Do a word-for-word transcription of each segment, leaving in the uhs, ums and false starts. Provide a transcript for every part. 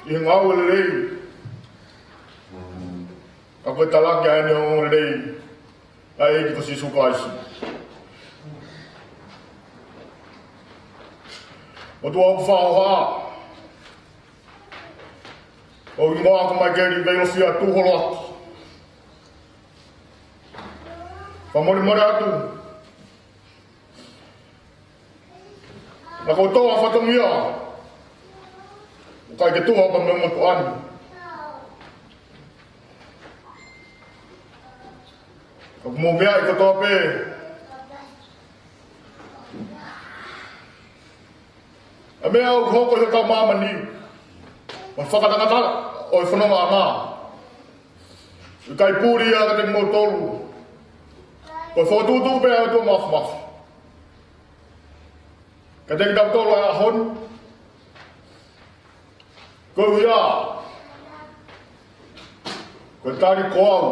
ʻi he ngāue lelei, ka ko e talaki ʻa ʻene ongoongolelei ʻa e ʻEiki ko Sīsū Kalaisi. ʻOtua ʻoku fakahoha, ʻoku hingoa ko Maikeli Veilofia Tuʻuholoaki. Fakamolemole atu, naʻa ko e tō ʻa e fatongia, ʻoku ʻikai ke tuha pē mei he motuʻa ni. Ka ʻoku mou meaʻi kotoa pē ʻa e meʻa ʻoku hoko ʻi hotau māmani, mo e fakatangatanga ʻo e fonongaʻanga. ʻIkai puli ia kiate kimoutolu. Ko e fokotuʻutuʻu pē ʻa e ʻOtua Māfimafi kiate kitautolu ʻi he ʻaho ni. Ko ia, ko e tali ko au,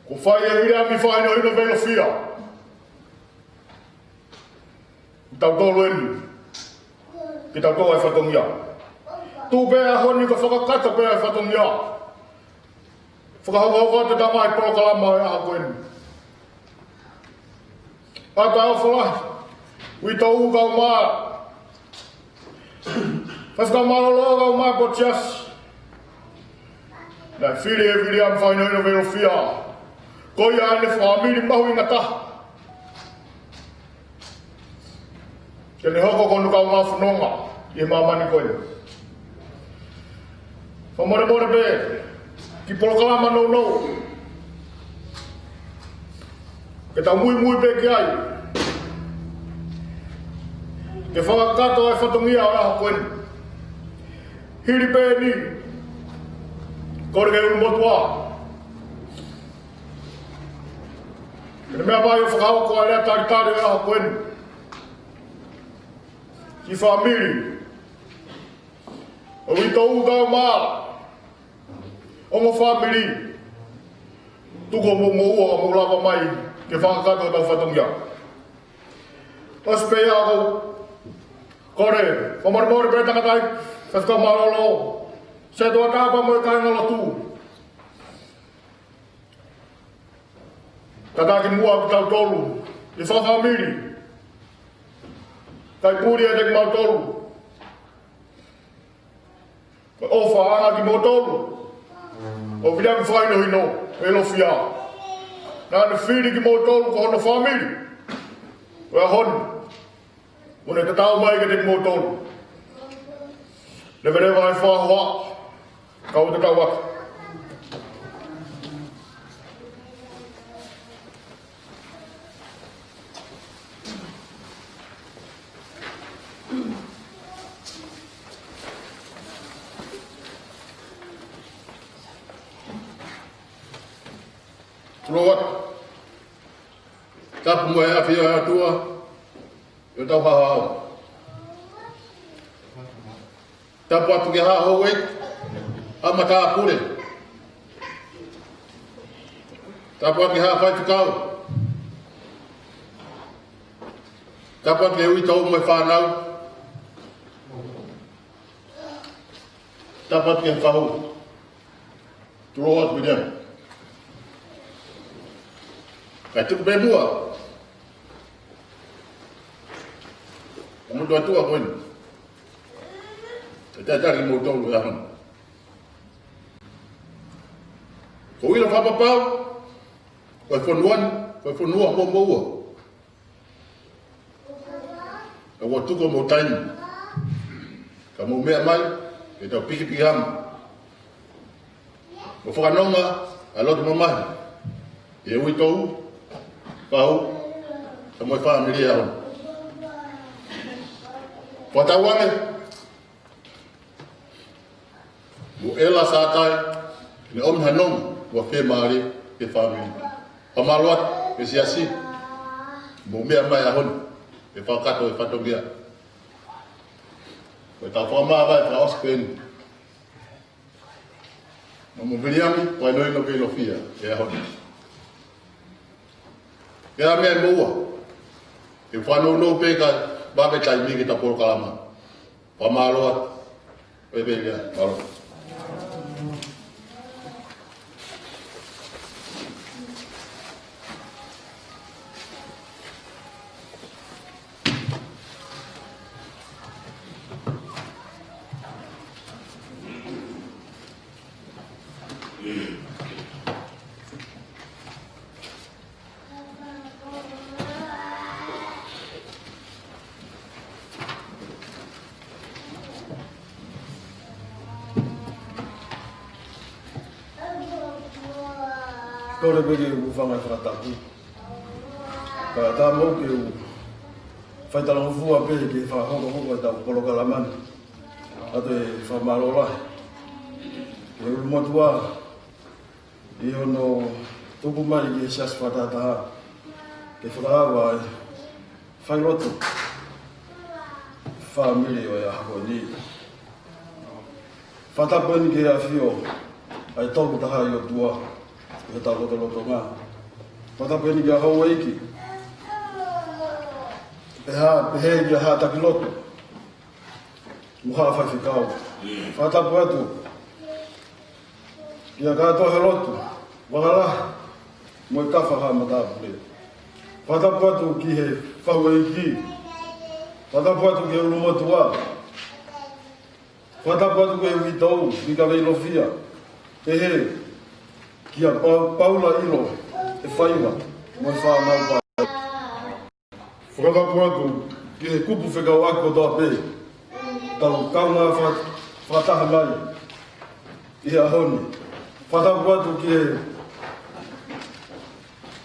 kuo fai ʻe Viliami Fakahinohino Veilofia kitautolu eni, kitautolu ʻa e fatongia. Tuʻu pē ʻa e ʻaho ni ko e fakakakato pē ʻa e fatongia. Fakahauhau atu ʻa e polokalama ʻo e ʻaho ko eni. ʻAtā ʻo folahi, uitou kae ʻumaʻā e Faifekau Mālōlō kae ʻumaʻā e potu siasi. Naʻe fili ʻe Viliami Fakahinohino Veilofia, ko ia ʻene fāmili mahuʻinga taha, ke ne hoko ko hono kaungā fononga ʻi he māmani ko eni. Fakamolemole pē, kiʻi polokalama nounou, ke tau muimui pē ki ai, ke fakakakato ʻa e fatongia ʻo e ʻaho ko eni. Hili pē eni, kole ki he ʻulumotuʻa ke ne meʻa mai ʻo fakahoko ʻa e lea talitali ʻo e ʻaho ko eni. Siʻi fāmili, ʻo uitou kae ʻumaʻā e ongo fāmili, tuku hoʻomou moʻua ʻo mou lava mai ke fakakakato hotau fatongia. ʻOsi pē ia ʻoku ou kole, fakamolemole pē tangataʻeiki, Faifekau Mālōlō, Setuata pea mo e kāingalotu. Tataki muʻa kitautolu ʻi he fakafāmili. ʻIkai puli ʻiate kimautolu. Ko e ʻofaʻanga kimoutolu ʻo Viliami Fakahinohino Veilofia. Naʻa ne fili kimoutolu ko hono fāmili ʻo e ʻaho ni. Mo ne tatau mai kiate kimoutolu. Leveleva ʻa e fakahoha, kau tatau atu. Tuʻu atu. Tapu mo e ʻafio ʻa e ʻOtua ʻi hotau haohaoa. Tapu atu ki he haʻa houʻeiki, haʻa matāpule. Tapu atu ki he haʻa faifekau. Tapu atu ki he uitou mo e fānau. Tapu atu ki he fahu. Tuʻu atu Viliami. Kae tuku pē muʻa ʻa e motuʻa tuʻa ko eni ke talitali kimoutolu he ʻaho ni. Ko e ʻilo fakapapau, ko e fonua ni, ko e fonua moʻomoʻua. Ka ʻoku tuku homou taimi, ka mou meʻa mai, ke tau pikipiki hama mo fakanonga ʻa e loto mamahi ʻi he uitou, fahu, pea mo e fāmili ʻo e ʻaho ni. Fakatauange mo ʻEla Sātai, ke ne ʻomi ha nonga mo e fiemālie ki he fāmili. Fakamālō atu ki he siasi, mou meʻa mai he ʻaho ni ke fakakakato e fatongia. Ko ʻetau fakamāvae fakaʻosi ko eni maʻa Viliami Fakahinohino Veilofia he ʻaho ni. Ke ʻa meʻa ʻe moua, ke fanongo pē kae vave taimi ki heʻeta polokalama. Fakamālō atu. Pea pehē, mālō. Kole pē ke u hūfanga he fakatapu. Kae ʻatā mo au ke u fai talangofua pē ke fakahokohoko ʻetau polokalama ni. ʻA e fakamālō lahi ki he ʻulumotuʻa ʻi hono tuku mai ki he Siasi Fakatahataha ke fakaava ai e failotu fāmili ʻo e ʻaho ni. Fakatapu eni ki he ʻafio ʻa e Tolu Tahaʻi ʻOtua ʻi hotau lotolotonga. Fakatapu eni ki he houʻeiki, pea pehē ki he haʻa taki lotu mo e haʻa faifekau. Fakatapu atu ki he kātoa he lotu, vakalahi mo e kafa haʻa matāpule. Fakatapu atu ki he fahu ʻeiki. Fakatapu atu ki he ʻulumotuʻa. Fakatapu atu ki he uitou, Mika Veilofia. Pehē kia Pau-, Paula ʻIlo, e faiva mo e fānau pā. Fakatapu atu ki he kupu fekauʻaki kotoa pē ʻoku tau kaungā fa-, fakataha mai ʻi he ʻaho ni. Fakatapu atu ki he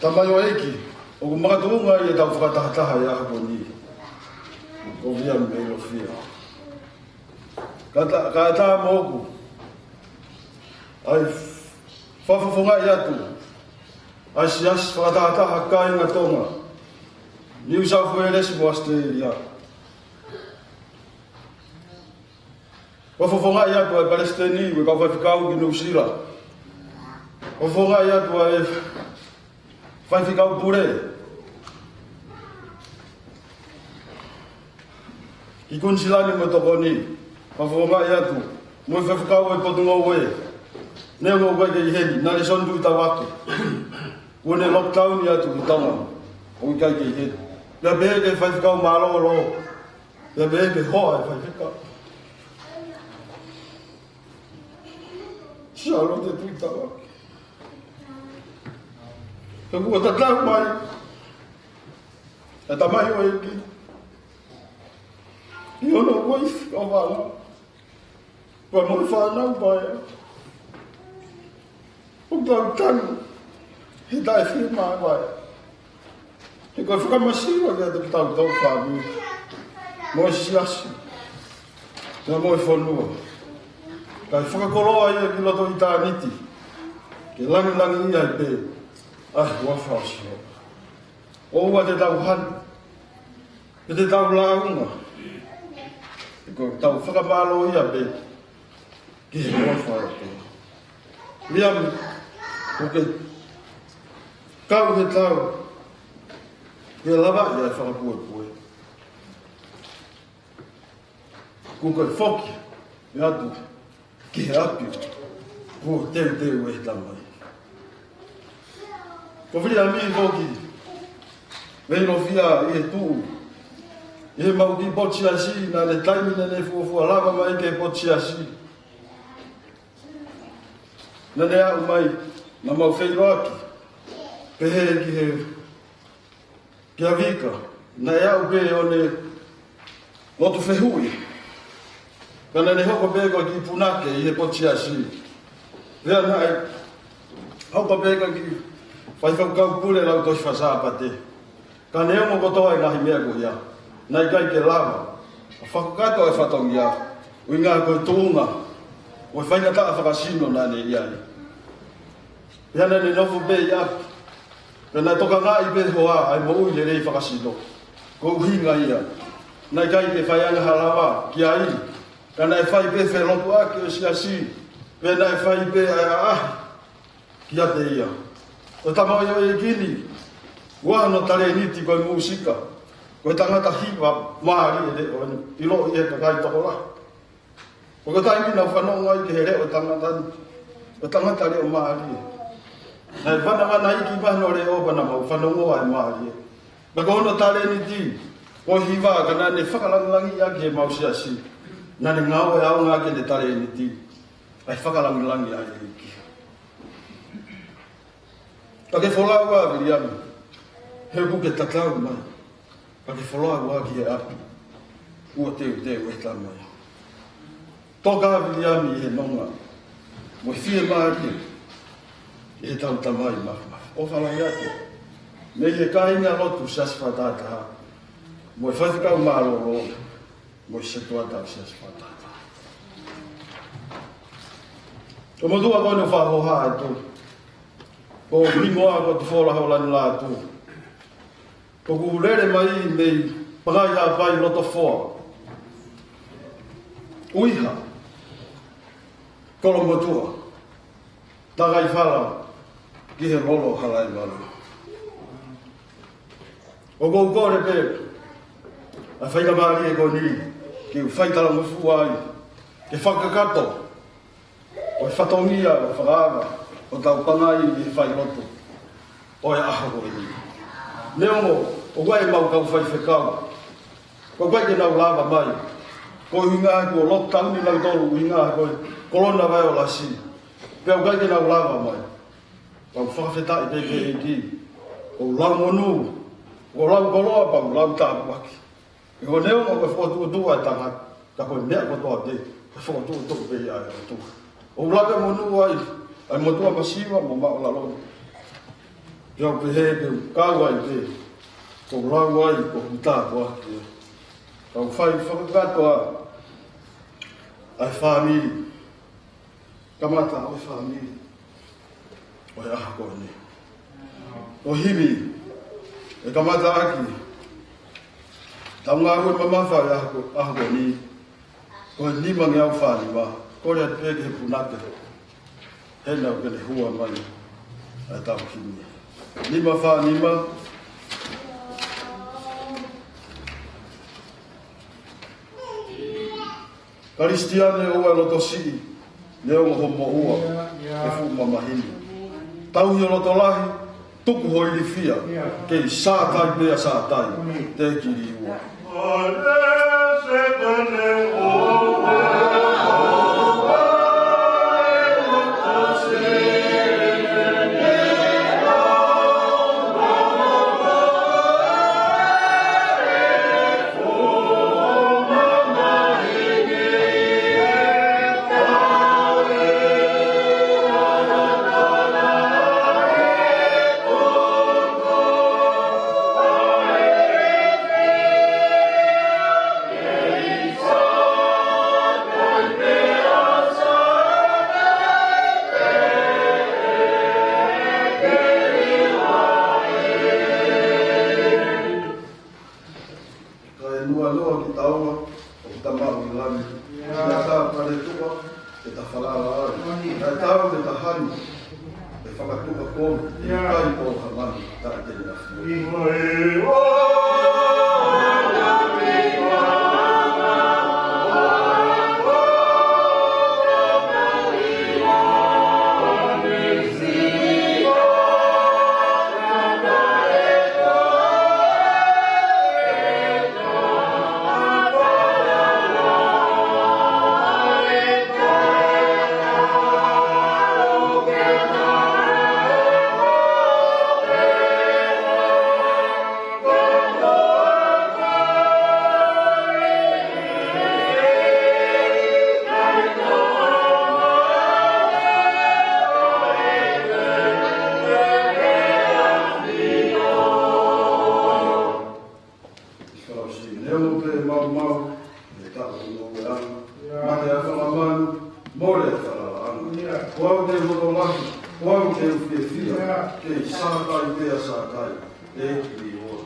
tamaioʻeiki ʻoku makatuʻunga ʻi heʻetau fakatahataha ʻi he ʻaho ni, ko Viliami Veilofia. Kae ʻatā, kae ʻatā moʻoku ʻa e fakafofongaʻi atu ʻa e Siasi Fakatahataha Kāinga Tonga New South Wales mo ʻAositelēlia. Fakafofongaʻi atu ʻa e Palesiteni mo e kau faifekau ki Nuʻusila. Fakafofongaʻi atu ʻa e faifekau pule ki Kuinisilani mo e tokoni. Fakafofongaʻi atu mo e faifekau ʻo e Potungāue, neongo ʻoku ʻikai ke ʻi heni, Nalesoni Tuʻitavake. Kuo ne lockdown atu ki Tonga, ʻoku ʻikai ke ʻi heni. Pea pehē ki he faifekau mālōlō, pea pehē ki he hoa ʻo e faifekau, Sialote Tuʻitavake. He kuo tatau mai e tamaioʻeiki ʻi hono uaifi ʻo Vanga, pea mo e fānau pā ia. ʻOku tau tanu he taʻefiemāvae. He ko e fakamasiva kiate kitautolu fāmili mo e siasi, pea mo e fonua. Kae fakakoloa ia ki loto ʻitāniti, ke langilangiʻia ai pē ʻa e huafa ʻo Sihova. ʻOua te tau hanu, pe te tau lāunga. He ko ʻetau fakamālōʻia pē ki he huafa ʻo e ʻOtua. Viliami, ʻoku ke kau he tau ke lavaʻi ʻa e fakapuepue. Kuo ke foki atu ki he ʻapi kuo teuteu ʻe he Tamai. Ko Viliami foki, Veilofia, ʻi he tuʻu ʻi he mau kiʻi potu siasi, naʻe taimi naʻe fuofua lava mai ki he potu siasi. Naʻe aʻu mai, naʻa mau feʻiloaki, pehē ki he, kia Vika, naʻe aʻu pē ʻo ne lotu fehuʻi. Ka naʻe hoko pē ko e kiʻi punake ʻi he potu siasi. Pea naʻe hoko pē ko e kiʻi faifekau pule lau tohi faka-Sāpate. Ka neongo kotoa e ngaahi meʻa ko ia, naʻe ʻikai ke lava ʻo fakakakato e fatongia, ʻuhinga ko e tuʻunga ʻo e faingataʻa fakasino naʻa ne ʻi ai. Pea naʻa ne nofo pē ʻi ʻapi, pea naʻe tokangaʻi pē ʻe he hoa ʻa e moʻui lelei fakasino. Ko e ʻuhinga ia, naʻe ʻikai ke fai ange ha lava ki ai, ka naʻe fai pē felotuʻaki ʻo e siasi, pea naʻe fai pē ʻa e ʻaʻahi kiate ia. Ko e tamaioʻeiki ni, ʻoku ʻi ai hono talēniti ko e mūsika, ko e tangata hiva mālie leʻo eni, ʻiloʻi ʻe he kakai tokolahi. Ko e taimi naʻa ku fanongo ai ki he leʻo ʻo e tangata ni, ʻo e tangata leʻo mālie. Naʻe vanavanaiki mahino leʻo pea naʻa mau fanongo ai mālie. Pea ko hono talēniti, ko e hiva ka naʻa ne fakalangilangiʻaki ʻemau siasi. Naʻa ne ngāueʻaonga ʻaki ʻene talēniti, ʻa e fakalangilangiʻi ʻa e ʻEiki. Ka ke folau ā Viliami, he ʻoku ke tatau mai. Ka ke folau ā ki he ʻapi kuo teuteu ʻe he Tamai. Toka ā Viliami ʻi he nonga mo e fiemālie ʻi heʻetau Tamai Māfimafi. ʻOfa lahi atu mei he kāingalotu Siasi Fakatahataha mo e faifekau mālōlō mo e setuata ʻo e Siasi Fakatahataha. ʻO motuʻa ko eni ʻoku ou fakahoha atu, ko Hingoa ko Tufola Holani Lātū. ʻOku lele mai mei Pangai Haʻapai, Lotofoa, ʻUiha, Kolomotuʻa, Takaifala ki he Lolo Halaevalu. ʻOku ou kole pē ʻa e faingamālie ko eni ke u faitalangofua ai, ke fakakakato ʻo e fatongia ʻo e fakaava ʻo hotau Pangai ʻi he failotu ʻo e ʻaho ko eni. Neongo ʻoku ʻi ai ʻemau kau faifekau, ʻoku ʻikai ke nau lava mai, ko e ʻuhinga he kuo lockdown ni nautolu ʻuhinga he ko e kolona vailasi. Pea ʻoku ʻikai ke nau lava mai. Pea u fakafetaʻi pē ki he ʻEiki, ʻoku ou lau monū, ʻoku ou lau koloa, pea u lau tāpuaki. He ko e neongo ko e fokotuʻutuʻu ʻa e tangata, ka ko e meʻa kotoa pē, ko e fokotuʻutuʻu pē ia ʻa e ʻOtua. ʻOku ou lau monū ai ʻa e motuʻa masiva mo maʻulalo ni. Pea u pehē pē, kau ai pē, ʻoku ou lau ai ko hoku tāpuaki. Ka u fai fakakakato ā ʻa e fāmili. Kamata ʻo e fāmili ʻo e ʻaho ko eni. Ko e himi ʻe kamata ʻaki ʻetau ngāue mamafa ʻi he ʻaho ko, ʻaho ko eni, ko e nima ngeau fā nima. Kole atu pē ki he punake, he naʻa ke ne hua mai ʻa ʻetau himi. Nima fā nima. Kalisitiane, ʻoua ʻe loto siʻi, neongo hoʻo moʻua ʻe fuʻu mamahi ni. Tauhi ho loto lahi, tuku ho ilifia, kei sātai pea sātai, te kiliua. Kae noanoa ki taua ʻo Tamau ʻi langi. Ia ta pale tuʻa, ke ta falala ai. Ia ta ke ta hani, ke fakatuʻa koe, ia kai ko ha manu, ta ke na fua. Fakaʻosi, neongo pē ʻemau maumau, ʻe taʻu ʻi he ngāue ʻa e ʻOtua. Mate ʻa e fanga manu, mole ʻa e falalaʻanga. Ko au te u loto lahi, ko au te u fiefia, kei sātai pea sātai, te u kiliua.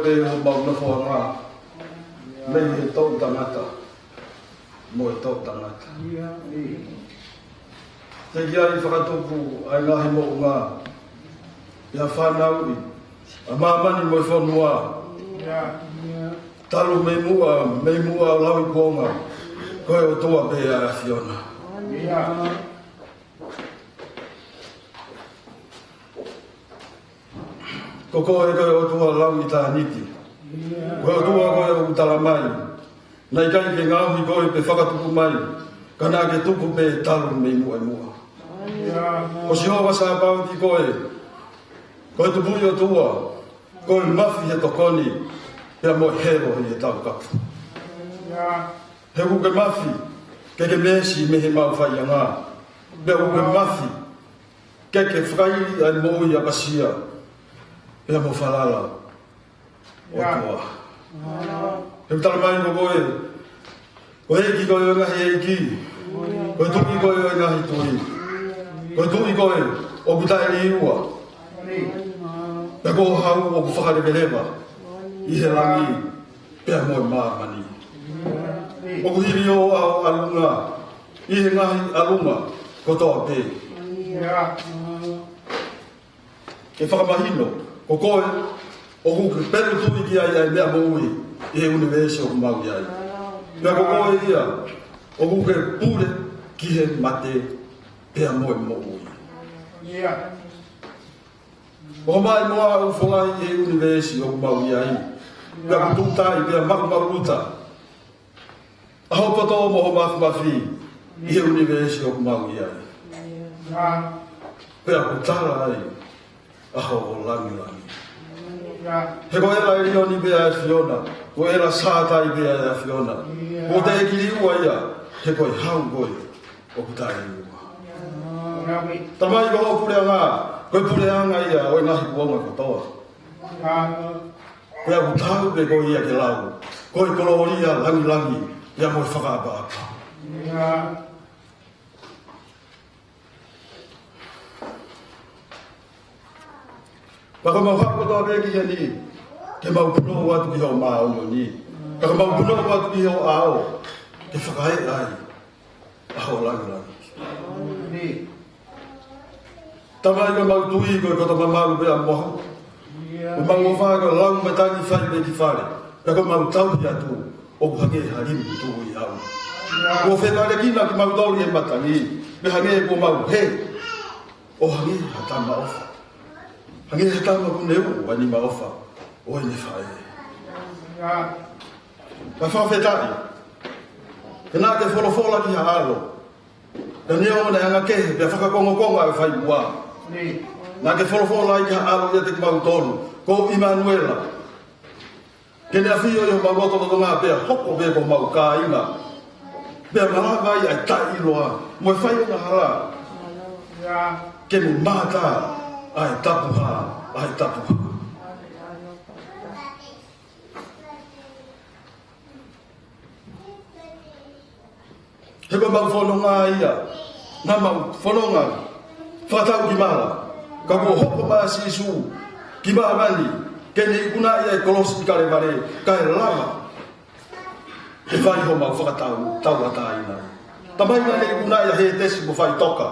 Pea ʻoku mau nofoʻanga mei he toʻutangata mo e toʻutangata. Teʻeki ai fakatupu ʻa e ngaahi moʻunga, ʻa e fānau ʻi ʻa māmani mo e fonua. Talu mei muʻa, mei muʻa ʻo lauikuonga, ko e ʻOtua pē ʻa e ʻAfiona. Ko koe ko e ʻOtua lau ʻitāniti. Ko e ʻOtua ko ē ʻoku tala mai, naʻe ʻikai ke ngaohi koe pe fakatupu mai, ka naʻa ke tupu pē talu mei muʻa muʻa. Ko Sihova Sāpaoti koe, ko e Tupuʻi ʻOtua, ko e mafi he tokoni, pea mo e helo ʻi he taukapo. He ʻoku ke mafi ke ke meesi mei he mau faiʻanga, pea ʻoku ke mafi ke ke fakaili ʻa e moʻui ʻapasia pea mo falala, ʻOtua. He ʻoku tala mai ko koe, ko e ʻEiki koe ʻo e ngaahi ʻeiki, ko e Tuʻi koe ʻo e ngaahi tuʻi, ko e Tuʻi koe ʻoku taʻeliua, pea ko ho hau ʻoku fakaleveleva ʻi he langi pea mo e māmani. ʻOku hili ho ʻao ʻalunga ʻi he ngaahi ʻalunga kotoa pē. Ke fakamahino, ko koe ʻoku ke pelu tui ki ai ʻa e meʻa moʻui ʻi he ʻunivēsi ʻoku mau ʻi ai. Pea ko koe ia ʻoku ke pule ki he mate pea mo e moʻui. ʻOmai mo au ʻo folahi ʻi he ʻunivēsi ʻoku mau ʻi ai. Pea ʻoku tuʻu tai pea maʻumaʻuluta ʻa ho poto mo ho mafimafi ʻi he ʻunivēsi ʻoku mau ʻi ai. Pea ʻoku tala ai ʻa ho langilangi. He ko ʻEla ʻElioni pē ʻa e ʻAfiona, ko ʻEla Sātai pē ʻa e ʻAfiona. Ko e Tuʻi ʻEiki ua ia, he ko e hau koe ʻoku taʻeliua. Tamai, ko ho puleʻanga, ko e puleʻanga ia ʻo e ngaahi kuonga kotoa. Pea ʻoku tau pē ko ia ke lau ko e kolōlia, langilangi, pea mo e fakaʻapaʻapa. Pea ko ʻemau haʻu kotoa pē ki heni, ke mau punou atu ki hoʻo māʻoniʻoni. Pea ke mau punou atu ki hoʻo ʻao, ke fakaeʻa ai ʻa ho langilangi. Tamai, ko ʻemau tui ko e koto mamalu pē ʻa mohu. Ko ʻemau ʻofa ko e lau matangi fai pē ki fale. Pea ko ʻemau tauhi atu ʻoku hangē ha limu tuʻu ʻi ʻau. Kuo fekalekina kimautolu ʻe he matangi, pea hangē kuo mau hē ʻo hangē ha tama ʻofa. Hangē ha tama ʻoku ne uʻu ʻa e nima ʻofa ʻo ʻene faʻē. Ka fakafetaʻi, he naʻa ke folofola ki ha ʻAlo, ka neongo naʻe anga kehe pea fakakongokonga ʻa e faiʻua, naʻa ke folofola ai ki ha ʻAlo ʻiate kimautolu, ko ʻImanuela, ke ne ʻafio ʻi homau lotolotonga pea hoko pē ko homau kāinga, pea malava ai ʻa e taʻeʻiloa mo e fai angahala, ke ne mātā ʻa e tapuhā, ʻa e tapuhā. He ko ʻemau fononga ia, naʻa mau fononga fakatau ki mala, ka kuo hoko mai ʻa Sīsū ki māmani, ke ne ikunaʻi ʻa e kolosi ʻi Kalevale, kae lava ke fai homau fakatau tauʻatāina. Tamai, naʻa ne ikunaʻi ʻa Hētesi mo Faitoka,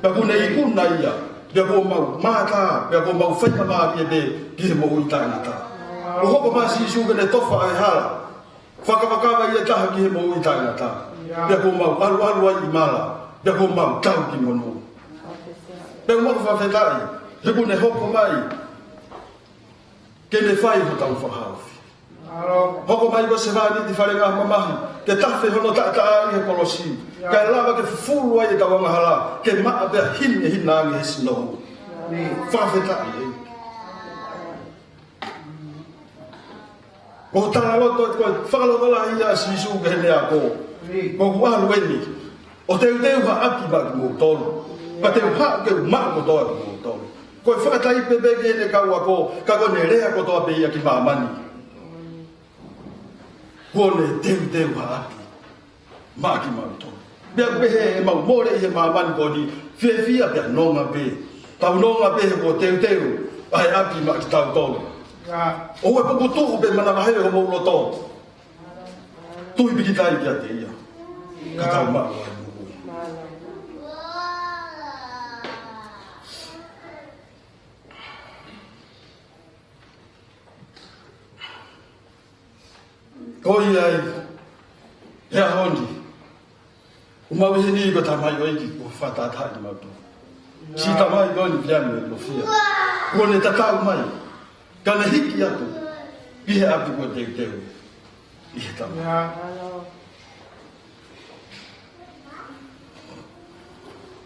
pea kuo ne ikuna ia, pea kuo mau mātā, pea kuo mau faingamālie pē ki he moʻui taʻengata. Kuo hoko mai ʻa Sīsū ke ne tofa ʻa e hala, fakavakava ia taha ki he moʻui taʻengata. Pea kuo mau ʻaluʻalu ai ʻi mala, pea kuo mau tau ki monū. Pea ʻoku mau fakafetaʻi, he kuo ne hoko mai ke ne fai hotau fakahaofi. Hoko mai ko e sevāniti falengamamahi, ke tafe hono taʻataʻa ʻi he kolosi, kae lava ke fufulu ai ʻetau angahala, ke maʻa pea hini ʻe hina ange he sino hū. Fakafetaʻi ē. Ko e talaloto, ko e fakalotolahi ʻa Sīsū ki heʻene ako. Ko ʻeku ʻalu eni ʻo teuteu ha ʻapi maʻa kimoutolu. Pea te u haʻu ke u maʻu kotoa kimoutolu. Ko e fakataipe pē ki heʻene kau ako, ka ko ʻene lea kotoa pē ia ki māmani. Kuo ne teuteu ha ʻapi maʻa kimautolu. Pea pehē ʻemau mole ʻi he māmani ko eni, fiefia pea nonga pē. Tau nonga pē he kuo teuteu ʻa e ʻapi maʻa kitautolu. ʻOua ʻe pukutuʻu pe manavahē homou loto. Tui pikitai kiate ia. Ka tau maʻu ai moʻui. Ko ia ai, he ʻaho ni, ʻoku mau ʻi heni ko e tamaioʻeiki, ʻoku fakatātaaʻi mautolu. Siʻi tamai ko eni Viliami Lofia. Kuo ne tatau mai, ka ne hiki atu ki he ʻapi ko e teuteu ʻi he tama.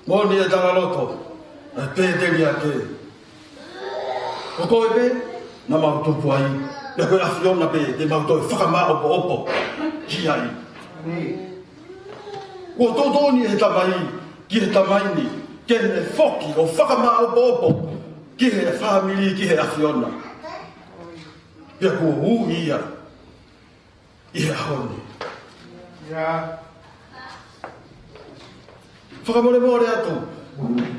Moʻoni e talaloto, ʻa e pēteliake. Ko koe pē naʻa mau tupu ai, pea ko e ʻAfiona pē te mau toe fakamāʻopoʻopo ki ai. Kuo totonu he tamai ki he tamai ni, ke ne foki ʻo fakamāʻopoʻopo ki he fāmili, ki he ʻAfiona. Pea kuo ui ia ʻi he ʻaho ni. Fakamolemole atu,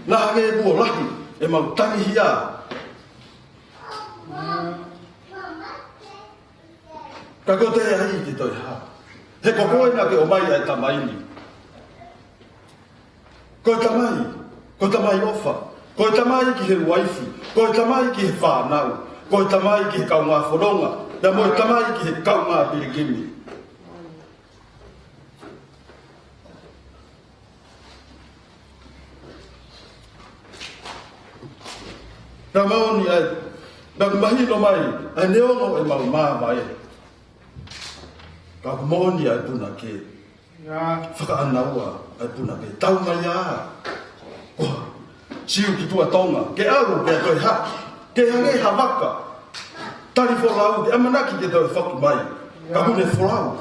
naʻa hangē kuo lahi ʻemau tangihia. Ka ko e taʻe ʻai ke toe hā. He ko koe naʻa ke ʻomai ʻa e tamai ni. Ko e tamai, ko e tamai ʻofa, ko e tamai ki he uaifi, ko e tamai ki he fānau, ko e tamai ki he kaungā fononga, pea mo e tamai ki he kaungā pilikimi. Pea moʻoni ai, pea mahino mai, ʻa e neongo ʻemau māvae. Ka ʻoku moʻoni ʻa e punake. Fakaʻānaua ʻa e punake. Tau mai ā. Koa. Siu ki tuʻa Tonga. Ke ʻalu, ke toe haki. Ke hangē ha vaka. Tali folau, ke ʻamanaki ke toe foki mai. Ka ʻoku ne folau.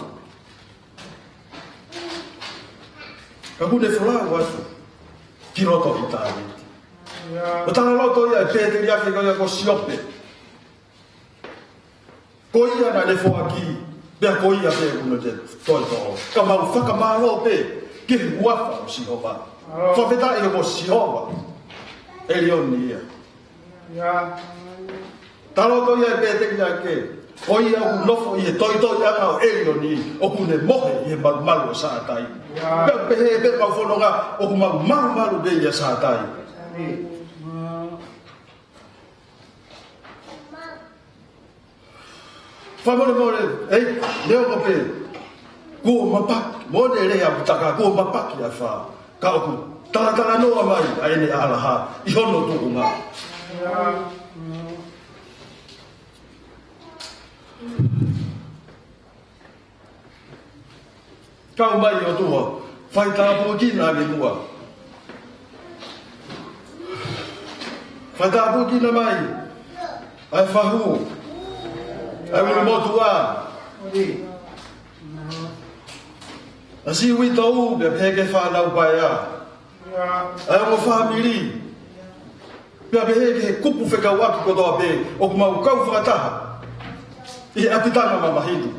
Ka ʻoku ne folau atu. Ki loto ʻitāniti. ʻO talaloto ia ʻa e pēteliake ko ia ko Siope. Ko ia naʻa ne foaki, pea ko ia pē ʻoku ne toe toʻo. Ka mau fakamālō pē, ki he huafa ʻo Sihova. Fakafetaʻi ko Sihova. ʻElioni ia. Talaloto ia ʻa e pēteliake. Ko ia ʻoku nofo ʻi he toitoiʻanga ʻo ʻElioni, ʻoku ne mohe ʻi he malumalu ʻo Sātai. Pea pehē pē ʻemau fononga, ʻoku mau malumalu pē ʻia Sātai. Fakamolemole, ʻei, neongo pē kuo mapaki, moʻoni e lea ʻoku taka, kuo mapaki ʻa e fā. Ka ʻoku talatalanoa mai ʻa ʻene ʻAlaha ʻi hono tuʻunga. Kau mai ʻOtua, fai tāpuekina ange muʻa. Fai tāpuekina mai ʻa e fahu, ʻa e ʻulumotuʻa, ʻa siʻi uitou, pea pehē ki he fānau paea. ʻA e ongo fāmili. Pea pehē ki he kupu fekauʻaki kotoa pē, ʻoku mau kau fakataha ʻi he ʻapitanga mamahi ni.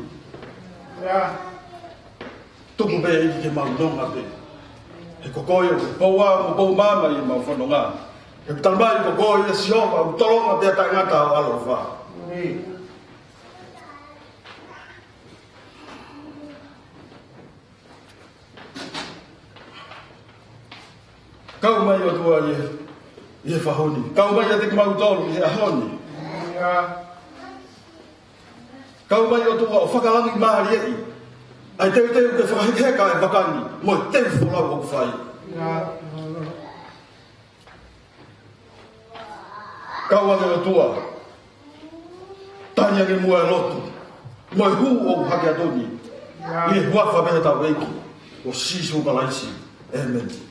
Tuku pē ʻEiki ke mau nonga pē. He ko koe ʻoku pou ʻā mo pou maama ʻi heʻemau fononga. He ʻoku tala mai ko koe ʻa Sihova, ʻoku tolonga pea taʻengata ho ʻaloʻofa. Kau mai ʻOtua ʻi he, ʻi he fahu ni. Kau mai ʻiate kimautolu ʻi he ʻaho ni. Kau mai ʻOtua ʻo fakalangimālieʻi ʻa e teuteu ke fakahekeheka e vaka ni mo e teu folau ʻoku fai. Kau ange ʻOtua, tali ange muʻa e lotu mo e hū ʻoku hake atu ni. ʻI he huafa pē hotau ʻEiki ko Sīsū Kalaisi. ʻĒmeni.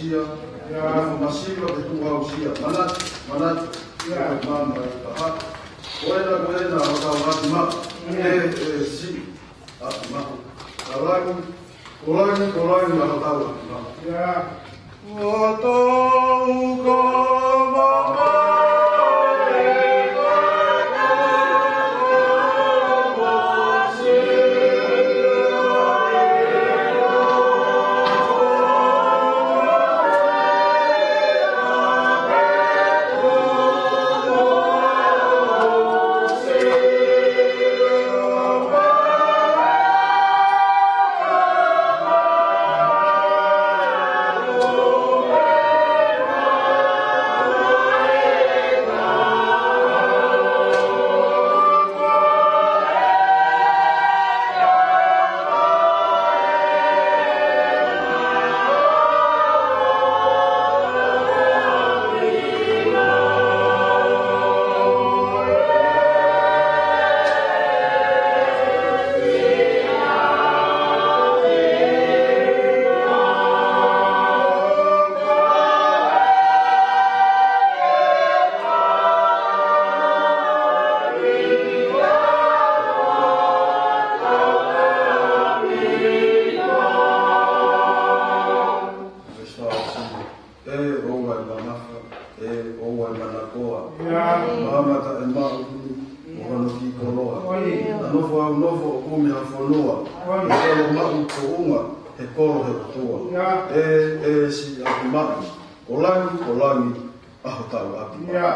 Ia, ia. Nofo masiva ke tuʻu aʻusia. Manatu, manatu. Ia. Ko e maama ʻi he taha. Ko ena, ko ena hotau ʻapi maʻu. Ia. E, e, si. ʻApi maʻu. Ko langi, ko langi, ko langi hotau ʻapi maʻu. Ia. Hotau ka maʻu. ʻE ʻoua ʻe manafa, ʻe ʻoua ʻe manakoa. Ia. Maama taʻemaʻu, mo hono kiʻi koloa. Oi. Naʻa nofo au nofo ʻo kumi ha fonua. Oi. He kolo maʻu tuʻunga, he kolo he ʻOtua. Ia. ʻE, ʻe siʻi ʻapi maʻu, ko langi, ko langi, ʻa hotau ʻapi maʻu. Ia.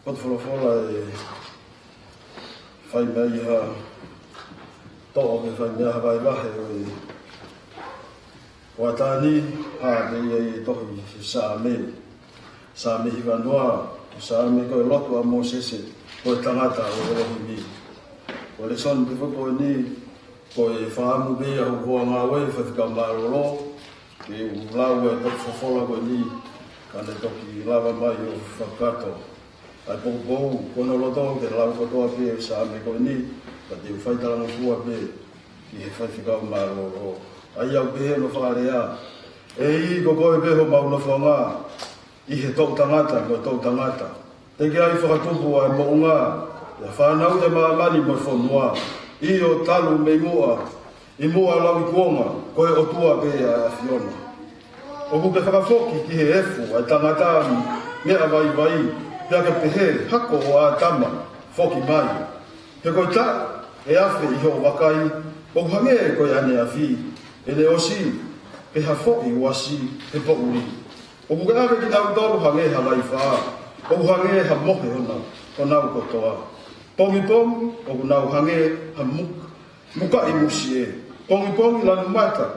Potu folofola ʻe fai mai ha toʻo ke fai mai ha vahevahe ʻo e, ʻo e ʻaho ni, hā pē ia ʻi he tohi Saame. Saame hiva noa, Saame ko e lotu ʻa Mōsese, ko e tangata ʻo ʻElohimi. Ko e lēsoni pē foki ko eni, ko e fakaʻamu pē ia ʻa e hoa ngāue, faifekau mālōlō, ke u lau e potu folofola ko eni, ka ne toki lava mai ʻo fakakakato ʻa e poupou, ko hono loto ke lau kotoa pē Saame ko eni, ka te u fai talangofua pē ki he faifekau mālōlō. ʻA ia ʻoku pehē hono fakalea: ʻEiki, ko koe pē homau nofoʻanga, ʻi he toʻutangata mo e toʻutangata. Teʻeki ai fakatupu ʻa e moʻunga, pea fanauʻi ʻa māmani mo e fonua. ʻIo, talu mei muʻa, ʻi muʻa ʻa lauikuonga, ko e ʻOtua pē ʻa e ʻAfiona. ʻOku ke fakafoki ki he efu ʻa e tangata meʻa vaivai, pea ke pehē, Hako ʻo ʻĀtama, foki mai. He ko e taʻu ʻe afe ʻi hoʻo vakai, ʻoku hangē ko e ʻaneafi, ʻene ʻosi, pe ha foʻi uasi he poʻuli. ʻOku ke ʻave kinautolu hangē ha laifā, ʻoku hangē ha mohe honau, honau kotoa. Pongipongi, ʻoku nau hangē ha muk-, mukaʻi musie. Pongipongi lanu mata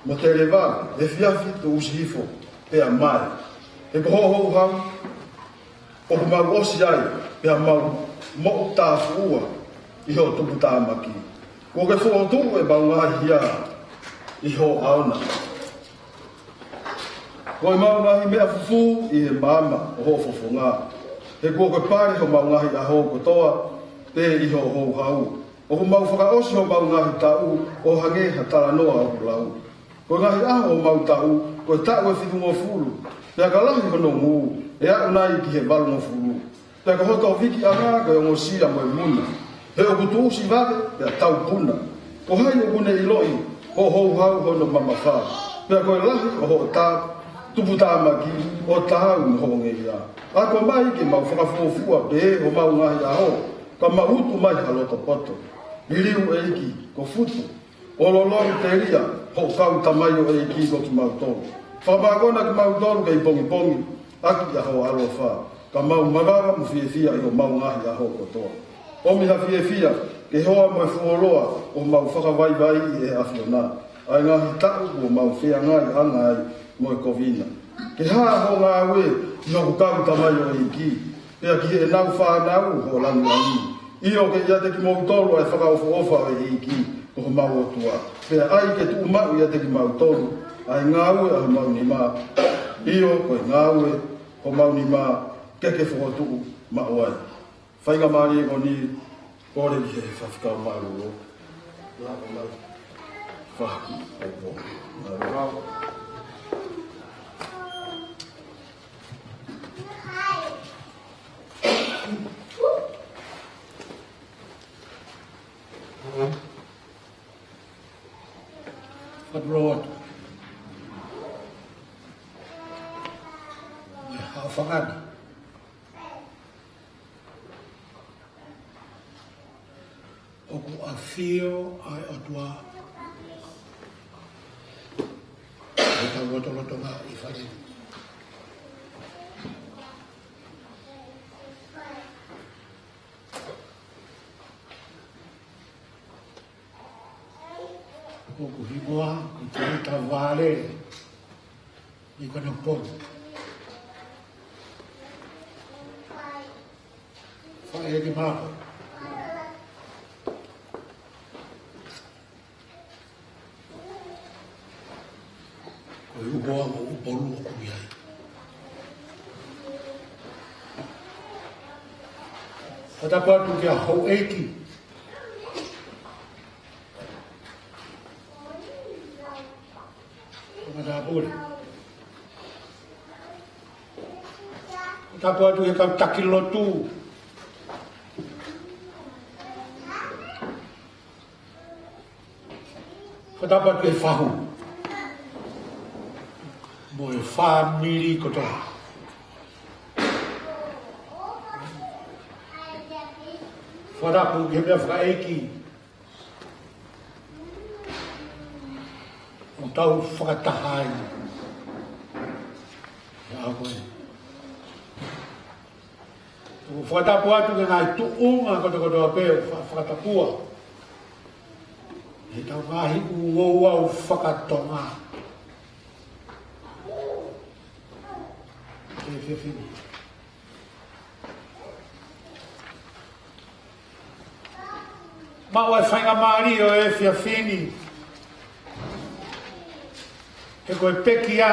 mo televa, efiafi tuʻusi hifo, pea mae. He ko hoʻo houhau, ʻoku mau ʻosi ai, pea mau moʻutāfuʻua ʻi hoʻo tuputāmaki. Kuo ke fokotuʻu ʻemau ngaahi hia ʻi ho ʻao na. Ko ʻemau ngaahi meʻa fufū ʻi he maama ʻo ho fofonga. He kuo ke pale homau ngaahi ʻaho kotoa, pea ʻi hoʻo houhau. ʻOku mau fakaʻosi homau ngaahi taʻu, ʻo hangē ha talanoa ʻoku lau. Ko e ngaahi ʻaho homau taʻu, ko e taʻu ʻe fitungofulu. Pea ka lahi hono ngū, ʻe aʻu nai ki he valungofulu. Pea ko hoto vikiʻanga ko e ongosia mo e muna. He ʻoku tuʻusi vave, pea taupuna. Ko hai ʻoku ne ʻiloʻi, ko hoʻo houhau hono mamafa. Pea ko e lahi ʻo hoʻo tā, tuputāmaki, ʻo taau mo hoʻo ngeia. Ako mai ke mau fakafuofua pē homau ngaahi ʻaho, ka mau utu mai ha loto poto. Liliu ʻEiki, ko Futu, ʻo lolou telia hoʻo kau tamaioʻeiki ko kimautolu. Fakamākona kimautolu kei pongipongi ʻaki ʻa hoʻo ʻaloʻofa, ka mau mavava mo fiefia ʻi homau ngaahi ʻaho kotoa. ʻOmi ha fiefia ke hoa mo e fuoloa ʻo mau fakavaivaiʻi ʻe he ʻAfiona ʻa e ngaahi taʻu kuo mau feangaʻanga ai mo e kovina. Ke hā hoʻo ngāue ʻi hoku kau tamaioʻeiki, pea ki heʻenau fānau hoʻo lāngilangi. ʻIo, ke ʻiate kimoutolu ʻa e fakaʻofoʻofa ʻo e ʻEiki ko homau ʻOtua. Pea ʻai ke tuʻumaʻu ʻiate kimautolu ʻa e ngāue ʻa homau nima. ʻIo, ko e ngāue ʻa homau nima ke ke fokotuʻu maʻu ai. Faingamālie ko eni, kole ki he faifekau mālōlō. Lava mai. Fa. Ai po. Mālōlō. Fakatulou atu. Haʻu fakani. ʻOku ʻafio ʻa e ʻOtua ʻi hotau lotolotonga ʻi fale ni. ʻOku hingoa ko Tēvita Vale Nikonopolu. Faʻē ki Malako. Ko e uho ʻa ʻUpolu ʻoku ʻi ai. Fakatapu atu kia Houʻeiki. Fakatapu atu. Fakatapu atu he kau taki lotu. Fakatapu atu he fahu mo e fāmili kotoa. Fakatapu ki he meʻa fakaʻeiki ʻoku tau fakataha ai. ʻIo, ko e ʻoku fakatapu atu ki he ngaahi tuʻunga kotokotoa pē ʻoku fa-, fakatapua ʻi heʻetau ngaahi ouau fakatonga. Ke fefine. Maʻu ʻa e faingamālie ʻo e efiafi ni, he ko e pekia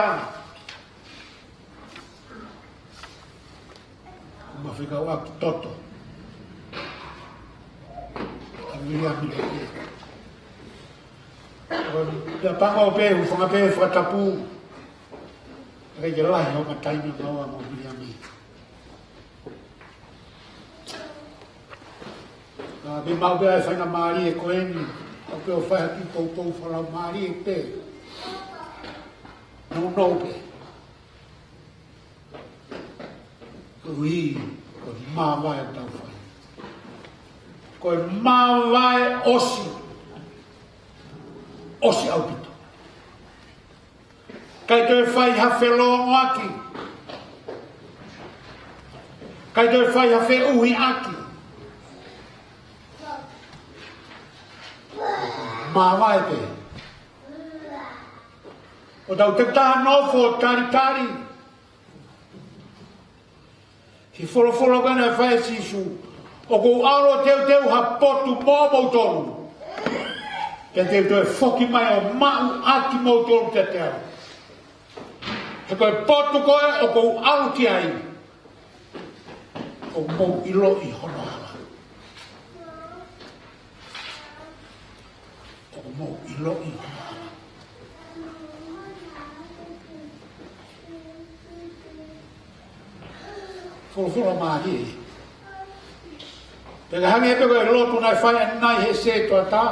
ʻoku ma fekauʻaki toto ʻa Viliami. ʻOku pea pango pē, hūfanga pē he fakatapu. ʻIkai ke lahi hoʻoma taimi ʻo maua mo Viliami. Ka mei maʻu pē ʻa e faingamālie ko eni, ʻoku ou fai ha kiʻi poupou fakalaumālie pē. Nounou pē. Koeʻuhi ko e māvae ʻoku tau fai. Ko e māvae ʻosi. ʻOsi ʻaupito. ʻIkai toe fai ha felōngoaki. ʻIkai toe fai ha feʻuhiʻaki. Māvae pē. ʻO tau teka taha nofo talitali. He folofola ko ē naʻe fai ʻe Sīsū, ʻoku ou ʻalu ʻo teuteu ha potu moʻomoutolu. Pea te u toe foki mai ʻo maʻu ʻa kimoutolu kiate au. He ko e potu ko ē ʻoku ou ʻalu ki ai, ʻOku mou ʻiloʻi hono hala. ʻOku mou ʻiloʻi hono hala. Folofola mālie. Pea ka hangē pē ko e lotu naʻe fai ʻanenai he sētuata.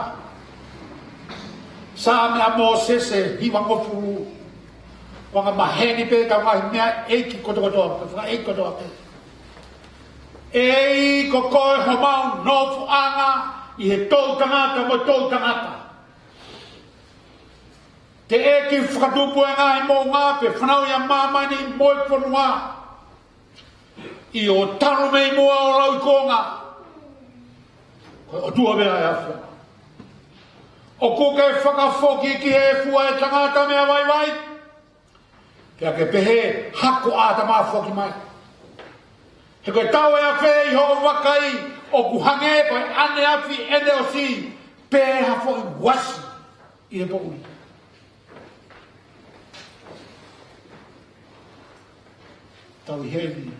Saame ʻa Mōsese hivangofulu. Ko e anga maheni pē ka ngaahi meʻa ʻeiki kotokotoa, ka fakaʻeiki kotoa pē. ʻEiki, ko koe homau nofoʻanga ʻi he toʻutangata mo e toʻutangata. Teʻeki fakatupu e ngaahi moʻunga pe fanauʻi ʻa māmani mo e fonua. ʻI hoʻo talu mei muʻa ʻo lauikuonga. Ko e ʻOtua meʻa ʻe afo. ʻOku ke fakafoki ki he fua ʻo e tangata meʻa vaivai. Pea ke pehē, hako ʻa ʻĀtama foki mai. He ko e tau ʻe afe ʻi hoʻo vakai, ʻoku hangē ko e ʻaneafi ʻene ʻosi, pe ha foʻi uasi ʻi he poʻuli. Tau ʻi heni,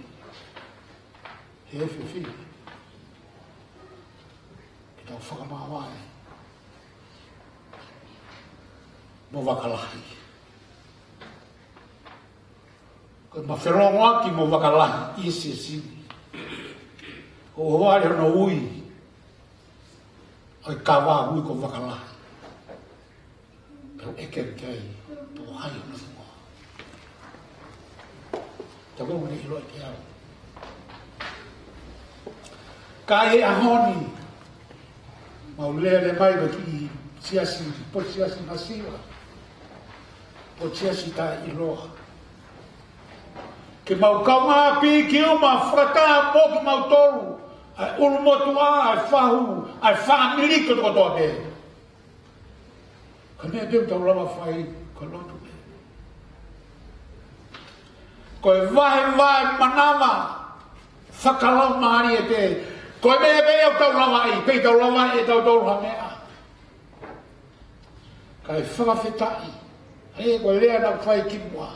he efiafi ni. Ke tau fakamāvae. Mo Vakalahi. Ko e mafelongoaki mo Vakalahi ʻi he siasi ni. ʻO ʻohovale hono ui. ʻO e kava ui ko Vakalahi. Pea ʻeke ki ai, pe ko hai hono hingoa. Tau ʻomi ʻiloʻi ke au. Ka ʻi he ʻaho ni, mau lele mai ko e kiʻi siasi, potu siasi masiva. Potu siasi taʻeʻiloa. Ke mau kaungāʻapi ki ʻuma fakataha mo kimautolu, ʻa e ʻulumotuʻa, ʻa e fahu, ʻa e fāmili kotokotoa pē. Ko e meʻa pē ʻoku tau lava fai, ko e lotu pē. Ko e vahevahe manava fakalaumālie pē. Ko e meʻa pē ʻoku tau lava ai, pea tau lava ai ʻe tautolu ha meʻa. Kae fakafetaʻi. He ko e lea naʻe fai kimuʻa.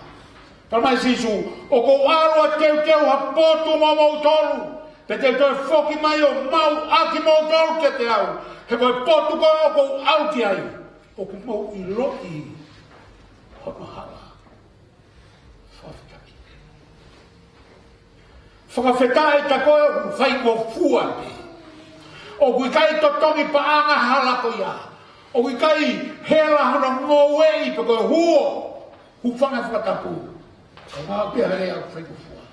Talamai ʻe Sīsū, ʻoku ou ʻalu ʻo teuteu ha potu maʻamoutolu. Pea te u toe foki mai ʻo maʻu ʻa kimoutolu kiate au. He ko e potu ko ē ʻoku ou ʻalu ki ai, ʻoku mou ʻiloʻi hono hala. Fakafetaʻi. Fakafetaʻi ka ko e ʻoku faingofua pē. ʻOku ʻikai totongi paʻanga hala ko ia. ʻOku ʻikai hela hono ngoueʻi pe ko e huo. Hūfanga he fakatapu. Ka ngā pē hale ʻoku faingofua.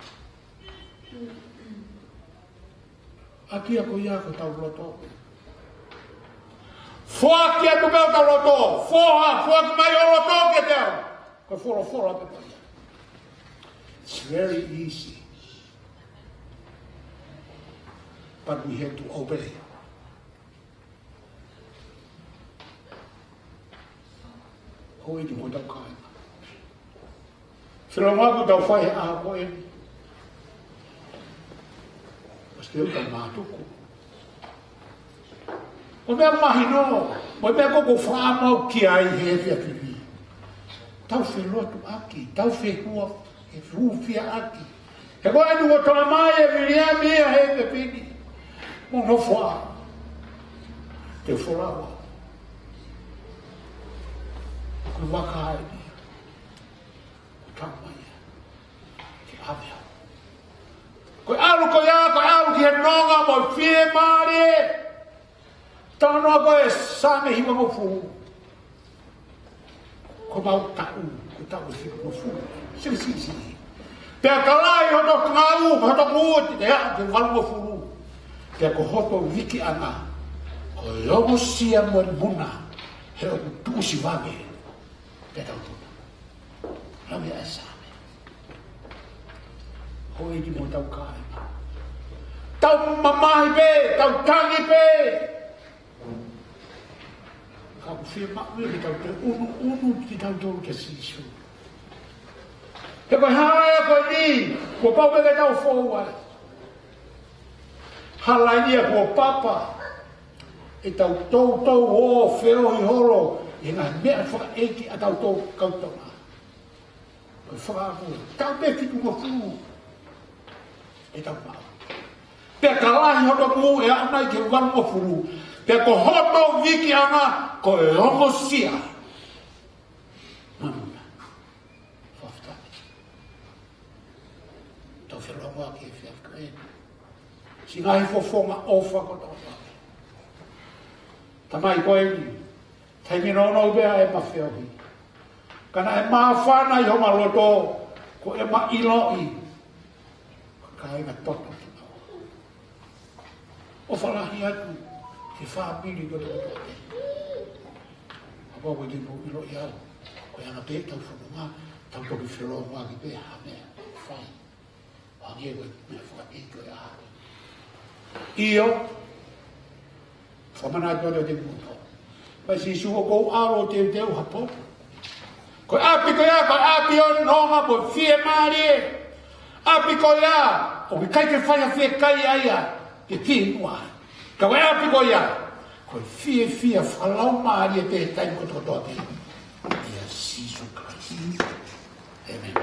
ʻAki ia ko ia ko ʻetau loto. Foaki atu pē ʻetau loto. Foha, foaki mai ho loto kiate au. Ko e folofola pē ko ia. It's very easy. But we have to obey. Houʻeiki mo hotau kāinga. Felongoaki ʻetau fai he ʻaho ko eni. Kasi ke uta mātuku. Ko e meʻa mahino, ko e meʻa ko ē ʻoku ou fakamālō ki ai he efiafi ni. Tau felotuʻaki, tau fehua, he fufiaʻaki. He ko eni ʻoku talamai ʻe Viliami ia he efiafi ni. Mo nofoa. Te u folau. Ko e vaka eni. Ko e tama ia. Ke ʻave au. Ko e ʻalu ko ia, ko e ʻalu ki he nonga mo e fiemālie. Talanoa ko ē Saame hivangofulu. Ko ʻemau taʻu, ko e taʻu ʻe hivangofulu. Sili, sili, sili. Pea ka lahi hoto ngāue, hoto ngāue te te aʻu ki he valungofulu. Pea ko hoto vikiʻanga, ko e ongosia mo e muna, he ʻoku tuʻusi vave. Pea tau tuna. Lau ia e Saame. Houʻeiki mo hotau kāinga. Tau mamahi pē, tau tangi pē. Ka ʻoku fiemaʻu ia ke tau toe ʻunuʻunu kitautolu kia Sīsū. He ko e hala ia ko eni, kuo pau pē ke tau fou ai. Hala ia kuo papa. ʻEtau toutou ō feohi holo, ʻi he ngaahi meʻa fakaʻeiki ʻa tautolu kau Tonga. Ko e fakaʻamu, tau pē fitungofulu. ʻEtau maʻu. Pea ka lahi hoto moʻui ʻe aʻu nai ki he vangofulu. Pea ko hoto vikiʻanga ko e ongosia. Mālō. Fakafetaʻi. Tau felōngoaki he efiafi ko eni. Siʻi ngaahi fofonga ʻofa kotoa pē. Tamai ko eni. Taimi nounou pē ʻa ʻema feohi. Ka naʻe māfana ʻi homa loto, ko ʻema ʻiloʻi. Ko e kāinga toto kinaua. ʻOfa lahi atu ki he fāmili kotoa pē. ʻOku ou ʻiloʻi au. Ko e anga pē ʻetau fononga, tau toki felōngoaki pē ha meʻa. Fai. Hangē ko e meʻa fakaʻeiki ko ia. ʻIo. Fakamana atu ʻa e tēpile. Pea Sīsū ʻoku ou ʻalu ʻo teuteu ha potu. Ko e ʻapi ko ia, ko e ʻapi ʻo e nonga mo e fiemālie. ʻApi ko ia, ʻoku ʻikai ke fai ha fiekaia ia ke kimuʻa. Ka ko e ʻapi ko ia, ko e fiefia fakalaumālie pē taimi kotoa pē. ʻIa Sīsū Kalaisi. ʻĒmeni.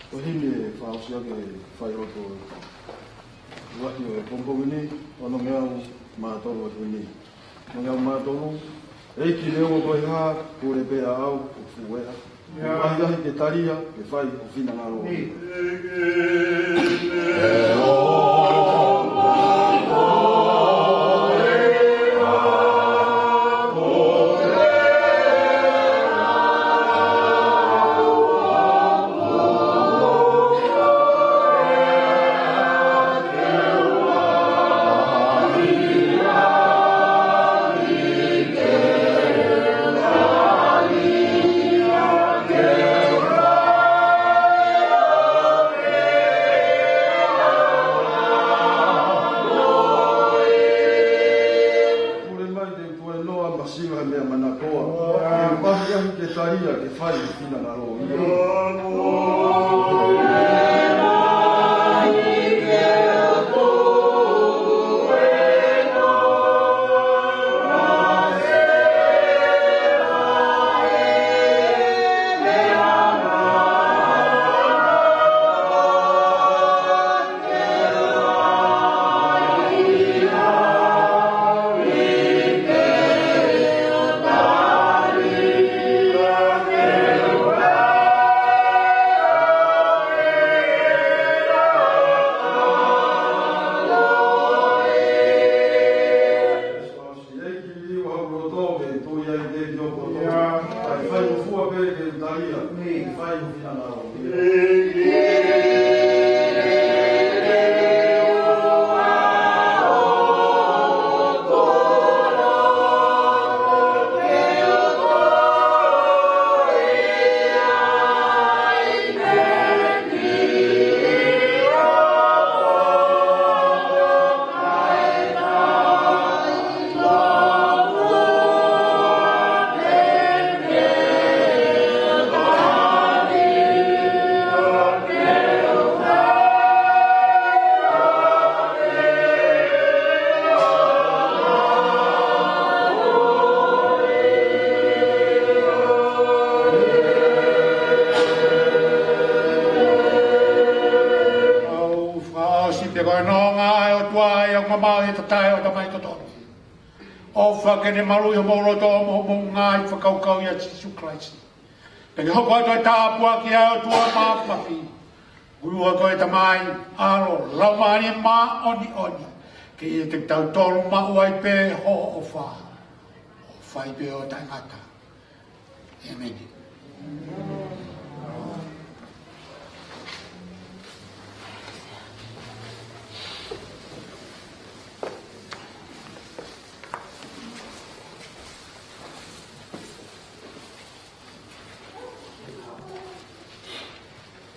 Ko e himi ʻe fakaʻosi ʻaki e failoto ʻuluaki ʻo e pongipongi ni, ʻo nongeau mā tolu ʻo e himi. Nongeau mā tolu, ʻEiki neongo ko e hā, pule pē ʻa au, ʻoku fueʻa. ʻOku ʻahiʻahi ke talia, ke fai ho finangalo. Pule mai te u toe noa masiva he meʻa manakoa. Ke u ʻahiʻahi ke talia ke fai ho finangalo. ʻOku fakaʻosi pē ko e nonga ʻa e ʻOtua ʻa ia ʻoku mamaʻo ʻi he tatae ʻo e tamai kotoa. ʻOfa ke ne maluʻi homou loto mo hoʻomou ngaahi fakakaukau ʻia Sīsū Kalaisi. Pea ke hoko atu ʻa e tāpuaki ʻa e ʻOtua Māfimafi, ʻoku ʻi he ʻOtua ko e Tamai, ʻAlo, Laumālie Māʻoniʻoni, ke ʻiate kitautolu maʻu ai pē hoʻo ʻofa, ʻo fai pē ʻo taʻengata. ʻĒmeni.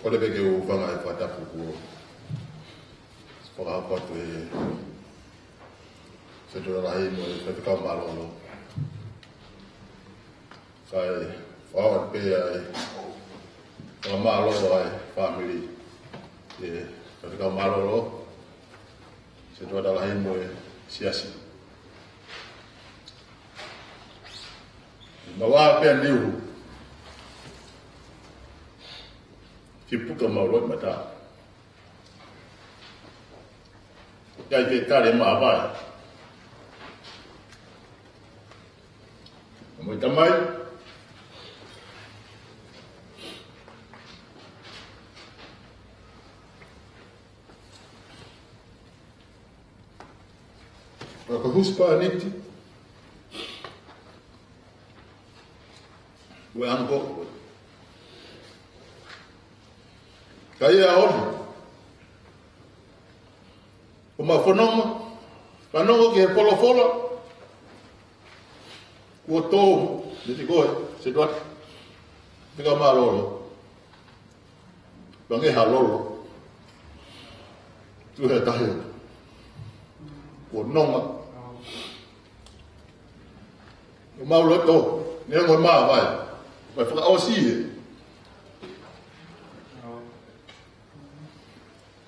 Kole pē ke u hūfanga he fakatapu kuo fakahoko atu ʻe Sētuata Lahi mo e Faifekau Mālōlō. Kae fakahoko atu pē ʻa e fakamālō ʻa e fāmili, ʻe Faifekau Mālōlō, Sētuata Lahi mo e Siasi. Mau ʻā pē ʻa Niuhu. Fipuka mau loa mata. Kai ke kale ma vai. Mo e tamai. Ka ko husepāniti. Ue anko. Ka ia ʻaho ni. Ko ma fononga. Fanongo ki he folofola. Kuo tō. Ni ti koe. Se tuat. Te ka mālōlō. Pange ha lolo. Tuʻu he tahi. Kuo nonga. ʻO mau loto. Ni mo ma vai. Vai fakaʻosi ē.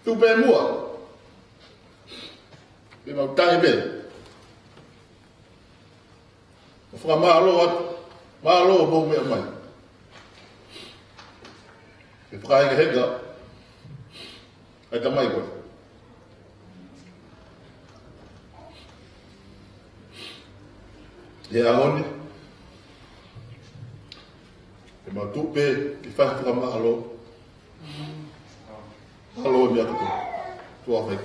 Tuʻu pē muʻa. Pea mau tai pē. Fakamālō atu, mālō mou meʻa mai. Ke fakahekeheka, ʻa e tamai koe. ʻI he ʻaho ni, ke mau tuʻu pē, ke fai fakamālō. Mālō meʻa kotoa. Tuʻa fai.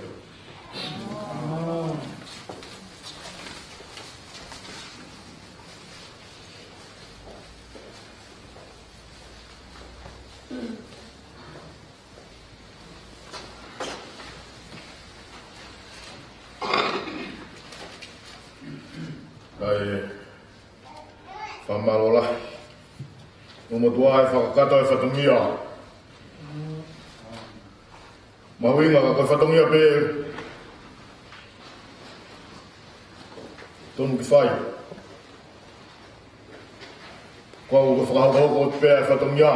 ʻAi, fakamālō lahi. Mo motuʻa e fakakakato e fatongia. Mahuʻinga ka ko e fatongia pē tonu ke fai. Ko au ko e fakahokohoko pē e fatongia.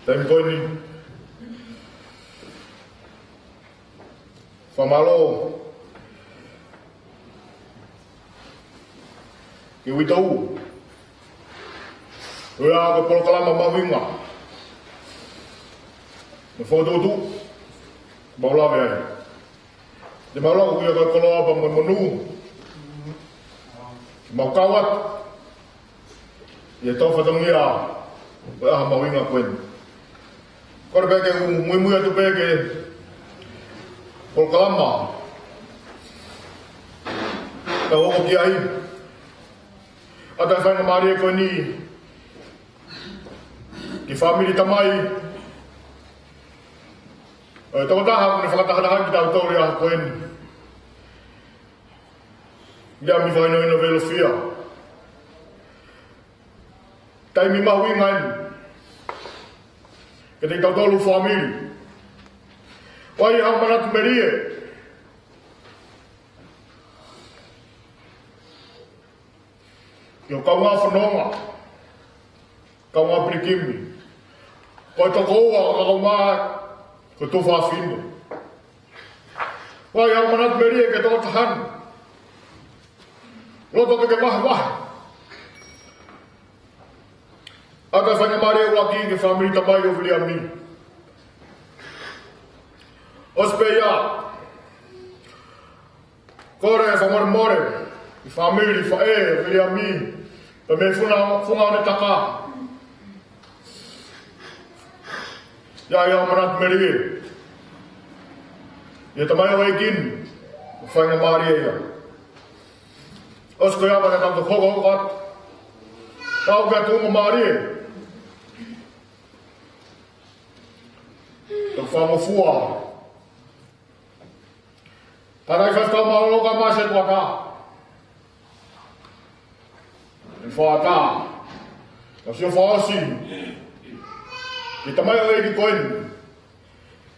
Taimi ko eni. Fakamālō. Ke uitou. Ko ia ko e polokalama mahuʻinga. Mo e fokotuʻutuʻu. Mau lave ai. Te mau lau ia ko e koloa pea mo e monū. Mau kau atu. ʻI he tau fatongia, ko e ʻaho mahuʻinga ko eni. Kole pē ke u muimui atu pē ki he polokalama. Tau hoko ki ai. ʻA e faingamālie ko eni. Ki he fāmili tamai. ʻE tokotaha, ʻoku ne fakatahataha kitautolu ʻi he ʻaho ko eni. Ia mi fai no ino velofia. Taimi mahuʻinga eni. Kiate kitautolu fāmili. ʻOku ʻi ai haʻaku manatu melie. ʻI hoʻo kaungā fononga. Kaungā pilikimi. Ko e tokoua, ko e kaungā, ko e tuofāfine. ʻOku ʻi ai haʻaku manatu melie ki he tokotaha ni. Loto ke ke vahevahe. ʻA e faingamālie ʻuluaki ki he fāmili tamai ʻo Viliami. ʻOsi pē ia. Kole fakamolemole. Ki he fāmili faʻē ʻo Viliami. Pea mo e funga, funga ʻo e taka. ʻOku ʻi ai haʻaku manatu melie. ʻI he tamai ʻo e ʻEiki ni, faingamālie ia. ʻOsi ko ia pea tau toki hoko atu. Tau ke tuʻunga mālie. Tau fakangofua. Taraʻi faifekau mālōlō ka masi atu aka. ʻI he fātā. Ka sio fāʻosi. Ki he tamai ʻo e ʻEiki ko eni.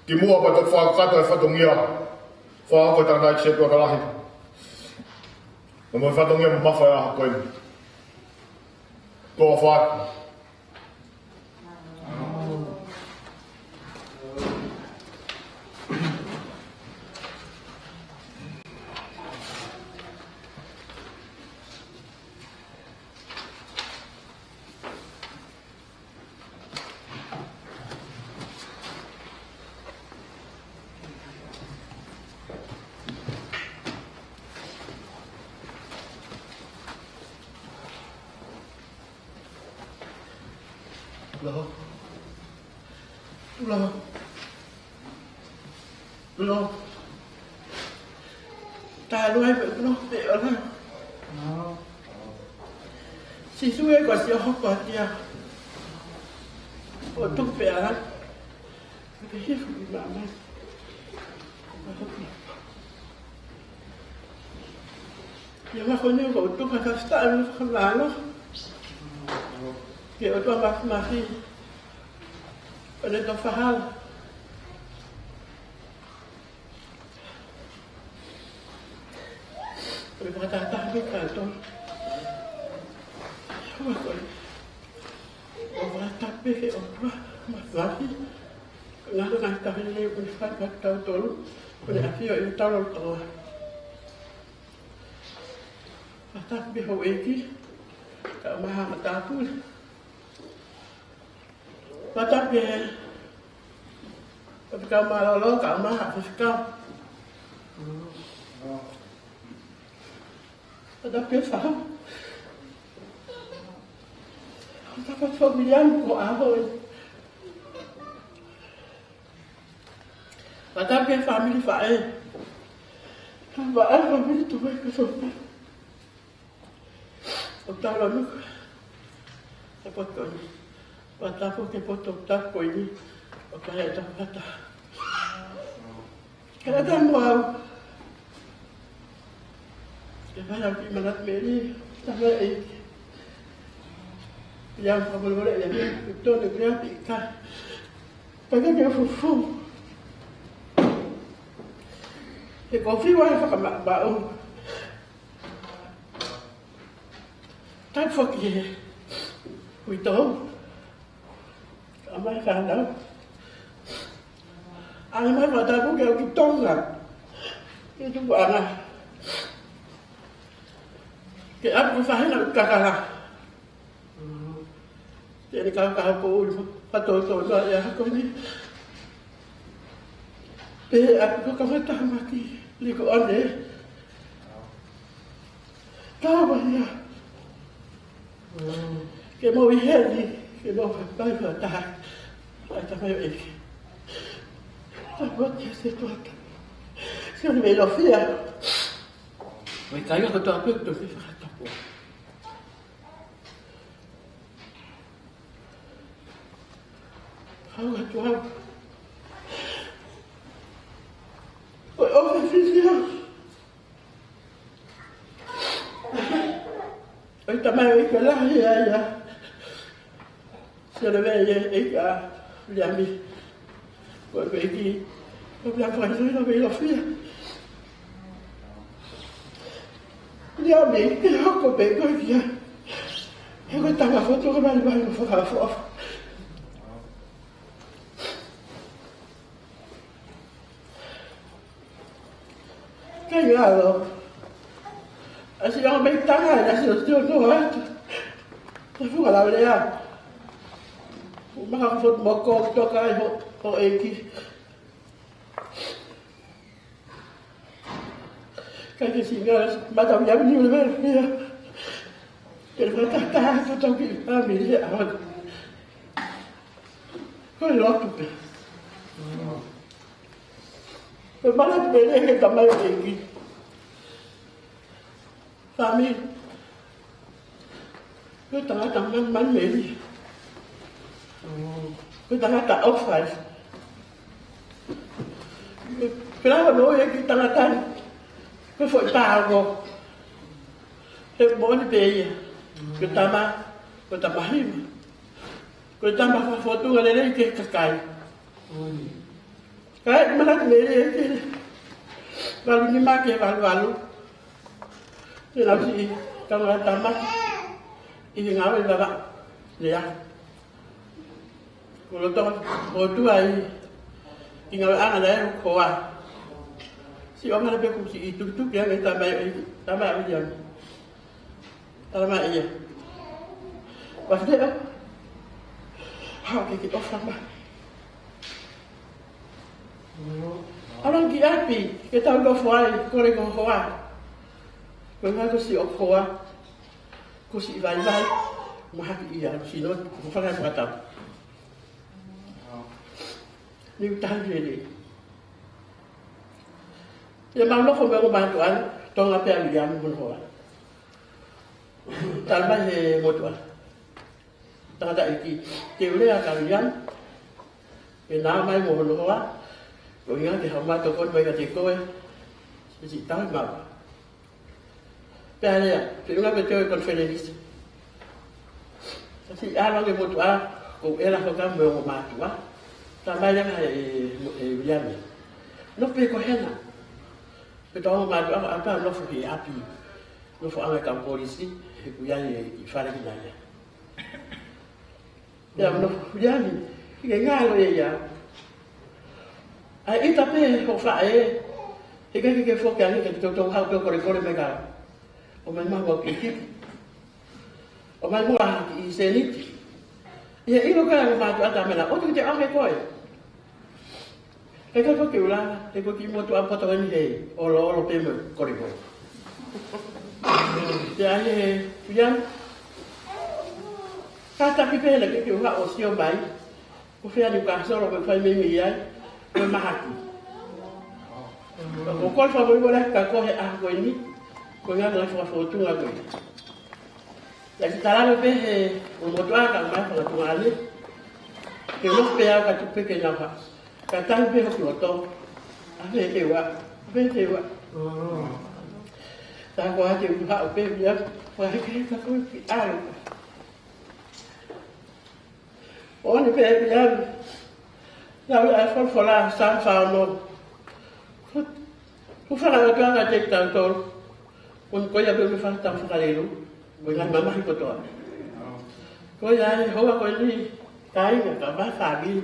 Kimuʻa pea toki fakakakato e fatongia. Fakahoko e tangataʻeiki setuata lahi. Mo e fatongia mamafa ʻi he ʻaho ko eni. Toa fatu. Lo. Lo. Talu ai pē lo pē ola. Sīsū ē, ko Sīsū ē, ko e hoko atu ia. ʻO tuku pē ala. Ke hifo ki māmani. Ia, ma ko ni ko tuku ka fita anu ka lalo. Ke ʻOtua Māfimafi. ʻO ne tofa hala. ʻO ne fakatātā mai kātoa. ʻO fakatapu ki he ʻOtua Māfimafi. Ngaahi ngaahi taʻahine ʻoku ne fai kiate kitautolu. ʻO ne ʻafio ʻi hotau lotolotonga. Fakatapu ki he houʻeiki. Kae ʻumaʻā e matāpule. Fakatapu ki he faifekau mālōlō, kae ʻumaʻā e faifekau. Fakatapu ki he fāmili. Fakatapu ki he fāmili ʻa Miko ʻa Hoi. Fakatapu ki he fāmili faʻē. Faʻē, fāmili tuʻu mai ki he fāmili. ʻO tala nuku. He poto ni. Fakatapu ki he poto tapu ko eni. ʻO ka e tau kata. Kata mo au. Ke fai au ki manatu mei ai. Tama e. Ia fakamolemole ia. Tone ia pika. Paka ke fufu. He ko fiu ai fakamaʻumaʻu. Tapu foki he uitou. Kae ʻumaʻā e fānau. ʻAi mai fakatapu ke au ki Tonga. Ki Tupuʻanga. Ke ʻapi ko Fahina ʻo Kakala. Te ne kau kau ko ulu. Fato to to ia ko ni. Pe ʻapi ko Kamatamaki. Liko ane. Tawa ia. Ke mau ʻi heni, ke mau fakapai fakataha. Ai, Tamai ʻEiki. Tapu atu ki he ʻOtua. Sio ni mei lofia. Mai kai o kotoa pē, to te fakatapu. Hau atu au. ʻOi, ʻo fefisia. ʻOi, Tamai ʻEiki, lahi ia ia. Sio leva ia ʻEiki ʻa Liami. Ko e ʻEiki. Ko e ʻEiki ʻa Liami, ko e ʻEiki ʻa Liami. Liami, ke hoko pē ko e kia. He ko e tanga fotu ka mali mali mo fakafoʻofa. Kei ngalo. ʻAsi ʻo mei tanga, ʻasi ʻo tio no atu. Te funga lau lea. Maka ko fotu mo ko toka ai ho, ho ʻEiki. Kai ke singa, mata mi au ni ule vela ia. Ke le fata ta, ta ta ki, a mi le a. Ko e lotu pē. Ko e mana pē le ke Tamai ʻEiki. Fāmili. Ko e tangata man, man meli. Ko e tangata ʻofa ai. Pela no e ki tangata ni. Ko e foʻi pāgo. He moʻoni pē ia. Ko e tama, ko e tama hima. Ko e tama fakafotunga lelei ki he kakai. Kae manatu mei ai ki he valu nima ki he valu valu. Te lau siʻi tangata maki ʻi he ngāue lava lea. Ko loto ʻOtua ʻi, ʻi ngāueʻanga lea ʻo e hoa. Siʻi ʻomai pē kuo siʻi tukutuku ia mei Tamai, Tamai ʻo ia. Tala mai ia. Wa te o. Hau ke ke ʻofa mai. ʻAlu ki ʻapi, ke tau nofo ai, kole ko hoa. Ko e ngaahi ko siʻo hoa. Ko siʻi vaivai. Mahaki ia, sino, ko fanga ko atau. Niu taha lelei. Pea mau nofo mo e ongo mātuʻa, Tonga pea Viliami mo hono hoa. Talamai ʻe he motuʻa, tangataʻeiki, te u lea kia Viliami, ke na ō mai mo hono hoa, ko e ʻuhinga ke haʻu mai ʻo tokoni mai kiate koe, siʻi tau mau. Pea lea, pea ʻuhinga pē te u ō ki he konifelenisi. Siʻi ʻalu ange e motuʻa, ko e lea foki mo e ongo mātuʻa. Talamai leva ʻe, ʻe Viliami, nofo pē koe hena. Pea tau ongo mātuʻa, ʻa pea nofo ki ʻapi. Nofoʻanga e kau polisi, he ʻoku ʻi ai e kiʻi fale ki nai. Pea u nofo, Viliami, ʻikai ke ngalo ia ia. ʻAi ʻita pē hoʻo faʻē, he ʻikai ke ke foki ange ke toutou haʻu pē ʻo kolekole mai ka. ʻOmai maʻu ha kiʻi kipi. ʻOmai maʻu ha kiʻi sēniti. ʻI he ʻilo ko ē ʻa e ongo mātuʻa, talamai, ʻoua te ke ʻoange koe. Kae ʻikai foki ke u lava, he ko e kiʻi motuʻa poto eni he ʻoloʻolo pē mo e kolekole. Pea ʻai ʻe Viliami, kātaki pē naʻe ʻikai ke u haʻu ʻo sio mai, ko fē ʻa Niukasolo ʻoku fai meimei ai, ko e mahaki. Ko e kole fakamolemole atu kia koe he ʻaho ko eni, ko e ngaahi ngaahi fakafōtunga ko ē. Naʻe ʻikai ke tala ange pē ʻe he ongo motuʻa ka ʻomai fakatunga ane. Ke nofo pē au ka tuku pē ke nau haʻu. Ka tahi pē hoki ʻo tō. ʻAve te ua. ʻAve te ua. Taha ko ē te u haʻu pē ia. Fakahekehekeʻi ka ko e kiʻi ʻalu. ʻOni pē ia. Lau ʻa e folofola Saame fā ono. Ko e fakaʻotuʻanga kiate kitautolu. Ko ia pē ʻoku ne fakatau fakalelu, mo e ngaahi mamahi kotoa. Ko ia ʻa e houa ko eni, kāinga, kau fāmili.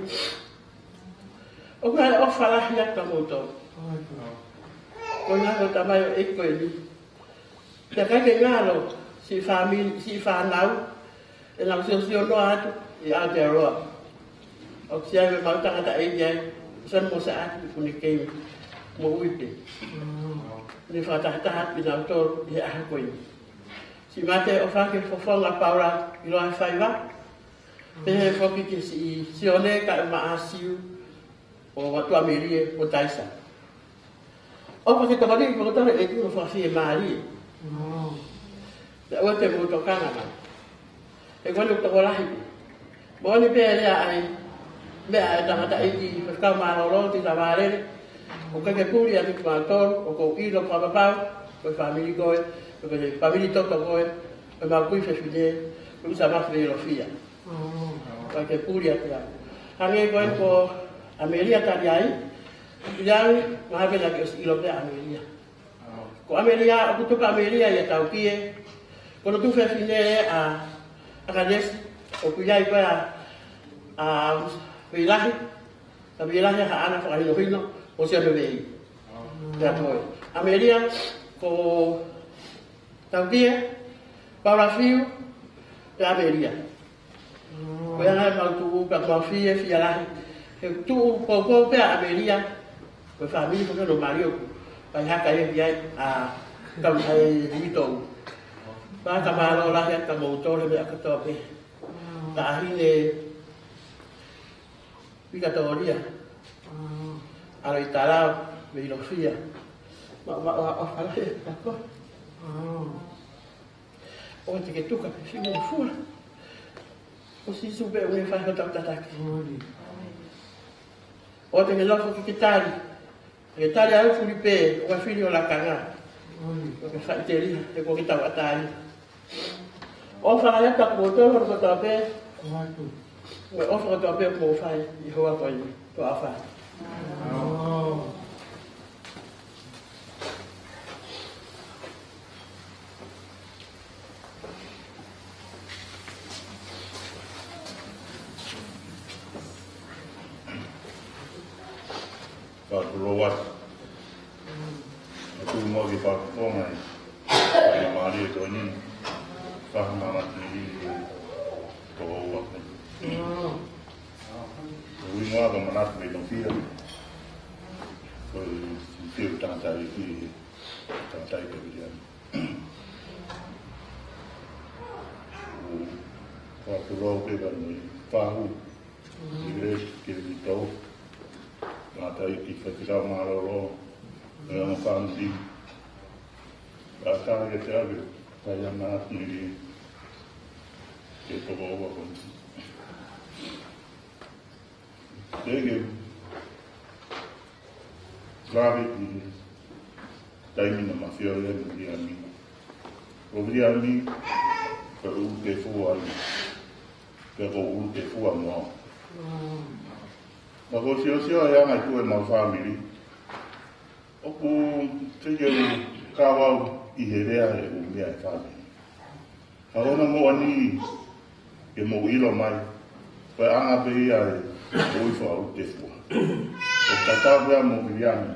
ʻOku ʻi ai e ʻofa lahi atu kia moutolu. Ko ia ko e tamai ʻo e ʻEiki ko eni. Pea ʻikai ke ngalo, siʻi fāmili, siʻi fānau, ʻenau siosio noa atu ʻi Aotearoa. ʻOku ʻi ai mo e mau tangataʻeiki ai, ʻoku sani mo sa atu ʻi Funikeimi, mo Uite. Ne fakatahataha atu kinautolu ʻi he ʻaho ko eni. Siʻi mate ʻofa ki he fofonga Paula ʻi Loa Faiva, pehē foki ki siʻi Sione kae ʻumaʻā Siu, ʻo Tuʻamelie, ʻo Taisa. ʻOfa ke tokoniʻi kimoutolu ʻe he ʻEiki mo fakafiemālie. Pea ʻoua te mou tokanga mai. He ko eni ʻoku tokolahi pē. Moʻoni pē e lea ʻa e, meʻa ʻa e tangataʻeiki, Faifekau Mālōlō, Tita Vālele. ʻOku ʻikai ke puli ʻa kimautolu, ʻoku ou ʻilo fakapapau, ko e fāmili koe, ko e fāmili toto koe, ko e mau kui fefine, ko e ʻusa mafi Veilofia. ʻOku ʻikai ke puli ʻa kimautolu. Hangē ko ē ko ʻAmelia tali ai, ʻi ai, mahalo pē naʻa ke ʻosi ʻilo pē ʻa ʻAmelia. Ko ʻAmelia, ʻoku tupu ʻa ʻAmelia ʻia Taukie, ko hono tuofefine ʻa ʻAkanesi, ʻoku ʻi ai ko ē ʻa, ʻa Veilahi, ʻa Veilahi Haʻana Fakahinohino, ʻo Sione Vei. Pea ko ē. ʻAmelia, ko Taukie, Paula Fiu, pea ʻAmelia. Ko ia naʻa mau tuʻu, pea mau fiefia lahi. He tuʻu poupou pē ʻa ʻAmelia, ko e fāmili ko ē naʻe ʻi Maliu. Pea ʻi ai ha kakai ia ʻa, ka ʻi ai e vitou. Pea ka mālō lahi atu kia moutolu he meʻa kotoa pē. Taʻahine Vikatolia. ʻAlo ʻi Talau, Veilofia. Maʻu, maʻu, ʻofa lahi atu kia koe. ʻOua te ke tuku ha fiu ʻi he fua. Ko Sīsū pē ʻoku ne fai hoʻo tataki. ʻOua te ke nofo ke ke tali. Ke tali ʻa e fili pē, ʻoua fili ʻo lakanga. ʻOua ke faʻiteliha, he ko ke tauʻatāina. ʻOfa lahi atu kia moutolu kotoa pē. Mo e ʻofa kotoa pē ʻoku mou fai ʻi he houa ko eni. Toa fa. Ka tulou atu. Ka tulu mo ki Fakatonga ʻi. Ka mālie ko eni. Ka māmā ki ʻi ko ua. Ko ui ngoa ka manatu Veilofia. Ko i siu tangataʻeiki. Tangataʻeiki Viliami. Ko tulou ke ka nui. Fahu. Igreja ke vitou. Ki he faifekau mālōlō, e ongo fāmili. Ka ka ke te ave, kai a manatu ni ke toko ua kon. Te ke lave ki he taimi naʻa ma fio ai mo Viliami. Ko Viliami, ko ʻUlukefua ia. Pea ko ʻUlukefua mo au. Ka ko e siosio e anga ʻeku ʻemau fāmili. ʻOku teʻeki ke u kau au ʻi he lea he ʻū meʻa e fāmili. Ka ko hono moʻoni ke mou ʻilo mai, ko e anga pē ia e ui fakaʻUlukefua. ʻOku tatau pē ia mo Viliami,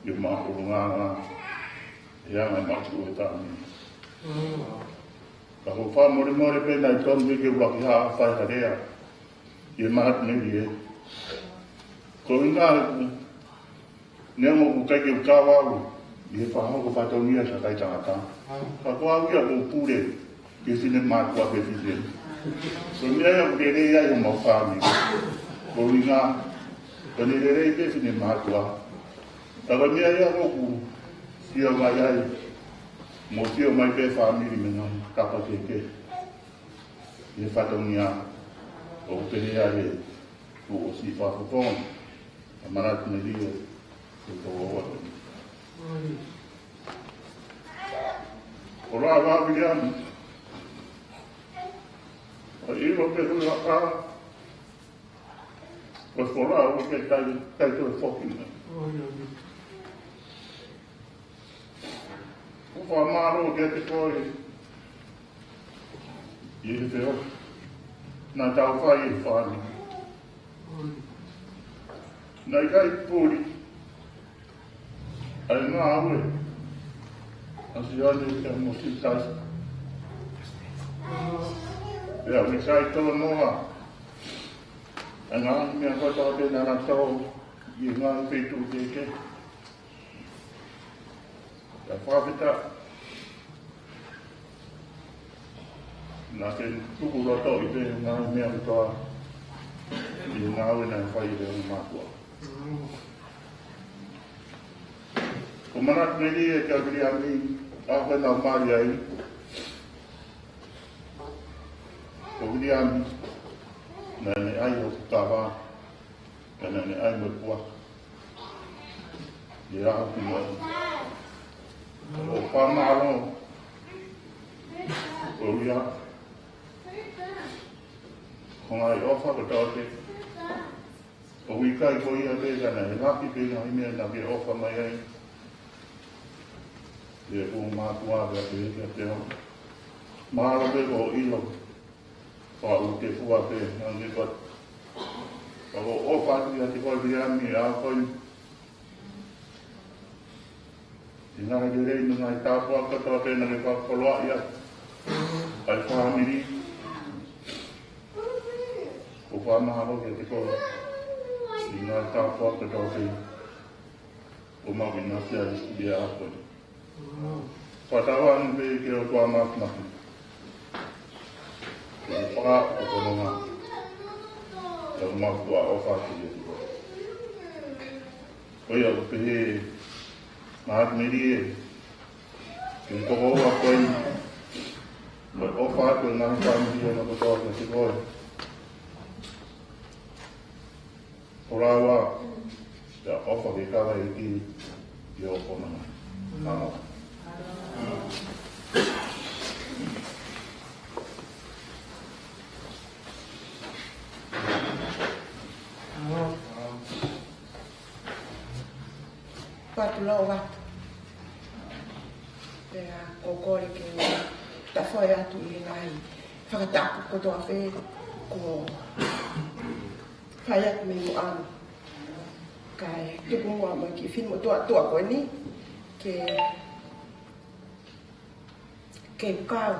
ʻi he māʻolunga e anga e mātuʻa e fāmili. Ka ko e fakamolemole pē naʻe tonu ke u ʻuluaki hā fai ha lea ʻi he manatu ni ē. Ko e ʻuhinga ʻeku, neongo ʻoku ʻikai ke u kau au ʻi he fakahoko fatongia ʻa e kakai tangata, ka ko au ia ʻoku ou pule ki he finemātuʻa pē fineʻeiki. Ko e meʻa ia ʻoku lelei ai homau fāmili. Ko e ʻuhinga, ko ʻene lelei pē finemātuʻa. Ka ko e meʻa ia ʻoku sio mai ai, mo sio mai pē fāmili mei he ngaahi kapa kehekehe. ʻI he fatongia ʻoku pehē ai e tuʻo si fafofong, a manatu mei lie, e toko ua. Ko e lava Viliami, ʻo ʻilo pē hui a ka, ko e folau ke tai, tai toe foki mai. ʻOku fakamālō kiate koe ʻi he feohi naʻa tau fai ʻi he fāmili. Naʻe ʻikai puli ʻa e ngāue ʻa Sione pea mo Sitasi. Pea ʻoku ʻikai tō noa ʻa e ngaahi meʻa kotoa pē naʻa na tō ʻi he ngaahi feituʻu kehekehe. Pea fakafetaʻi naʻa ke tuku loto ʻi he ngaahi meʻa kotoa ʻi he ngāue naʻe fai ʻe he ongo mātuʻa. Ko e manatu mei lie kia Viliami, ʻa ko e nau mali ai. Ko Viliami, naʻa ne ʻai hoku kava, ka naʻa ne ʻai mo e puaka. ʻI he ʻaho ki muʻa. ʻOku fakamālō. Ko ia. Ko e ngaahi ʻofa kotoa pē. ʻOku ʻikai ko ia pē ka naʻe lahi pē ngaahi meʻa naʻa ke ʻofa mai ai. ʻI he ongo mātuʻa pea pehē kiate au. Mahalo pē ko e ʻilo fakaʻUlukefua pē, naʻa ne ko. Ka ʻoku ou ʻofa atu kiate koe Viliami ʻa koe. ʻI he ngaahi lelei mo e ngaahi tāpuaki kotoa pē naʻa ke fakakoloaʻi ʻa e fāmili. ʻOku fakamālō kiate koe ʻi he ngaahi tāpuaki kotoa pē ʻoku mau ʻinasi ai ʻia koe. Fakatauange pē ki he ʻOtua Māfimafi ke fakaʻofoʻofa ʻa e ʻOtua Māfimafi ʻoku mau ʻofa atu kiate koe. Ko ia ʻoku pehē, manatu mei lie, ke toko ua ko eni, mo e ʻofa atu e ngaahi fāmili ʻa e kotoa kiate koe. Ko e lava, pea ʻofa ke kava e ʻEiki ʻi hoʻo konga. Mālō. Patu lau atu. Pea ʻoku ou kole ke u tafoki atu ʻi he ngaahi fakatapu kotoa pē kuo fai atu mei muʻa. Kae tuku muʻa mai ki he finemotuʻa ko eni ke, ke kau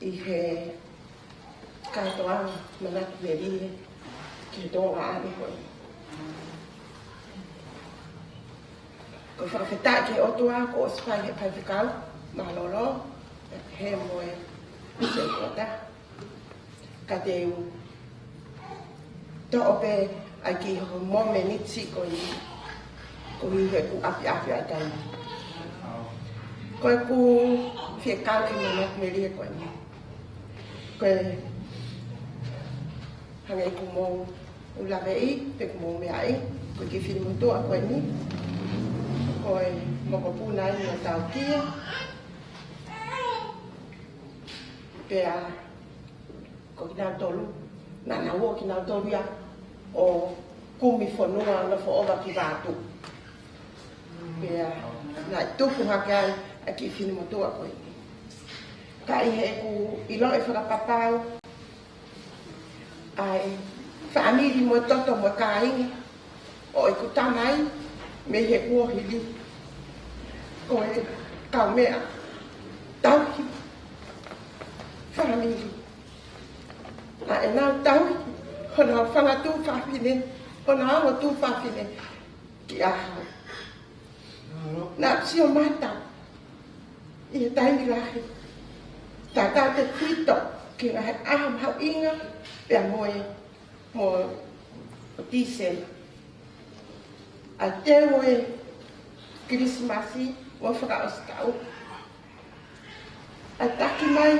ʻi he kātoanga manatu mei lie ki he Tonga ʻaho ko eni. Ko e fakafetaʻi ki he ʻOtua kuo ʻosi fai ʻe he faifekau mālōlō, he mo e, he ko ta. Ka te u toʻo pē ʻa e kiʻi momeniti ko eni, koeʻuhi he kuo ʻapiʻapi ʻa e taimi. Ko ʻeku fie kau ki he manatu melie ko eni. Ko e hangē ko ʻeku mou ʻuluaki, pe ʻeku mou meʻa ai, ko e kiʻi finemotuʻa ko eni, ko e mokopuna ʻi he taukia. Pea ko kinautolu, naʻa nau ō kinautolu ia ʻo kumi fonua ʻo nofo ʻova ki Vatu. Pea naʻe tupu hake ai ʻa e kiʻi finemotuʻa ko eni. Ka ʻi heʻeku ʻiloʻi fakapapau ʻa e fāmili mo e toto mo e kāinga ʻo ʻeku tamai mei he kuohili, ko e kaumeʻa tauhi fāmili. Naʻa nau tauhi honau fanga tuofāfine, honau ongo tuofāfine ki ʻaho. Naʻa ku sio mata ʻi he taimi lahi, tautautefito ki he ngaahi ʻaho mahuʻinga pea mo e, mo Tīsema. ʻA e teu ʻo e Kilisimasi mo e fakaʻosi taʻu. ʻA e taki mai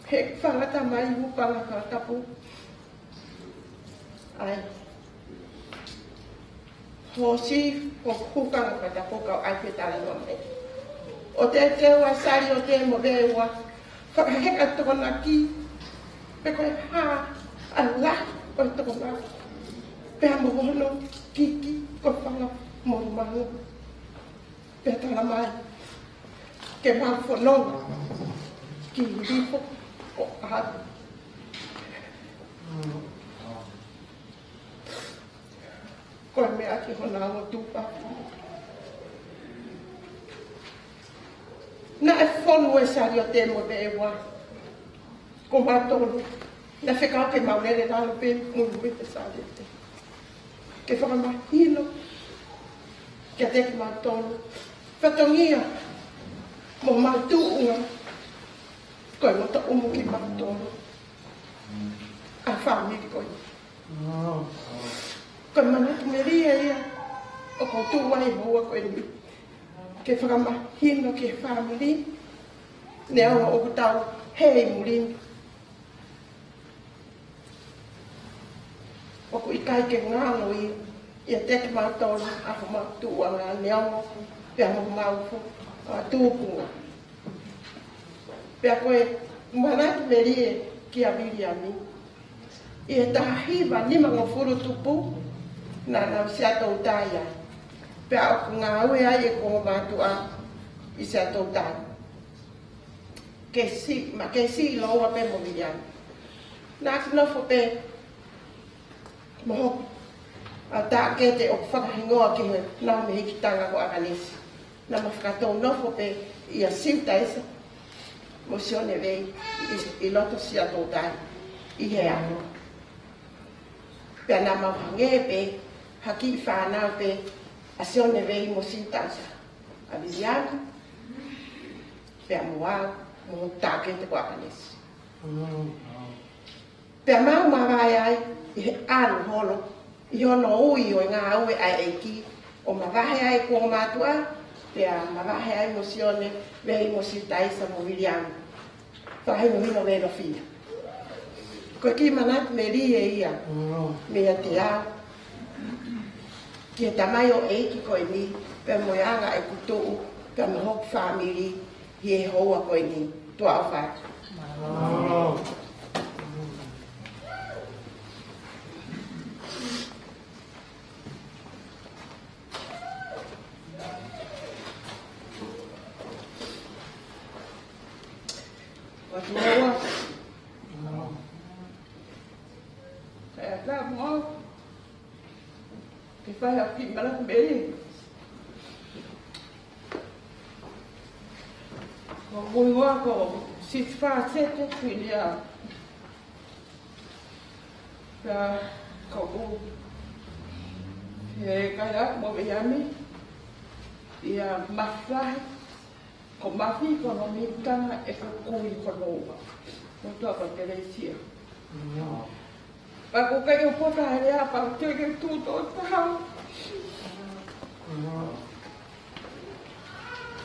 he fanga tamai hūfanga he fakatapu. ʻAi. Hoosi ko hūfanga he fakatapu kau ai pē talanoa mai. ʻO teuteu ʻa e saliote mo Veua, fakaheka Tokonaki, pe ko e hā ʻa e lahi ʻo e Tokonaki. Pea mo hono kiki ko e fanga monumanu. Pea tala mai ke mau fononga ki Lifo ʻo ʻalu. Ko e meʻa ki honau ongo tuofāfine. Naʻe fonu e saliote mo Veua. Ko mautolu, naʻe fekau ke mau lele lalo pē muimui he saliote. Ke fakamahino kiate kimautolu fatongia mo mau tuʻunga, ko e moto umu kimautolu ʻa e fāmili ko eni. Ko e manatu melie ia ʻoku ou tuʻu ai he houa ko eni. Ke fakamahino ki he fāmili, neongo ʻoku tau hē ʻi muli ni, ʻoku ʻikai ke ngalo ia ʻiate kimautolu ʻa homau tuʻunga neongo pea mo homau fu-, ʻa, tupuʻanga. Pea ko e manatu melie kia Viliami. ʻI he taha hiva nimangofulu tupu, naʻa nau Siaʻatoutai ai. Pea ʻoku ngāue ai ʻeku ongo mātuʻa ʻi Siaʻatoutai. Kei siʻi, ma kei siʻi lōua pē mo Viliami. Naʻa ku nofo pē mo hoku, ʻa, taʻokete ʻoku fakahingoa ki he nau mehikitanga ko ʻAkanesi. Naʻa ma fakatou nofo pē ʻia Siutaisa mo Sione Vei ʻi, ʻi loto Siaʻatoutai ʻi he ʻaho. Pea naʻa mau hangē pē ha kiʻi fānau pē ʻa Sione Vei mo Siutaisa, ʻa Viliami, pea mo au, mo taʻokete ko ʻAkanesi. Pea mau mavahe ai ʻi he ʻalu holo, ʻi hono ui ʻo e ngāue ʻa e ʻEiki, ʻo mavahe ai ʻeku ongo mātuʻa, pea mavahe ai mo Sione Vei mo Siutaisa mo Viliami. Fakahinohino Velofia. Ko e kiʻi manatu melie ia meiate au ki he tamaioʻeiki ko eni, pea mo e anga ʻeku tuʻu, pea mo hoku fāmili, ʻi he houa ko eni. Tuʻa ʻofa atu. Ua tuʻa ua. Kae ʻatā mo au ke fai ha kiʻi manatu melie. Ko hoku hingoa ko Siti Fāsete Kuini ʻa. Pea ko hoku, he kai ʻa mo Viliami, ʻia Mafi lahi, ko Mafi ko hono mihikitanga ʻeku kui ko Noa. Mo tuʻa ko Telesia. Pea ko e kai o pota hele a pau te ke tū tō tau.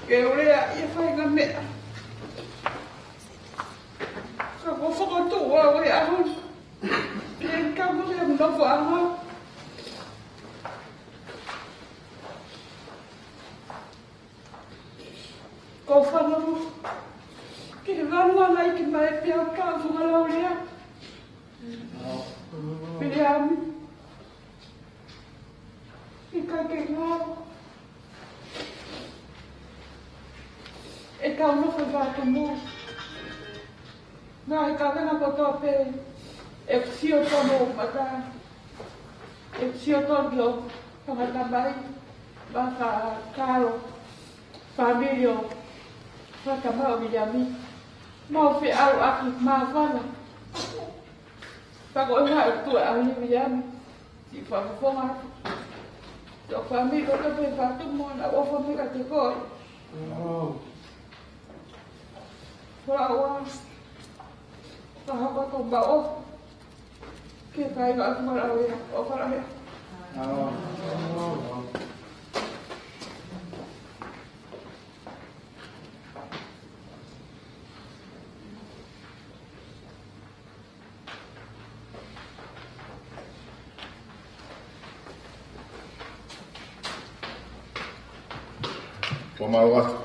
Ke ule a ia fai ngā meʻa. Ka ko fokotuʻu au e aho. Te ka mo le mo fo aho. Ko fanongo. Ke vanua nai ki mai pea ka funga lau lea. Piliami. Ika ke ngau. E kau no fa vatu mo. Nā e ka vena kotoa pē. E sio tono mata. E sio tono. Tangata mai. Maka kalo. Familio. Maka mau Viliami. Mau fe au aki. Mafana. Pea ko e hā e tuʻa ʻa Viliami. Siʻi fakafofonga atu. Tau fāmili ko te pē fatu mo na o fāmili ka te koi. Ko la ua. Ka hoko to ba o. Ke kai ka atu mara o ia. O fara ia. Ko mau atu.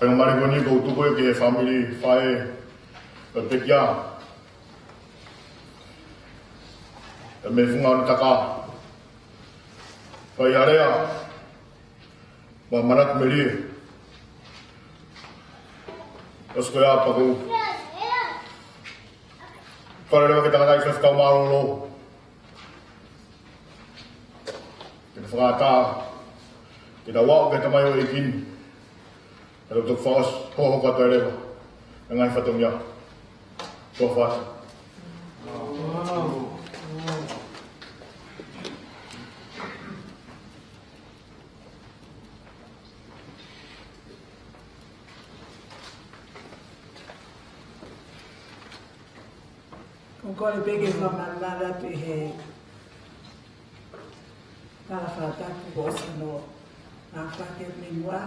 Whai mare ko ni ko tuku e ke family fai e pekia. E me funga ni taka. Fai area. Ma manatu melie. Osko ia paku. Kare lewa ke tangata i fefkau mālōlō. Ke te whakatā. Ke ta wau ke tamai o ikin. Ke tau toki faos. Ho ho kata lewa. E ngai fatongia. Tō fata. Ko kole pē ke fakamālō atu ʻi he tala fakatapu ko Osano. Nā fake me mua,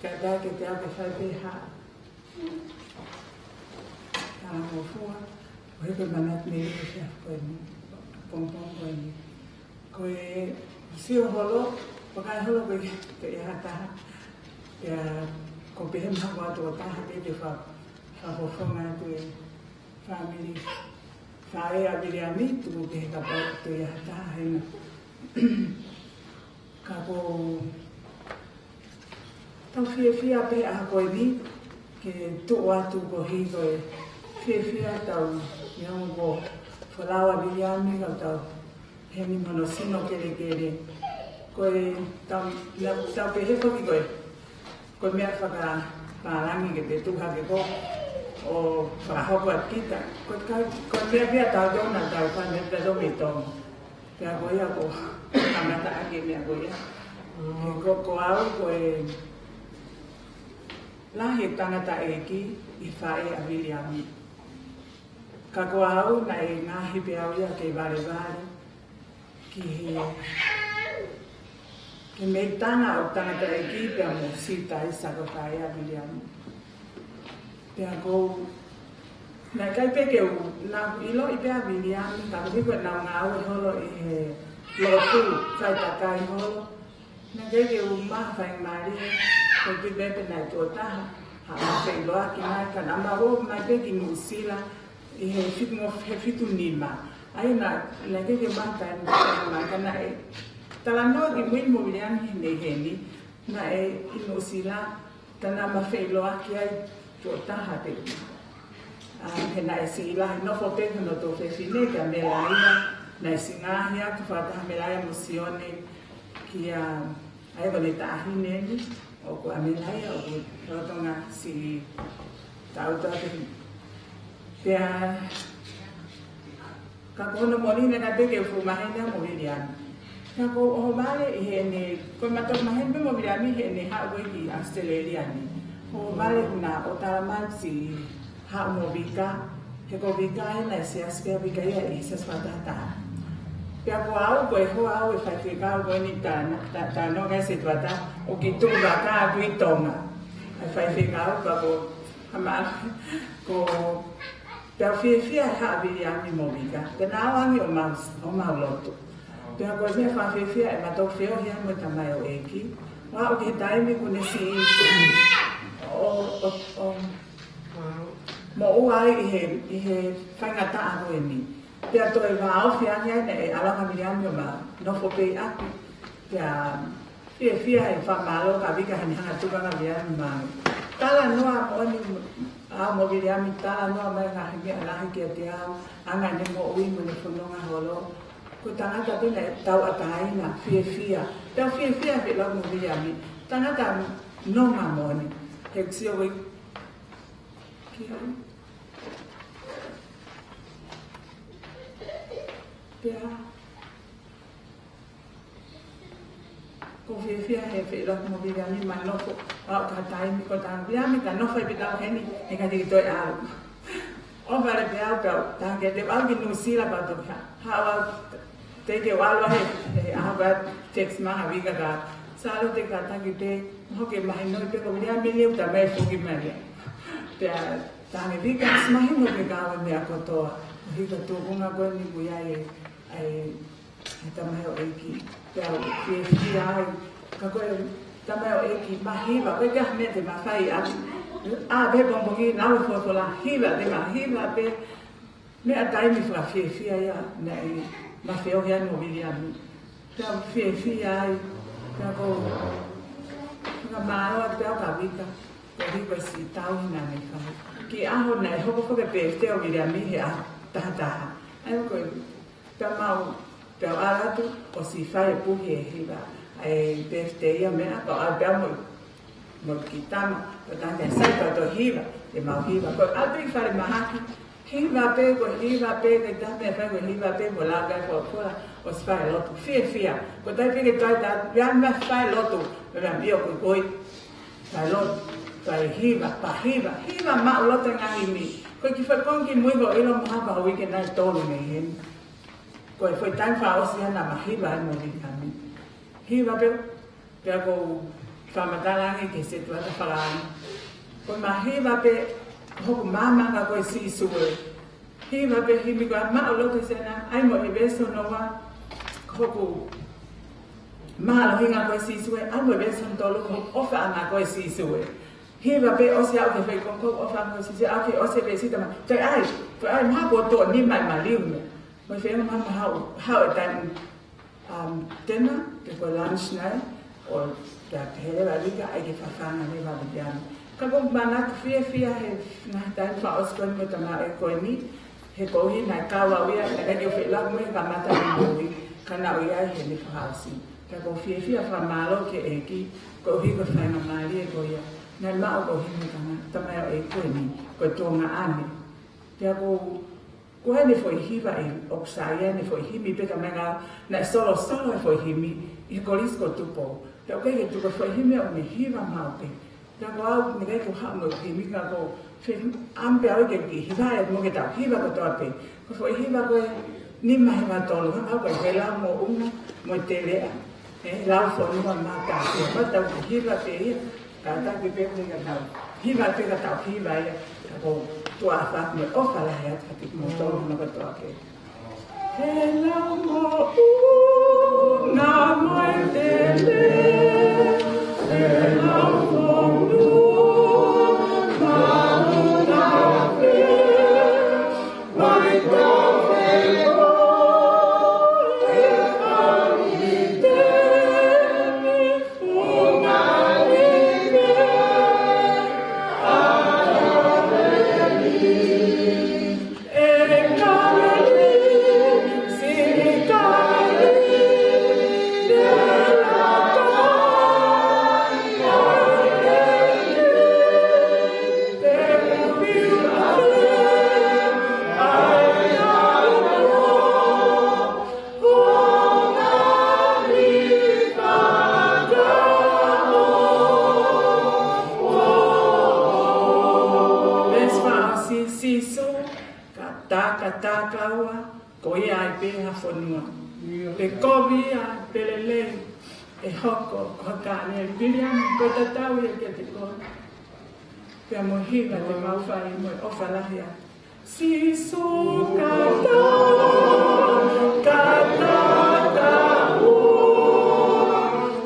ka tā ke te ake fai pē ha. Ka mo fua, ko he ko manat me ko fia ko ni, pong pong ko ni. Ko e sio holo, pakai holo ko e te ia hata. Ia, ko pehē maha ko atu o taha te te fa, fa fofonga atu e family. Fa e a Viliami, tuku ke he kapau te ia hata hena. Ka ko tau fiefia pē ʻaho ko eni, ke tuʻu atu ko hiko e fiefia tau, neongo ko falawa Viliami ka tau, heni mono sino kelekele. Ko e tau, na, tau pehē foki ko e, ko e meʻa fakapālangi ke te tuha ke ko, o fakahoko atu kita. Ko e kai, ko e meʻa pea tau tona tau fane, tau me tau. Pea ko ia ko, kamata ake meʻa ko ia. He ko, ko au ko e lahi e tangataʻeiki ʻi faʻē ʻa Viliami. Ka ko au naʻe ngaahi pē au ia ke valevale. Ki he, ke mei tanga au tangataʻeiki pea mo sita i saka faʻē ʻa Viliami. Pea ko, naʻe kai pē ke u, naʻa ku ʻiloʻi pē ʻa Viliami, ka ko hiko naʻa ku ngāue holo ʻi he lotu, fai takai holo. Naʻe kai ke u maha fai mali, ko ki pē pē naʻe tuʻo taha, ha ma feiloaki mai, ka naʻa ma ō mai pē ki Nuʻusila, ʻi he fitu, he fitu nima. ʻA ia naʻa, naʻe kai ke maha fai mali, ka naʻe, talanoa ki mui mo Viliami nei heni, naʻe ʻi Nuʻusila, Ka naʻa ma feiloaki ai tuʻo taha pē. ʻA, he naʻe siʻi lahi nofo pē hono tuofefine kia Melaia, naʻe siʻi ngaahi atu fakataha Melaia mo Sione kia, ʻa ia ko e taʻahine ni, ʻoku ʻa Melaia, ʻoku lolotonga siʻi tautau pē. Pea, Ka ko hono moʻoni naʻe ʻikai pē ke u fuʻu maheni au mo Viliami. Ka ko hoʻo vale ʻi heʻene, ko e mata maheni pē mo Viliami heʻene haʻu ko ē ki ʻAositelēlia ni. Hoʻo vale ʻoku na ō talamai siʻi haʻu mo Vika, He ko Vika ena e siasi pē ʻa Vika ia ʻi he siasi fakatahataha. Pea ko au, ko e hoa au e faifekau ko eni ta, ta, ta no ngai se tuata, ʻo ki Tuvaka atu ʻi Tonga. ʻA e faifekau pea ko, hama, ko, pea fiefia he haʻa Viliami mo Vika. Pea naʻa nau ō ange ʻo mau, ʻo mau lotu. Pea ko e meʻa fakafiefia ʻe mautolu feohi ai mo e tamaioʻeiki. Ua ʻo ki he taimi kuo ne siʻi ʻo, ʻo, ʻo, moʻua ai ʻi he, ʻi he faingataʻa ko eni. Pea toe vāofi ange ai naʻe ʻalu ange ʻa Viliami ʻo mau nofo pē ʻi ʻapi. Pea fiefia he fakamālō kia Vika he ne hanga ʻo tuku ange ʻa Viliami maʻaku. Talanoa moʻoni ʻa mo Viliami, talanoa mai ngaahi meʻa lahi kiate au, anga ʻene moʻui mo ʻene fononga holo. Ko e tangata pē naʻe tauʻatāina, fiefia. Tau fiefia he lau mo Viliami. Tangata nonga moʻoni. He ʻoku sio ko ē ki ai. Pea ʻoku ou fiefia he feʻiloaki mo Viliami, ma nofo ʻo aʻu ki ha taimi ko e tala ʻe Viliami, ka nofo ai pē ʻetau heni, he ka tiki toe ʻalu. ʻO vale pē au pea u, tā ke te u ʻalu ki Nuʻusila pea toki hā. Hā ʻo au, te ke ʻalu he, he ʻaho pea text mai ʻa Vika ka, Sālote kātaki pē, mahalo ke mahino pē ko Viliami leva ta mai foki mai ia. Pea tā ke Vika, ʻosi mahino pē ka ʻoku meʻa kotoa, ʻo hika tuʻunga ko eni ʻoku ʻi ai e, ʻa e he tamaioʻeiki, pea u fiefia ai. Ka ko e tamaioʻeiki, ma hiva, ko e ka mea te ma fai atu. ʻA pē pongipongi, lau e folofola, hiva, te ma hiva pē. Meʻa taimi fakafiefia ia, naʻe ma feohi ai mo Viliami. Pea u fiefia ai, pea ʻoku ou fakamālō atu pē au kia Vika, ko Vika siʻi tauhi naʻa ne fai. Ki he ʻaho naʻe hoko foki e birthday ʻo Viliami he ʻaho tahataha. ʻA ia ko e Pea mau, pea u ʻalu atu, ʻosi fai e puhi e hiva, ʻa e birthday ia meʻa, pea u ʻalu pē au mo, mo e kiʻi tama, pea tā ke sai pea toe hiva, te mau hiva. Ko e ʻalu pē ki falemahaki, hiva pē, ko e hiva pē, ke tā ke fai ko e hiva pē, mo lau pē folofola, ʻosi fai e lotu, fiefia. Ko e taimi pē ke toe tā, pea ma fai lotu, pea ma pio ko e koi. Fai lotu, fai hiva, pea hiva, hiva maʻuloto e ngaahi himi. Ko e kiʻi fakakonga kimuʻa ko e ʻilo mo hapa uike nai tolu mei heni. Ko e foʻi taimi fakaʻosi ia naʻa ma hiva ai mo Viliami. Hiva pē, pea ʻoku ou fakamatala ange ki he setuata fakaʻamu. Ko e ma hiva pē, hoku maama ka ko e Sīsū ē. Hiva pē himi ko e maʻuloto e siana, ʻai mo e veesi hono ua, hoku mālohinga ko e Sīsū ē, ʻai mo e veesi hono tolu, hoku ʻofaʻanga ko e Sīsū ē. Hiva pē ʻosi aʻu ki he foʻi konga ko e ʻofaʻanga ko e Sīsū ē, aʻu ki he ʻosi e veesi tama. Toe ʻai, toe ʻai, mahalo kuo tō nima e maliu mo e. Mo e feinga mahalo, mahalo, haʻu e taimi, um, tena, pe ko e lunch nai, ʻo ta ke hele la lika, ʻai ke fafanga leva Viliami. Ka ʻoku ou manatu fiefia he ngaahi taimi fakaʻosi ko eni mo e tamaioʻeiki ko eni, he koeʻuhi naʻe kau au ia, naʻe ʻikai ke u feʻiloaki mo ia he kamata ʻeku moʻui, ka naʻa ku ʻi ai heni fakaʻosi. Pea ʻoku ou fiefia fakamālō ki he ʻEiki, koeʻuhi ko e faingamālie ko ia naʻe maʻu koeʻuhi mo e tama, tamaioʻeiki ko eni, ko e tuongaʻane. Pea ʻoku, ko ʻene foʻi hiva ē, ʻoku sai ʻene foʻi himi pē ka mei ngā, naʻe solosolo e foʻi himi ʻi he Kolisi ko Tupou. Pea ʻoku ʻikai ke tuku e foʻi himi ʻo ne hiva maʻu pē. Pea ko au, naʻe ʻikai ke u haʻu mo e himi ka ko e fe-, ʻamu pē au ke kiʻi hiva ē mo ke tau hiva kotoa pē. Ko e foʻi hiva ko e nima hiva tolu, hangē ko e he lau mo ʻuna, mo e teleʻa. He lau fonua mata, ke mata u hiva pē ia, kātaki pē ke ka tau. Hiva pē ka tau hiva ia, ka ko e tuʻa ʻafa mo e ʻofa lahi atu kiate kimoutolu hono kotoa pē. He lau mo ʻuna mo e teleʻa, he lau fonua mata pē. Takataka ua, ko ia ai pē ha fonua. Pe kovi ia, pe lelei, ʻe hoko ko ha kāneli. Viliami, ko e tatau ia kiate koe. Pea mo e hiva te mau fai mo e ʻofa lahi atu. Sīsū kata, kata, kata,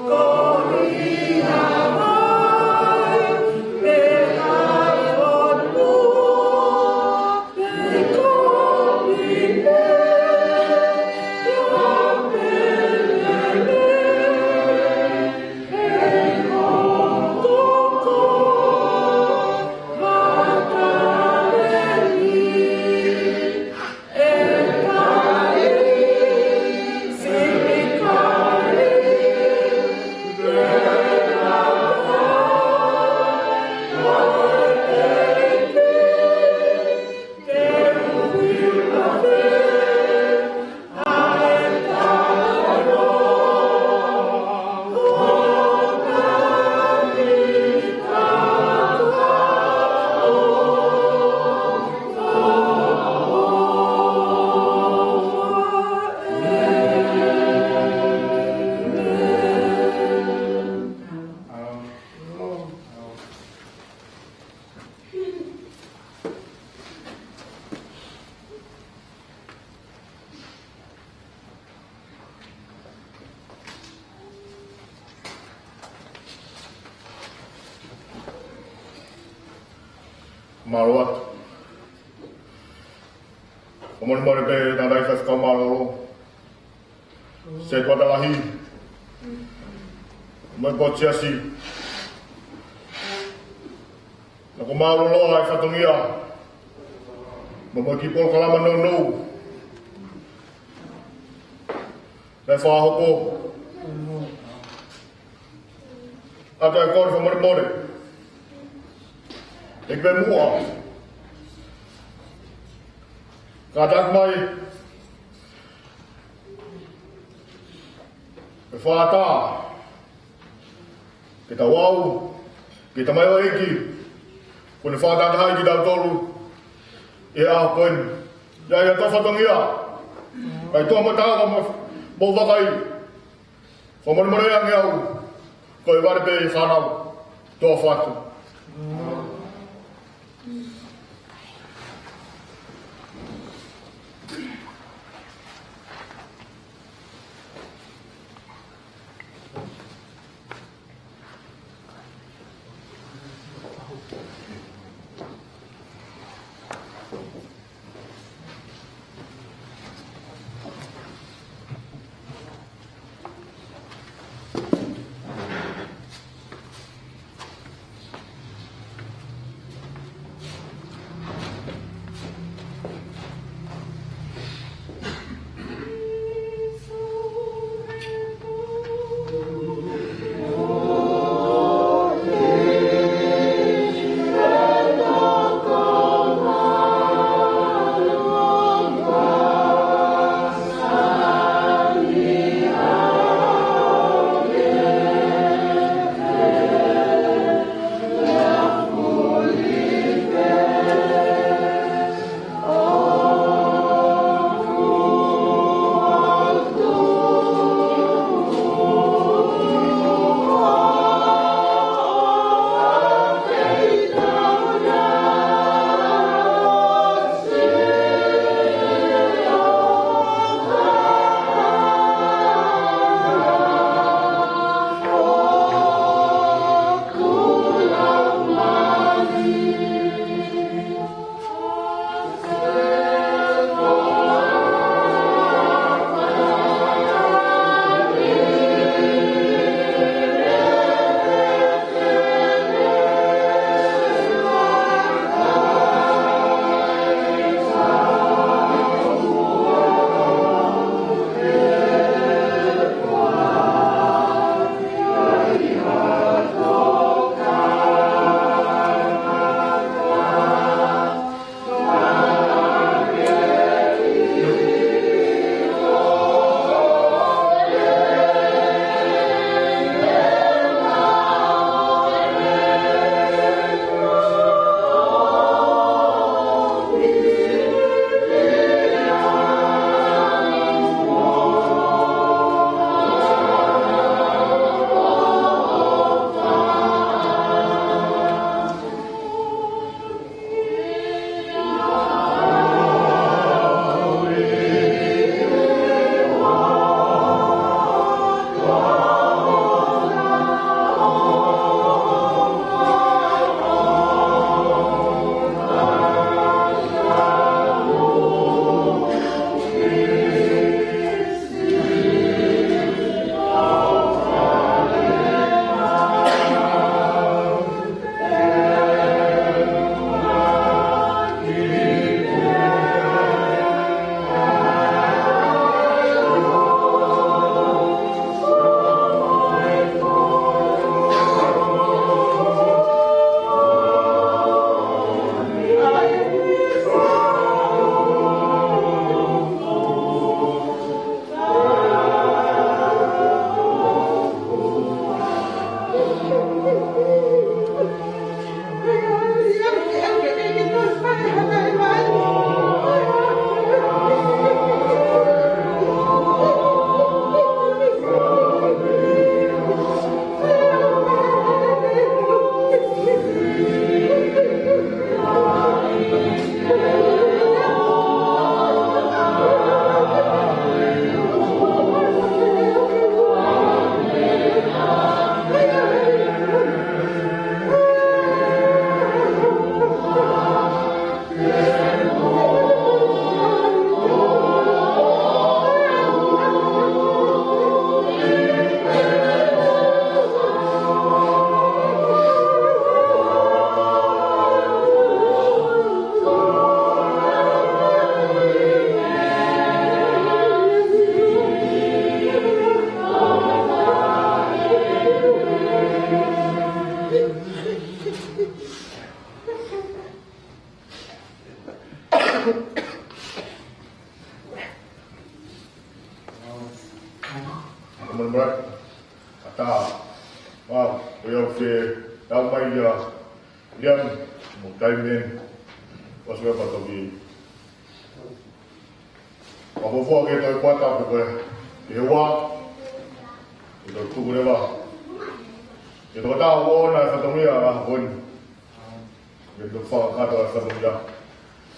ko ia ai pē ha fonua. Mālō atu. Fakamolemole pē ʻa e ngaahi faifekau mālōlō. Setuata Lahi. Mo e kau siasi. Naʻa ku mālōlō ai fatongia. Mo mo e kiʻi polokalama nounou. Naʻe fakahoko. ʻA ia ko e fakamolemole. ʻEiki pē muʻa. Kātaki mai. ʻE fātā. Ke tau ō. Ke tamai ʻo e ʻEiki. Kuo ne fakatahatahaʻi kitautolu. ʻI he ʻaho ko eni. ʻIa ia to fatongia. Kai to mo tau mo, mo vakai. Fakamolemole ange au, ko e vale pē ʻi fānau, tō fatu. Right. Ata. Wow, we have the, that might, uh, Liam, mo Taimeni. What's up, Patoki? Ka ko fua ke toi kuata pe ko e, ke he ua, ke toi tuku leva. Ke toi tau o na e fatongia a honi. Ke toi fakakato e fatongia.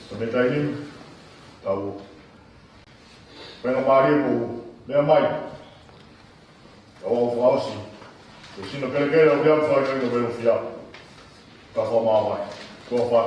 Ka me taini, tau. Pena mari mo, me mai. Ka ua ʻo fakaʻosi. Ko e sino kelekele ʻo Liam fai kai no velo fia. Ka fua mā mai. Ko fa.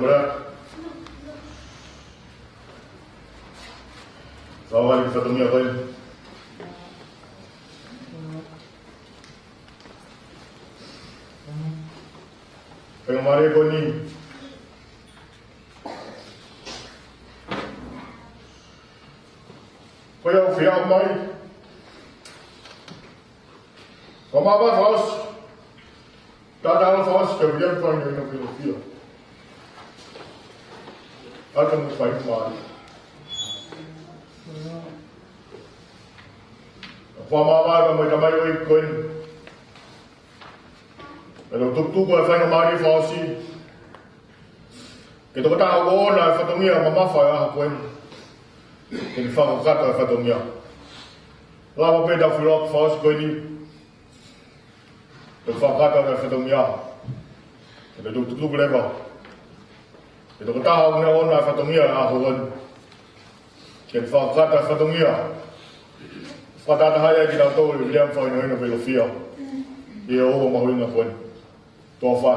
Kole atu. Tau ō ki he fatongia ko eni. Faingamālie ko eni. Ko ia ʻoku fie ʻomai. Ko e mamafa fakaʻosi. Tatala fakaʻosi kia Viliami Fainoino Vilofia. ʻA e kau faingamālie. Ko e mamafa mai tamai ʻo e ko eni. Pea ʻoku tukutuku e faingamālie fakaʻosi. Ke tokotaha ʻoku ʻoʻona e fatongia mamafa ʻo e ʻaho ko eni. Ke ne fakakakato e fatongia. Lava pē ʻetau feʻiloaki fakaʻosi ko eni. Ke fakakakato e fatongia. Ke tukutuku leva e tokotaha ʻoku ne ʻoʻona e fatongia ʻo e ʻaho ko eni. Ke ne fakakakato e fatongia. Fakataha ai kitautolu ʻe Viliami Fainoino Vilofia. ʻI he ʻaho mahuʻinga ko eni. Tofa.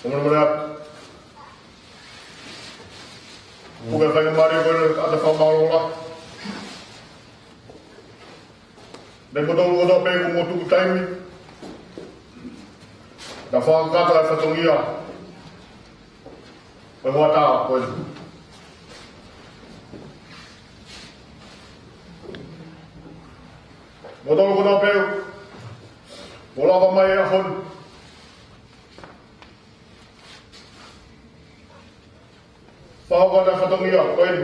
Ko mona mona. Ko e faingamālie ko eni ʻo e ʻata fakamālō lahi mei he motuʻa kotoa pē kuo mou tuku taimi ʻo fakakakato e fatongia ʻo e hoʻatā ko eni. Motuʻa kotoa pē kuo lava mai he ʻaho ni ʻo fakakakato e fatongia ko eni.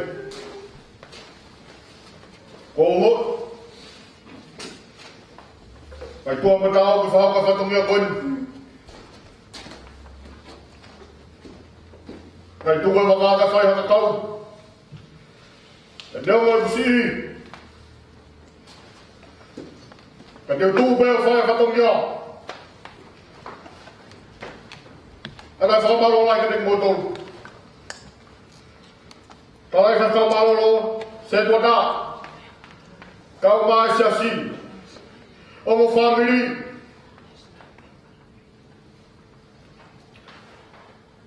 Ko e ʻuhinga ʻoku ʻikai tuʻa mo taau ke fakakakato e fatongia ko eni. ʻIkai tuku e vaka ke fai ha kakau. Ka neongo ʻeku siʻi, ka te u tuʻu pē ʻo fai e fatongia. ʻOku ou fakamālō lahi kiate kimoutolu. Talaʻi fakamālō, setuata, kau mai siasi, ongo fāmili,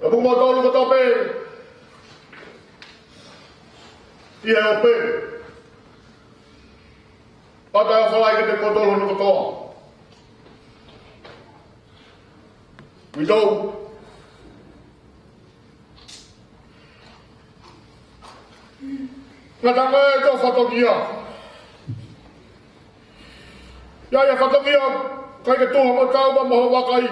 ʻa kimoutolu kotoa pē ʻi he ope. ʻOku ou fakamālō lahi kiate kimoutolu hono kotoa. Uitou. Ngata mai e tau fatongia. ʻI ai e fatongia ʻoku ʻikai ke tuha mo taau mo ho vakai.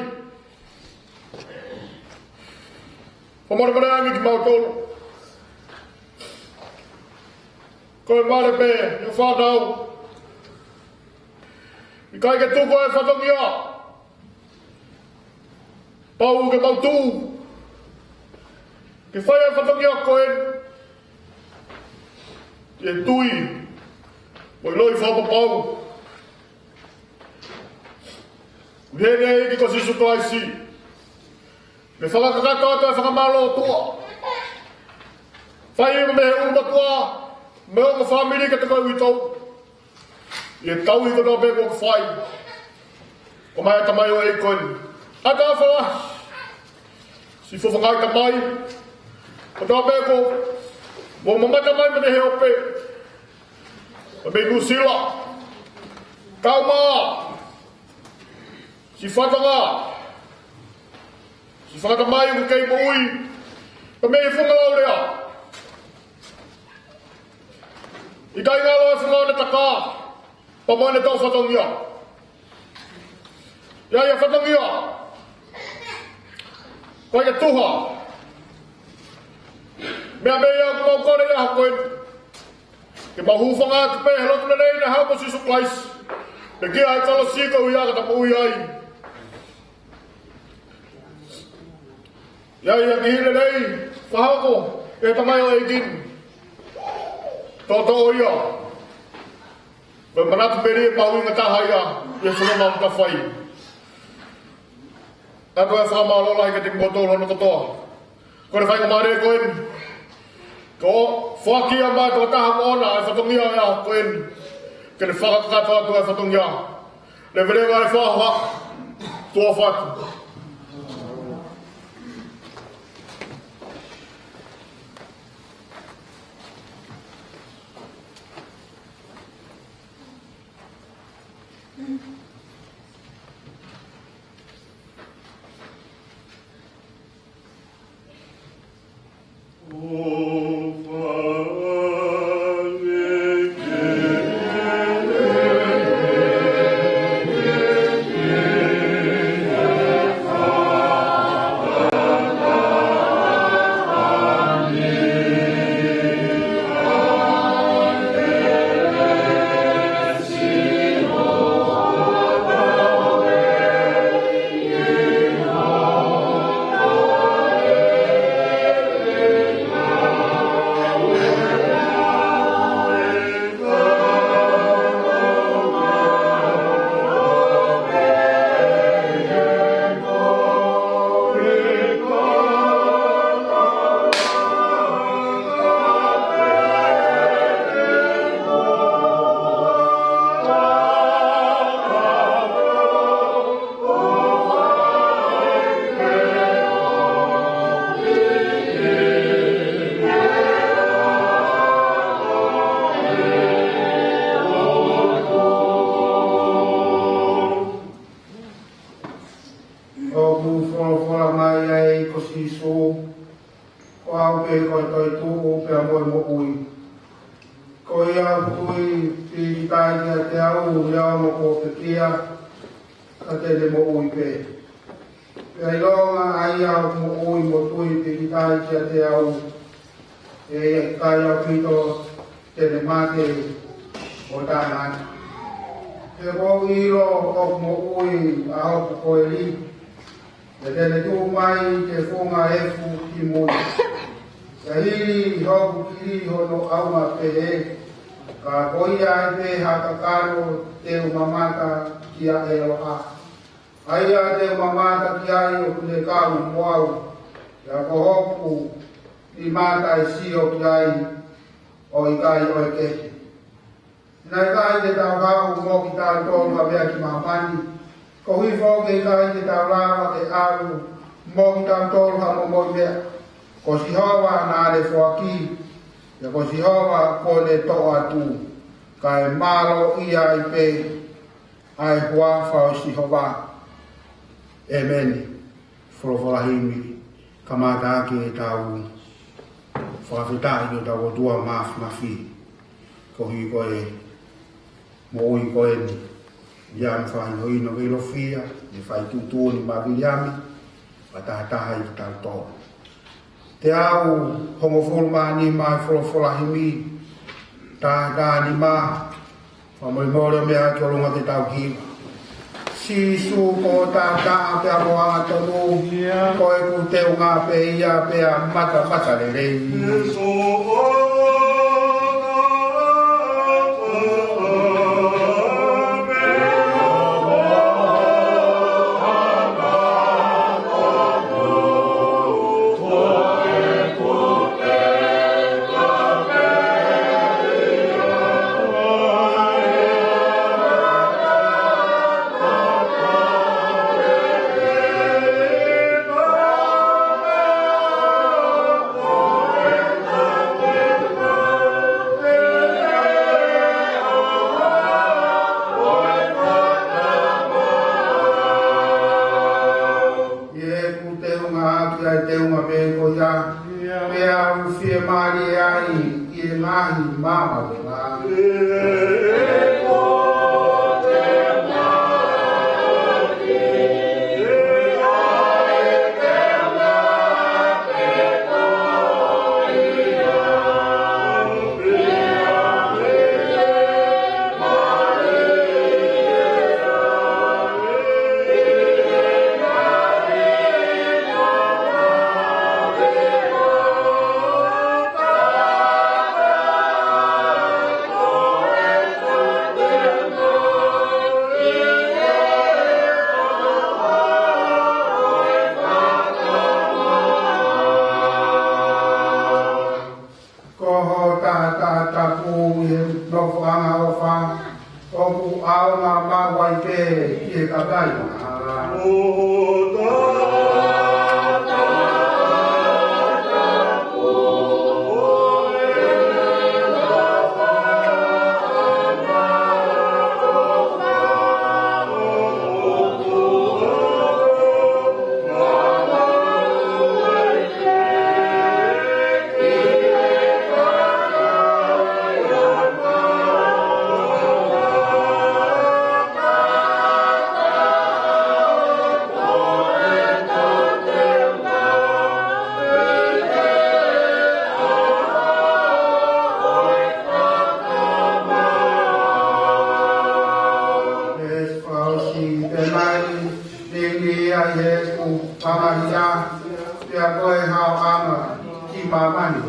Fakamolemole ange kimautolu. Ko e mare pē, ʻe fānau. ʻIkai ke tuku e fatongia. Pau ke mau tuʻu ke fai e fatongia ko eni. ʻI he tui mo e ʻiloʻi fakapapau ʻoku ʻi heni e ʻEiki ko Sīsū Kalaisi. Mo e fakakakato atu e fakamālō ʻOtua. Fai mei he ʻulumotuʻa mo e ongo fāmili kiate koe uitou. ʻI he tauhi kotoa pē kuo ke fai. Ko mai e tamai ʻo e ʻEiki ko eni. ʻOku ou fakamālō. Siʻi fakaʻatamai kotoa pē kuo mou mamata mai mei he ope. Mei Nuʻu Sila. Kau mai siʻi fatongia, siʻi fakatamai ʻoku kei moʻui. Pea mei he funga laulea. ʻIkai ngalo e funga ʻo e taka, pea mo ʻene tau fatongia. ʻI ai e fatongia ʻoku ʻikai ke tuha. Meʻa mei ai ʻoku mau kole ʻi he ʻaho ko eni. Ke mau hūfanga atu pē he lotu lelei naʻe haʻu mo Sīsū Kalaisi. Pea ki ai e kolosi ko ia ka ta moʻui ai. ʻI ai e kiʻi lelei fakahoko ʻe he tamai ʻo e ʻEiki ni. Toʻotoʻo ia. Ko e manatu pē ʻoku mahuʻinga taha ia ʻi he fononga ʻoku ta fai. ʻOku ou fakamālō lahi kiate kimoutolu hono kotoa. Ko e faingamālie ko eni. Ko e foaki mai ʻe he tokotaha ko ena e fatongia ʻo e ʻaho ko eni. Ke ne fakakakato atu e fatongia. Leveleva e fakahoha. Tuʻa ʻofa atu. ʻOku folofola mai ai ko Sīsū, ko au pē ko e toetuʻu pea mo e moʻui. Ko ia ʻoku tui pīkitai kiate au, ʻi he ʻaho kuo pekia, ka te ne moʻui pē. Pea ʻilonga ʻa ia ʻoku moʻui mo tui pīkitai kiate au, ʻe ʻikai ʻaupito te ne mate ʻo taʻengata. He ʻoku ou ʻilo ʻoku moʻui ʻa hoku koeli, pea te ne tuʻu mai ki he funga efu kimui. Pea hili hoku kili hono ʻaunga pehē, ka ko ia ai pē ha kakano te u mamata ki ai ʻo ʻa ʻa ia te u mamata ki ai ʻoku ne kau mo au, pea ko hoku nima te ne sio ki ai ʻo ʻikai ʻoeke. Naʻe ʻikai te tau haʻu mo kitautolu ha meʻa ki māmani, koeʻuhi foki ʻe ʻikai te tau lava ke ʻalu mo kitautolu ha momoʻi meʻa. Ko Sihova naʻa ne foaki, pea ko Sihova kuo ne toʻo atu, kae mālōʻia ai pē ʻa e huafa ʻo Sihova. ʻEmeni. Folofola himi, kamata ʻaki ʻetau fakafetaʻi ki hotau ʻOtua Māfimafi, koeʻuhi ko e moʻui ko eni. Ia mo e fakahinohino veilofia, mo e fai tuʻutuʻuni maʻa Viliami, pea taha taha ʻi kitautolu. Teau hongofulu mā nima ʻi he folofola himi, taha taha nima, fakamolemole ʻo meʻa ki ʻolunga ke tau hiva. Sīsū ko ho taʻataʻa pea mo ho angatonu, ko ʻeku teunga pē ia pea matamata lelei. ʻI heʻeku teunga ʻaki ʻa e teunga pē ko ia, pea u fiemālie ai ʻi he ngaahi maama ko ia. Ko ho taʻataʻa tapu ʻi he nofoʻanga ʻofa, ʻoku ʻaonga maʻu ai pē ki he kakai angahala. Esi fausi te mai, nini ai heʻeku pangahia, pea ko e haoʻanga ki māmani.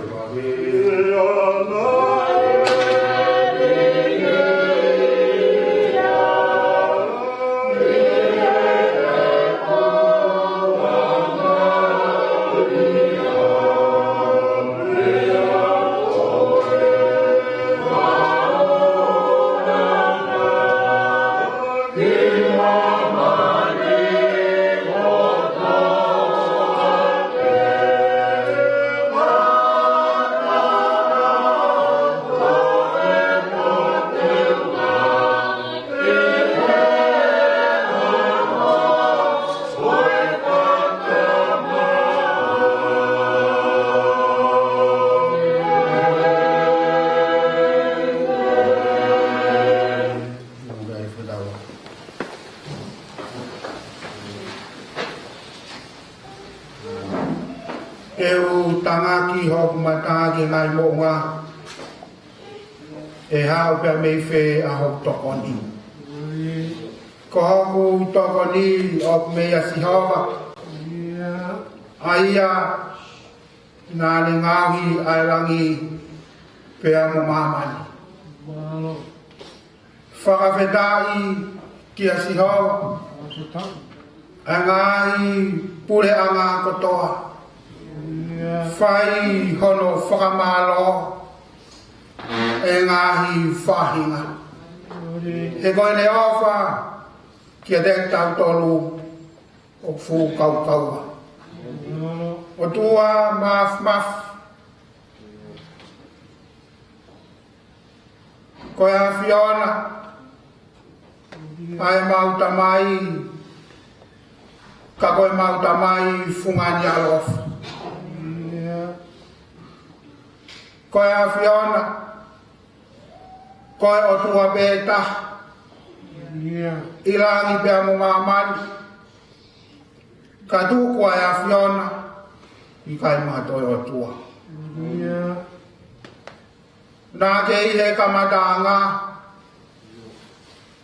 Te u tangaki hoku mata ki he ngaahi moʻunga, ʻe haʻu pea mei fē ʻa hoku tokoni? Ko hoku tokoni ʻoku meia Sihova, ʻa ia naʻa ne ngaohi ʻa e langi pea mo māmani. Fakafetaʻi kia Sihova, ʻa e ngaahi puleʻanga kotoa. Fai hono fakamālō ʻe ngaahi faʻahinga, he ko ʻene ʻofa kiate kitautolu ʻoku fuʻu kaukaua. ʻOtua Māfimafi, ko e ʻAfiona ʻa ʻemau Tamai, ka ko ʻemau Tamai fungani ʻaloʻofa. Ko e ʻAfiona, ko e ʻOtua pē taha ʻi langi pea mo māmani. Ka tuku ʻa e ʻAfiona, ʻikai mo ha toe ʻOtua. Naʻa ke ʻi he kamataʻanga,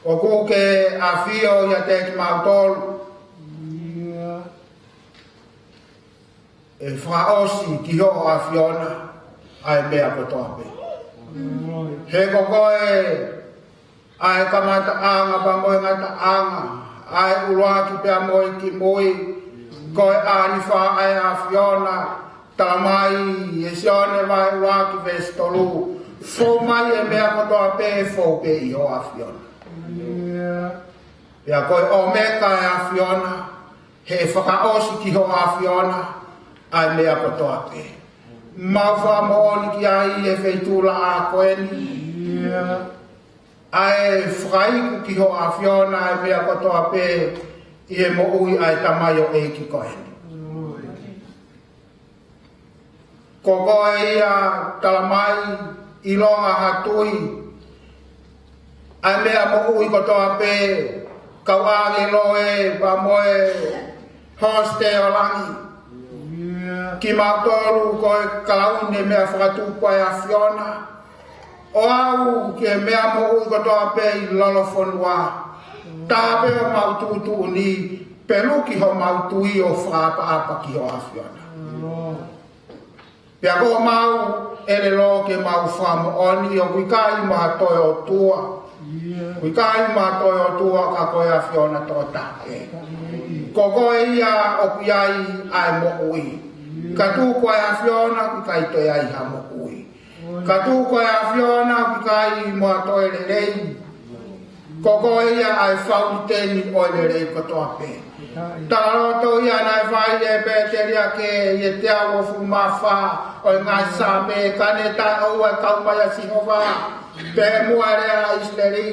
ʻoku ke ʻafio ʻiate kimautolu. ʻE fakaʻosi ki hoʻo ʻAfiona ʻa e meʻa kotoa pē. He ko koe ʻa e kamataʻanga pea mo e ngataʻanga, ʻa e ʻuluaki pea mo e kimui. Ko e ʻAlifa ʻa e ʻAfiona, talamai ʻe Sione vahe ʻuluaki veesi tolu, fou mai e meʻa kotoa pē, fou pē ʻi hoʻo ʻAfiona. Pea ko e ʻOmeka ʻa e ʻAfiona, he ʻe fakaʻosi ki hoʻo ʻAfiona ʻa e meʻa kotoa pē. Mau fakamoʻoni ki ai ʻi he feituʻulaʻā ko eni, ʻa e fakaiku ki hoʻo ʻAfiona ʻa e meʻa kotoa pē ʻi he moʻui ʻa e tamaioʻeiki ko eni. Ko koe ia, talamai, ʻilonga ha tui, ʻa e meʻa moʻui kotoa pē, kau ʻāngelo ē, pea mo e hosite ʻo langi. Kimautolu ko e kalauni ʻo e meʻa fakatupu ʻa e ʻAfiona, ʻo aʻu ki he meʻa moʻui kotoa pē ʻi lolofonua. Tā pē homau tuʻutuʻuni, pea luki homau tui ʻo fakaʻapaʻapa ki hoʻo ʻAfiona. Pea ko homau ʻelelo ke mau fakamoʻoni ʻoku ʻikai mo ha toe ʻOtua. ʻOku ʻikai mo ha toe ʻOtua ka ko e ʻAfiona tokotaha ē. Ko koe ia ʻoku ʻi ai ʻa e moʻui. Ka tuku ʻa e ʻAfiona ʻoku ʻikai toe ai ha moʻui. Ka tuku ʻa e ʻAfiona ʻoku ʻikai mo ha toe lelei. Ko koe ia ʻa e fauniteni ʻo e lelei kotoa pē. Talaloto ia naʻe fai ʻe Peteli ʻa e teau uofulu mā fā ʻo e ngaahi Saame, ka ne taʻeʻoua e kau mai ʻa Sihova pea mo e lea ʻa ʻIsileli.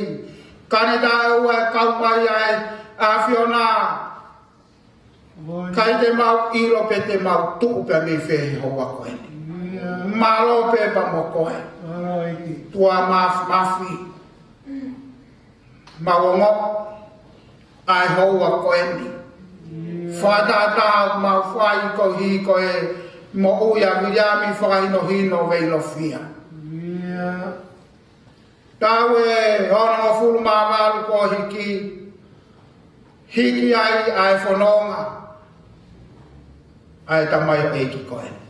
Ka ne taʻeʻoua e kau mai ʻa e ʻAfiona. ʻIkai te mau ʻilo pe te mau tuʻu pea mei fē he houa ko eni. Mālō pē pea mo koe. ʻOtua Māfimafi, mau ongoʻi ʻa e houa ko eni. Fakatātā mau fai koeʻuhi ko e moʻui ʻa Viliami, fakahinohino veilofia. Taʻu ʻe onongofulu mā valu kuo hiki, hiki ai ʻa e fononga ʻa e tamaioʻeiki ko eni.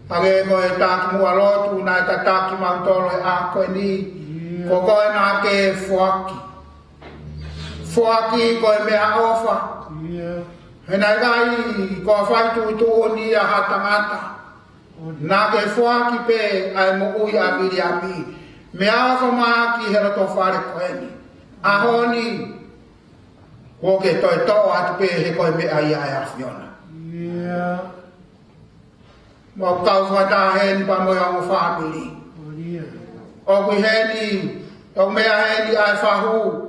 Hangē ko e takimuʻa lotu naʻe tataki mautolu he ʻaho ko eni, ko koe naʻa ke foaki. Foaki ko e meʻaʻofa. He naʻe ʻikai ko ha fai tuʻutuʻuni ʻa ha tangata. Naʻa ke foaki pē ʻa e moʻui ʻa Viliami. Meʻaʻofa mahaki he loto fale ko eni. ʻAho ni, kuo ke toe toʻo atu pē he ko e meʻa ia ʻa e ʻAfiona. Mau kau fakataha heni pea mo e ongo fāmili. ʻOku ʻi heni, ʻoku meʻa heni ʻa e fahu.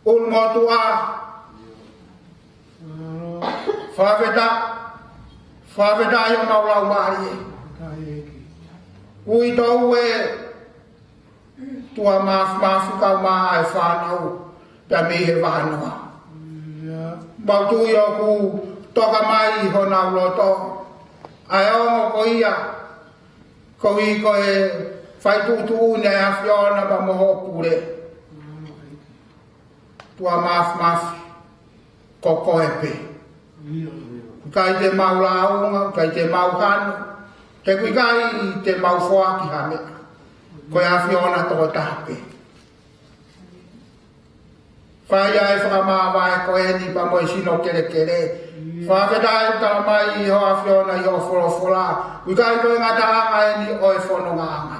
ʻUlumotuʻa. Fakafetaʻi, fakafetaʻi ʻo mau lau mālie. Uitou ē, ʻOtua Māfimafi, kau mai ʻa e fānau pea mei he vahanoa. Mau tui ʻoku toka mai honau loto ʻa e ongo ko ia, koeʻuhi ko e fai tuʻutuʻuni ʻa e ʻAfiona pea mo hoʻo pule. Tuʻa Mafimafi, ko koe pē. ʻIkai te mau lāunga, ʻikai te mau hanu, he ʻoku ʻikai te mau foaki ha meʻa. Ko e ʻAfiona tokotaha pē. Fai ʻa e fakamāvae ko eni pea mo e sino kelekele. Fakafetaʻi, talamai ʻe hoʻo ʻAfiona ʻi hoʻo folofola, ʻoku ʻikai ko e ngataʻanga eni ʻo e fonongaʻanga.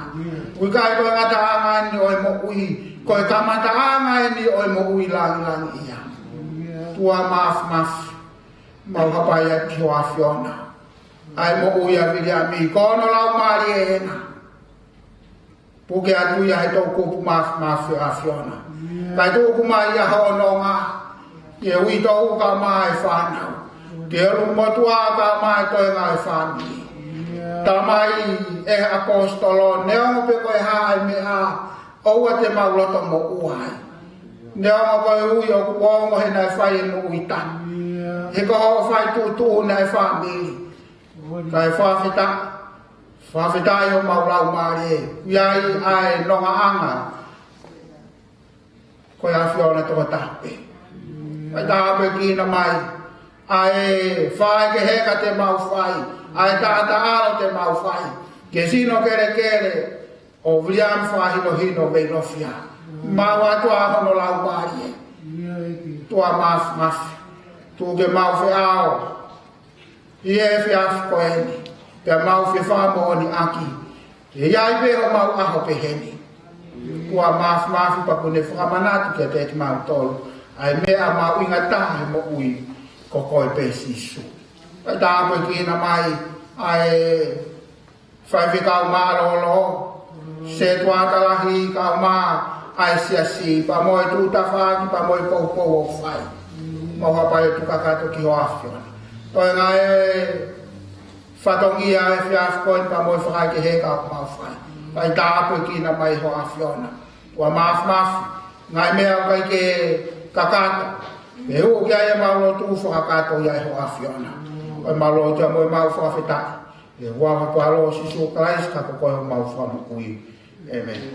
ʻOku ʻikai ko e ngataʻanga eni ʻo e moʻui. Ko e kamataʻanga eni ʻo e moʻui langilangiʻia. Tuʻa Mafimafi, mau hapai atu ki hoʻo ʻAfiona ʻa e moʻui ʻa Viliami, ko hono laumālie ena. Puke atu ia he toʻukupu mafimafi ʻo e ʻAfiona. Kae tuku mai ia hono nonga, ke uitou kae ʻumaʻā e fānau, ke ʻalu motuʻa kae ʻumaʻā e toenga ʻo e fāmili. Talamai ʻe he ʻaposetolo, neongo pe ko e hā e meʻa, ʻoua te mau loto moʻua ai. Neongo ko e ui ʻoku ongo he naʻe fai e moʻui tapu, he ko hoʻo fai tuʻutuʻuni ʻa e fāmili. Kae fakafetaʻi, fakafetaʻi homau laumālie, ʻi ai ʻa e nongaʻanga, ko e ʻAfiona tokotaha pē. Kae tāpuekina mai ʻa e faikeheʻa te mau fai, ʻa e taʻataʻalo te mau fai ki he sino kelekele ʻo Viliami Fakahinohino Veilofia. Mau ʻatu ʻa hono laumālie. Tuʻa Mafimafi, tuku ke mau feʻao ʻi he efiafi ko eni, pea mau fie fakamoʻoniʻaki ke ʻi ai pē homau ʻaho pehē ni. Tuʻa Mafimafi, pea kuo ne fakamanatu kiate kimautolu ʻa e meʻa mahuʻinga taha he moʻui, ko koe pē Sīsū. Kae tāpuekina mai ʻa e faifekau mālōlō, setuata lahi kae ʻumaʻā ʻa e siasi, pea mo e tuʻu tafaʻaki, pea mo e poupou ʻoku fai. Mau hapai atu kakato ki hoʻo ʻAfiona. Toenga e fatongia ʻo e efiafi ko eni pea mo e fakaikeheʻa ʻoku mau fai, kae tāpuekina mai hoʻo ʻAfiona. Tuʻa Mafimafi, ngaahi meʻa ʻoku ʻikai ke kakato, ʻe hū ki ai ʻemau lotu, fakakakato ia ʻe hoʻo ʻAfiona. Ko ʻemau lotu ia mo ʻemau fakafetaʻi ʻi he huafa ʻo ho ʻAlo Sīsū Kalaisi, ka ko koe homau Fakamoʻui. ʻĒmeni.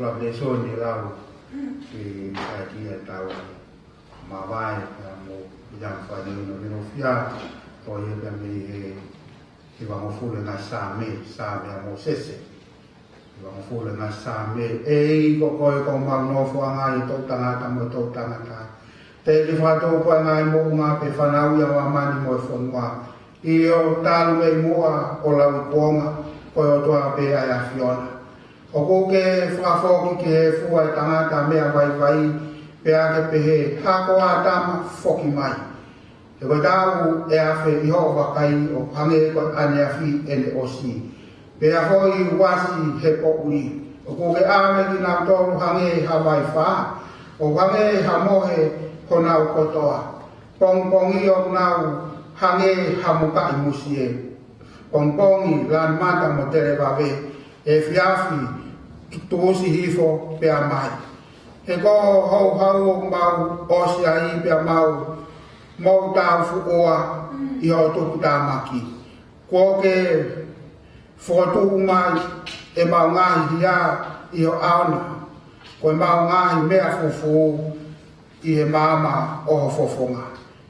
Ua lēsoni lau ke ʻai ki ai ʻetau māvae, pea mo ia fai no no fia, ko ia pea mei he, he hivangofulu e ngaahi Saame, Saame ʻa Mōsese. Hivangofulu e ngaahi Saame. ʻEiki, ko koe ko homau nofoʻanga ʻi he toʻutangata mo e toʻutangata. Teʻeki fakatō koe ʻa e ngaahi moʻunga, pe fanauʻi ʻa māmani mo e fonua. ʻIo, talu mei muʻa ʻo lauikuonga, ko e ʻOtua pē ʻa e ʻAfiona. ʻOku ke fakafoki ki he efu ʻa e tangata meʻa vaivai, pea ke pehē, Hako ʻo ʻĀtama, foki mai. He ko e taʻu ʻe afe ʻi hoʻo vakai ʻoku hangē ko e ʻaneafi ʻene ʻosi, pea foʻi uasi he poʻuli. ʻOku ke ʻave kinautolu hangē ha vaifā, ʻo hangē ha mohe honau kotoa. Pongipongi ʻoku nau hangē ha mukaʻi musie. Pongipongi lanu mata mo televave, efiafi tuʻusi hifo pea mai. He ko e houhau ʻoku mau ʻosi ai pea mau mou tau fuʻua ʻi hoʻo tuputāmaki. Kuo ke fokotuʻu mai ʻemau ngaahi hia ʻi ho ʻao na, ko ʻemau ngaahi meʻa fufū ʻi he maama ʻo ho fofonga.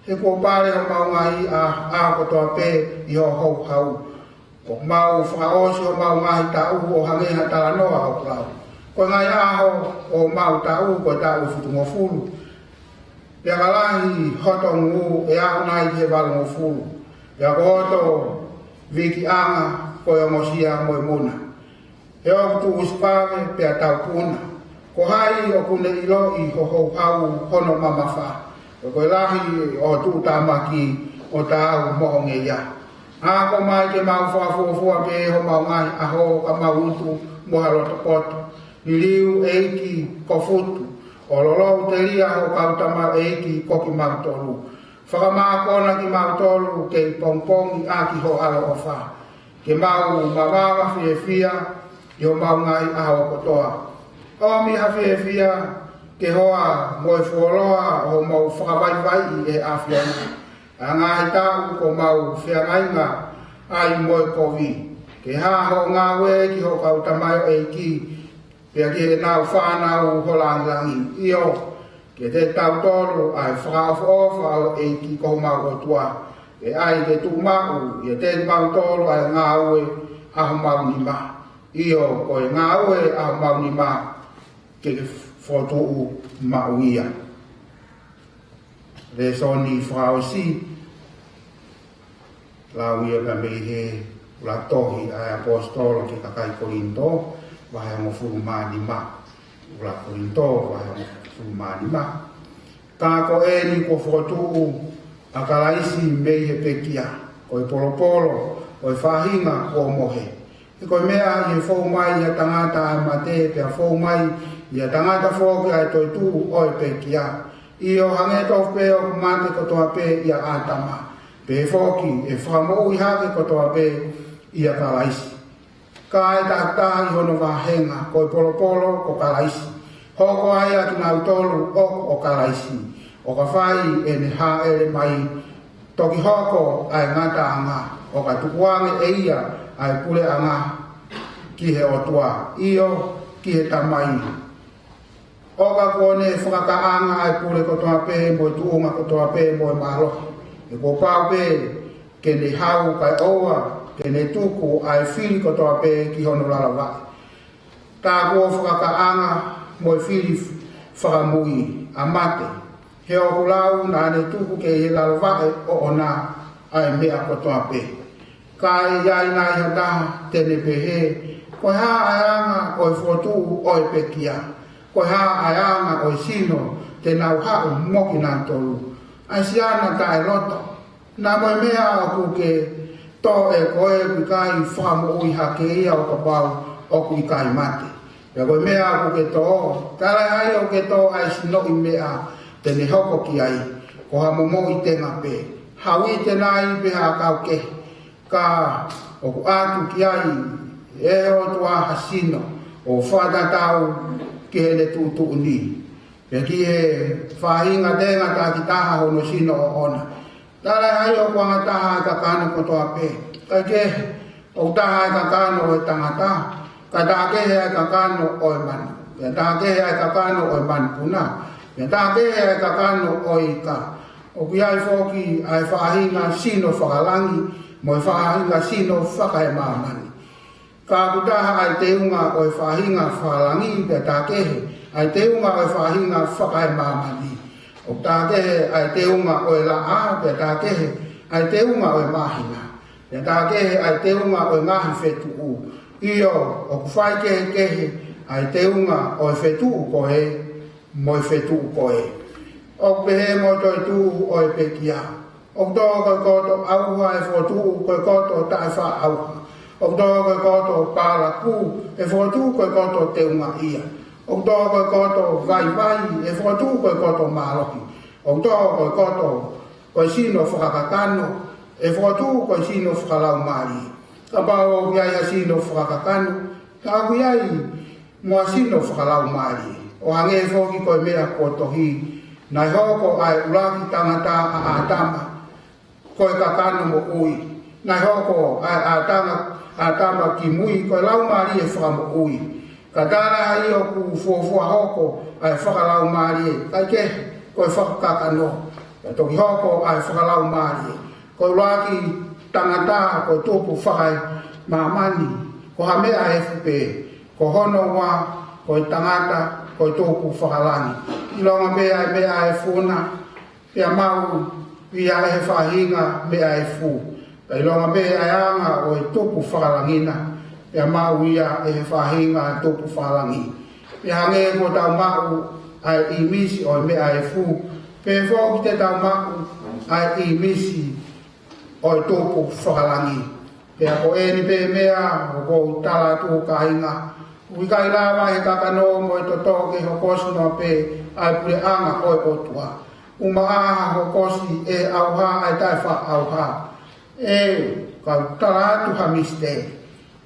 He kuo pale homau ngaahi ʻaho kotoa pē ʻi hoʻo houhau. Kuo mau fakaʻosi homau ngaahi taʻu ʻo hangē ha talanoa ʻoku lau. Ko e ngaahi ʻaho ʻo homau taʻu ko e taʻu fitungofulu. Pea ka lahi hoto ngū ʻe aʻu nai ki he valungofulu. Pea ko hoto vikiʻanga ko e ongosia mo e muna. He ʻoku tuʻusi vave pea taupuna. Ko hai ʻoku ne ʻiloʻi ho houhau hono mamafa? Ko e lahi ʻo tuputāmaki ʻo taau mo e ngeia. Ako mai ke mau fakafuofua pē homau ngaahi ʻaho ka mau utu mo ha loto poto. Liliu ʻEiki ko Futu, ʻo lolou telia ho kau tamaioʻeiki ko kimautolu. Fakamākona kimautolu kei pongipongi ʻaki ho ʻaloʻofa. Ke mau mavava fiefia ʻi homau ngaahi ʻaho kotoa. ʻOmi ha fiefia ke hoa mo e fuoloa ʻo homau fakavaivaiʻi ʻe he ʻAfiona ʻa e ngaahi taʻu kuo mau feangainga ai mo e kovi. Ke hā hoʻo ngāue ki ho kau tamaioʻeiki, pea ki heʻenau fānau ho langilangi. ʻIo, kiate kitautolu ʻa e fakaʻofoʻofa ʻo e ʻEiki ko homau ʻOtua. Ke ʻai ke tuʻumaʻu ʻiate kimautolu ʻa e ngāue ʻa homau nima. ʻIo, ko e ngāue ʻa homau nima ke ke fokotuʻu maʻu ia. Lēsoni fakaʻosi, lau ia pea mei he ʻuluaki tohi ʻa e ʻAposetolo ki he kakai Kolinitō, vahe hongofulu mā nima. ʻUluaki Kolinitō, vahe hongofulu mā nima. Ka ko eni kuo fokotuʻu ʻa Kalaisi mei he pekia, ko e polopolo ʻo e faʻahinga kuo mohe. He ko e meʻa ʻi he fou mai ʻa e tangata ʻa e mate, pea fou mai ʻa e tangata foki ʻa e toetuʻu ʻo e pekia. ʻIo, hangē tofu pē ʻoku mate kotoa pē ʻia ʻĀtama, pehē foki ʻe fakamoʻui hake kotoa pē ʻia Kalaisi. Ka ʻe takitaha ʻi hono vāhenga, ko e polopolo ko Kalaisi. Hoko ai ʻa kinautolu ʻoku ʻo Kalaisi, ʻo ka fai ʻene hāʻele mai, toki hoko ʻa e ngataʻanga, ʻo ka tukuange ʻe ia ʻa e puleʻanga ki he ʻOtua, ʻio, ki he Tamai. ʻO ka kuo ne fakakaʻanga ʻa e pule kotoa pē mo e tuʻunga kotoa pē mo e mālohi. He kuo pau pē ke ne hau kae ʻoua ke ne tuku ʻa e fili kotoa pē ki hono lalo vaʻe. Tā kuo fakakaʻanga mo e fili fakamui ʻa mate. He ʻoku lau naʻa ne tuku ki he lalo vaʻe ʻoʻona ʻa e meʻa kotoa pē. Ka ʻe ʻi ai nai ha taha te ne pehē, ko e hā ʻa e anga ʻo e fokotuʻu ʻo e pekia? Ko e hā ʻa e anga ʻo e sino te nau haʻu mo kinautolu? ʻA e siana taʻeloto. Naʻa mo e meʻa ʻoku ke tō ʻe koe ʻoku ʻikai fakamoʻui hake ia ʻo kapau ʻoku ʻikai mate. Pea ko e meʻa ʻoku ke tō, talaʻehai ʻoku ke tō ʻa e sinoʻi meʻa te ne hoko ki ai, ko ha momoʻi tenga pē, ha uite nai pe ha ʻakau kehe. Ka ʻoku ʻatu ki ai ʻe he ʻOtua ha sino ʻo fakatatau ki heʻene tuʻutuʻuni. Pea ki he faʻahinga tenga takitaha hono sino ʻoʻona. Talaʻehai ʻoku angataha ʻa e kakano kotoa pē. Kae kehe, ʻoku taha ʻa e kakano ʻo e tangata, ka taha kehe ʻa e kakano ʻo e manu. Pea taha kehe ʻa e kakano ʻo e manupuna. Pea taha kehe ʻa e kakano ʻo e ika. ʻOku ʻi ai foki ʻa e faʻahinga sino fakalangi, mo e faʻahinga sino fakaemāmani. Ka ʻoku taha ʻa e teunga ʻo e faʻahinga fakalangi, pea taha kehe ʻa e teunga ʻo e faʻahinga fakaemāmani. ʻOku taha kehe ʻa e teunga ʻo e laʻā, pea taha kehe ʻa e teunga ʻo e māhina. Pea taha kehe ʻa e teunga ʻo e ngaahi fetuʻu. ʻIo, ʻoku faikehekehe ʻa e teunga ʻo e fetuʻu ko ē, mo e fetuʻu ko ē. ʻOku pehē mo e toetuʻu ʻo e pekia. ʻOku tō ko e koto ʻauha ʻe fokotuʻu ko e koto taʻefaʻaʻauha. ʻOku tō ko e koto pālaku ʻe fokotuʻu ko e koto teungaʻia. ʻOku tō ko e koto vaivai ʻe fokotuʻu ko e koto mālohi. ʻOku tō ko e koto ko e sino fakakakano, ʻe fokotuʻu ko e sino fakalaumālie. Kapau ʻoku ʻi ai ha sino fakakakano, ka ʻoku ʻi ai mo ha sino fakalaumālie. ʻO hangē foki ko e meʻa kuo tohi, naʻe hoko ʻa e ʻuluaki tangata ʻa ʻĀtama ko e kakano moʻui. Naʻe hoko ʻa ʻĀtama, ʻĀtama kimui ko e laumālie fakamoʻui. Ka tā naʻa ʻi ai ʻoku fuofua hoko ʻa e fakalaumālie, kae kehe ko e fakakakano. Pea toki hoko ʻa e fakalaumālie. Ko e ʻuluaki tangata ko e tupu fakaemāmani, ko ha meʻa efu pē. Ko hono ua, ko e tangata ko e tupu fakalangi. ʻIlonga pē ʻa e meʻa efu na, pea maʻu ia ʻe he faʻahinga meʻa efu. Pea ʻilonga pē ʻa e anga ʻo e tupu fakalangi na, pea maʻu ia ʻe he faʻahinga tupu fakalangi. Pea hangē ko ʻetau maʻu ʻa e ʻīmisi ʻo e meʻa efu, pehē foki te tau maʻu ʻa e ʻīmisi ʻo e tupu fakalangi. Pea ko eni pē meʻa ʻoku ou tala atu, kāinga, ʻoku ʻikai lava ʻe he kakano mo e toto ke hokosi noa pē ʻa e puleʻanga ʻo e ʻOtua. ʻUmaʻā hokosi ʻe he ʻauha ʻa e taʻefaʻaʻauha. ʻE, kau tala atu ha misiteli.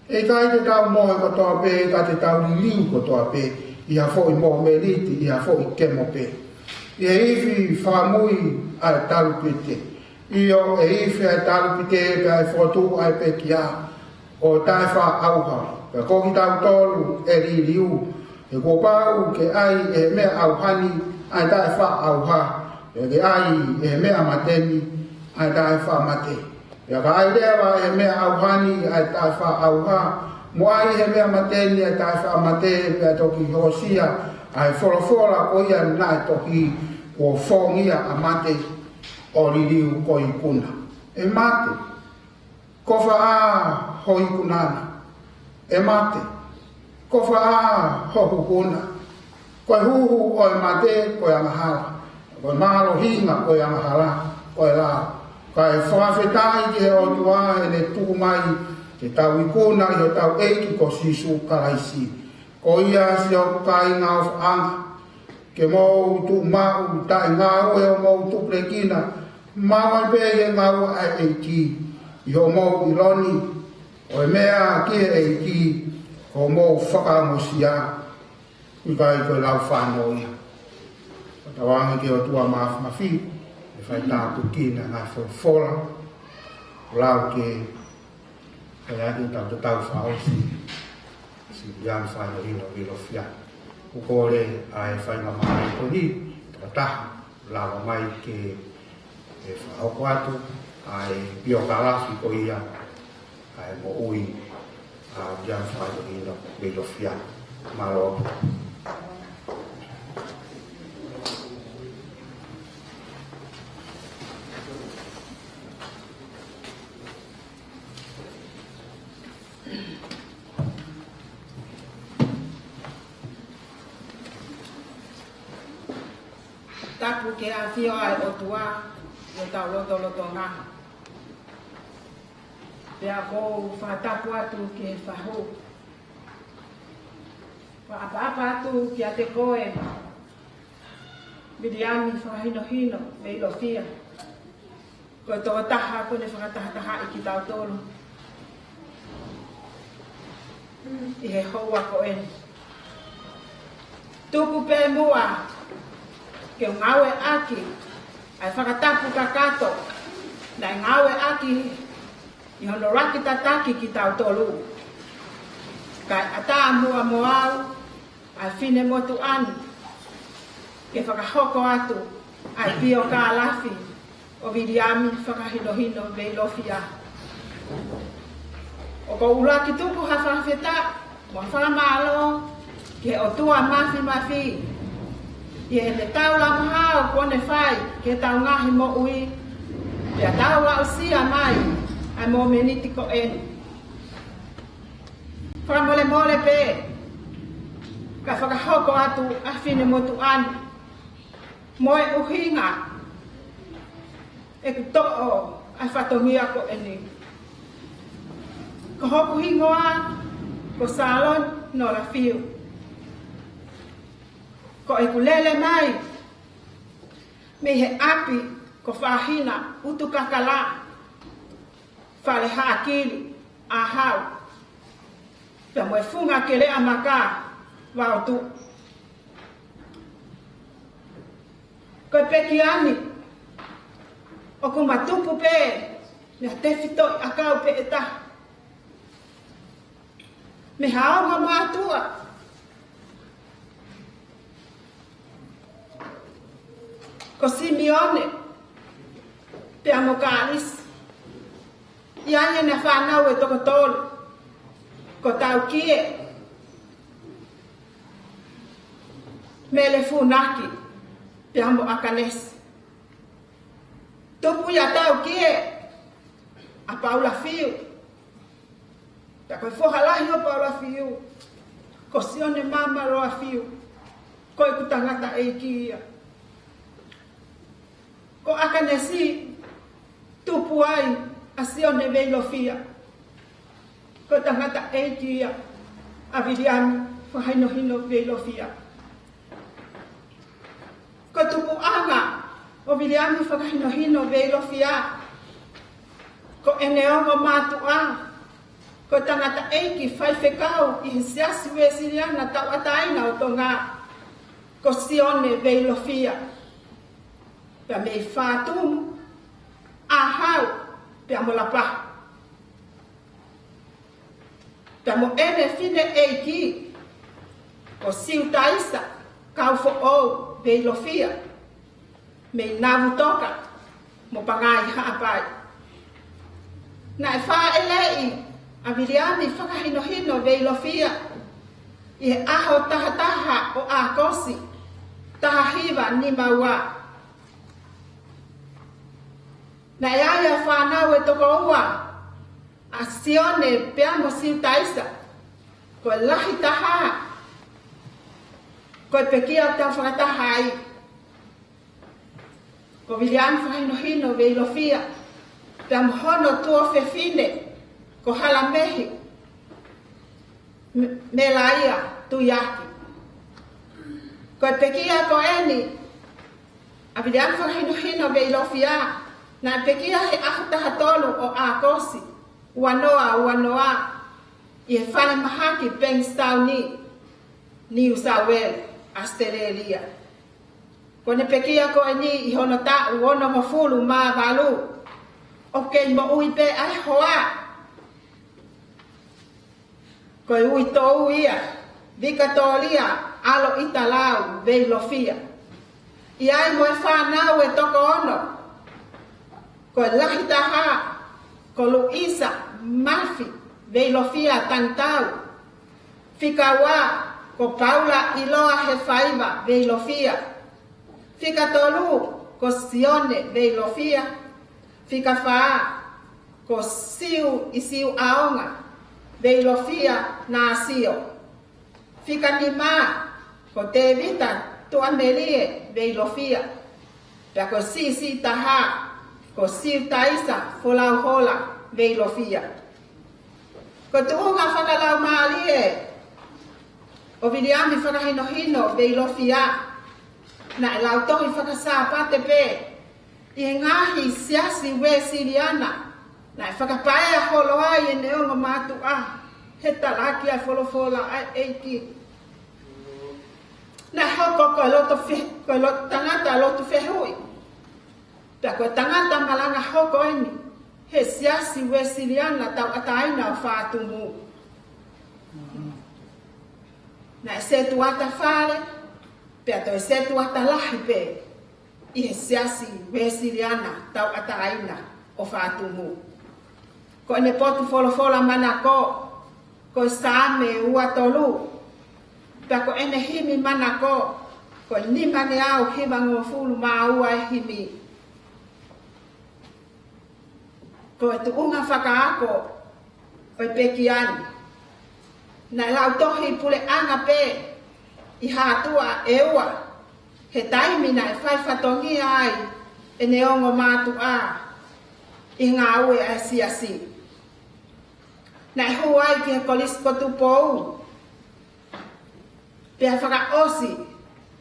ʻE ʻikai te tau mohe kotoa pē, ka te tau liliu kotoa pē ʻi ha foʻi momeniti, ʻi ha foʻi kemo pē. ʻI he ifi fakamui ʻa e talupite. ʻIo, ʻe ifi ʻa e talupite pea ʻe fokotuʻu ʻa e pekia ʻo taʻefaʻaʻauha. Pea ko kitautolu ʻe liliu. He kuo pau ke ʻai ʻe he meʻa ʻauha ni ʻa e taʻefaʻaʻauha, pea ke ʻai ʻe he meʻa mate ni ʻa e taʻefaʻamate. Pea ka ʻai leva ʻe he meʻa ʻauha ni ʻa e taʻefaʻaʻauha, mo ʻai ʻe he meʻa mate ni ʻa e taʻefaʻamate, pea toki hoosia ʻa e folofola ko ia naʻe tohi, kuo fongia ʻa mate ʻo liliu ko e ikuna. ʻE mate, ko fē ʻa ho ikuna na? ʻE mate, ko fē ʻa ho huhu na? Ko e huhu ʻo e mate ko e angahala. Ko e mālohinga ʻo e angahala ko e lao. Kae fakafetaʻi ki he ʻOtua heʻene tuku mai ke tau ikuna ʻi hotau ʻEiki ko Sīsū Kalaisi. Ko ia, siʻoku kāinga ʻofaʻanga, ke mou tuʻu maʻu taʻengāue ʻo mou tupulekina maʻu ai pē ʻi he ngāue ʻa e ʻEiki, ʻi hoʻomou ʻilo ni ʻo e meʻa ki he ʻEiki, ko hoʻomou fakaongosia. ʻIkai ko e lau fānau ia. Fakatauange ki he ʻOtua Māfimafi, ʻe fai tāpuekina ʻa e ngaahi folofola, lau ke faiaki ʻetau tatau fakaʻosi, siʻi Viliami Fakahinohino Veilofia. ʻOku kole ʻa e faingamālie ko eni, fakataha, lava mai ke ʻe fakahoko atu ʻa e piokalafi ko ia ʻa e moʻui ʻa Viliami Fakahinohino Veilofia. Mālō. Tapu ki he ʻafio ʻa e ʻOtua ʻi hotau lotolotonga. Pea ʻoku ou fakatapu atu ki he fahu. Fakaʻapaʻapa atu kiate koe, Viliami Fakahinohino Veilofia. Ko e tokotaha kuo ne fakatahatahaʻi kitautolu ʻi he houa ko eni. Tuku pē muʻa ke u ngāueʻaki ʻa e fakatapu kakato naʻe ngāueʻaki ʻi hono ʻuluaki tataki kitautolu. Kae ʻatā muʻa mo au ʻa e finemotuʻa ni ke fakahoko atu ʻa e piokalafi ʻo Viliami Fakahinohino Veilofia. ʻOku ou ʻuluaki tuku ha fakafetaʻi mo ha fakamālō ki he ʻOtua Māfimafi ʻi heʻene taulama hao kuo ne fai ki heʻetau ngaahi moʻui, pea tau aʻusia mai ʻa e momeniti ko eni. Fakamolemole pē, ka fakahoko atu ʻa e finemotuʻa ni mo e ʻuhinga ʻeku toʻo ʻa e fatongia ko eni. Ko hoku hingoa ko Saloni Nolafiu. Ko ʻeku lele mai mei he ʻapi Ko Fahina Utukakala, Fale Haʻakili, ʻAhau, pea mo e Funga Keleʻamaka, Vaotuʻu. Ko e pekia ni ʻoku ma tupu pē mei ha tefitoʻi ʻakau pē ʻe taha, mei ha ongo mātuʻa, ko Simione pea mo Kalisi. ʻI ai ʻena fānau ʻe toko tolu, ko Taukie, Mele Funaki, pea mo ʻAkanesi. Tupu ʻia Taukie ʻa Paula Fiu, pea ko e foha lahi ʻo Paula Fiu ko Sione Mamaloa Fiu, ko ʻeku tangataʻeiki ia. Ko ʻAkanesi, tupu ai ʻa Sione Veilofia, ko e tangataʻeiki ia ʻa Viliami Fakahinohino Veilofia. Ko e tupuʻanga ʻo Viliami Fakahinohino Veilofia, ko ʻene ongo mātuʻa, ko e tangataʻeiki faifekau ʻi he Siasi Uēsiliana Tauʻatāina ʻo Tonga, ko Sione Veilofia, pea mei Fatumu, ʻAhau, pea mo Lapaha. Pea mo ʻene fineʻeiki, ko Siutaisa Kaufoʻou Veilofia, mei Navutoka mo Pangai Haʻapai. Naʻe fāʻeleʻi ʻa Viliami Fakahinohino Veilofia ʻi he ʻaho taha taha ʻo ʻAokosi, taha hiva nima ua. Naʻe ʻi ai ʻa e fānau ʻe toko ua, ʻa Sione pea mo Siutaisa. Ko e lahi taha, ko e pekia ʻoku tau fakataha ai, ko Viliami Fakahinohino Veilofia, pea mo hono tuofefine, ko Halamehi M-, Melaia Tuiaki. Ko e pekia ko eni ʻa Viliami Fakahinohino Veilofia, naʻe pekia he ʻaho taha tolu ʻo ʻAokosi, ua noa ua noa, ʻi he falemahaki Bankstown, New South Wales, ʻAositelēlia. Ko ʻene pekia ko eni ʻi hono taʻu onongofulu mā valu, ʻoku kei moʻui pē ʻa e hoa. Ko e uitou ia, Vikatōlia ʻAloʻitalau Veilofia. ʻI ai mo e fānau ʻe toko ono, ko e lahi taha, ko Luisa Mafi Veilofia Tanitau. Fika ua, ko Paula ʻIloa Hefaiva Veilofia. Fika tolu, ko Sione Veilofia. Fika fā, ko Siu ʻi Siu ʻAonga Veilofia Nāsio. Fika nima, ko Tēvita Tuʻamelie Veilofia. Pea ko e siʻisiʻi taha, ko Siutaisa Folauhola Veilofia. Ko e tuʻunga fakalaumālie ʻo Viliami Fakahinohino Veilofia, naʻe lautohi faka-Sāpate pē ʻi he ngaahi siasi Uēsiliana, naʻe fakapaea holo ai ʻene ongo mātuʻa he talaki ʻa e folofola ʻa e ʻEiki. Naʻe hoko ko e loto fe-, ko e lo-, tangata lotu fehuʻi. Pea ko e tangata malanga hoko eni he Siasi Uēsiliana Tauʻatāina ʻo Fatumu. Naʻe setuata fale, pea toe setuata lahi pē ʻi he Siasi Uēsiliana Tauʻatāina ʻo Fatumu. Ko ʻene potu folofola manako, ko e Saame ua tolu. Pea ko ʻene himi manako, ko e nima ngeau hivangofulu mā ua e himi. Ko e tuʻunga fakaako ʻo e pekia ni, naʻe lautohi puleʻanga pē ʻi he ʻaho ʻe ua, he taimi naʻe fai fatongia ai ʻene ongo mātuʻa ʻi he ngāue ʻa e siasi. Naʻe hū ai ki he Kolisi ko Tupou, pea fakaʻosi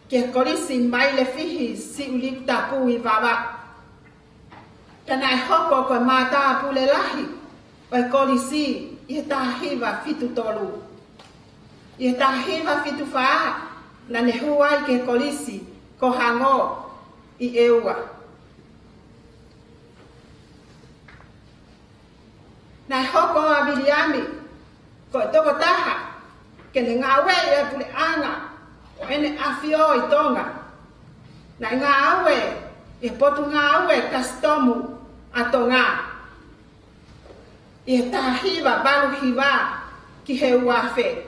ki he Kolisi Mailefihi Siʻuliputapu ʻi Vavaʻu. Ka naʻe hoko ko e mātāpule lahi ʻo e kolisi ʻi he taha hiva fitu tolu. ʻI he taha hiva fitu fā, naʻa ne hū ai ki he kolisi ko Hango ʻi ʻEua. Naʻe hoko ʻa Viliami ko e tokotaha ke ne ngāueʻi e puleʻanga ʻo ʻEne ʻAfio ʻi Tonga. Naʻe ngāue ʻi he Potungāue Kasitomu ʻa Tonga ʻi he taha hiva valu hiva ki he ua afe.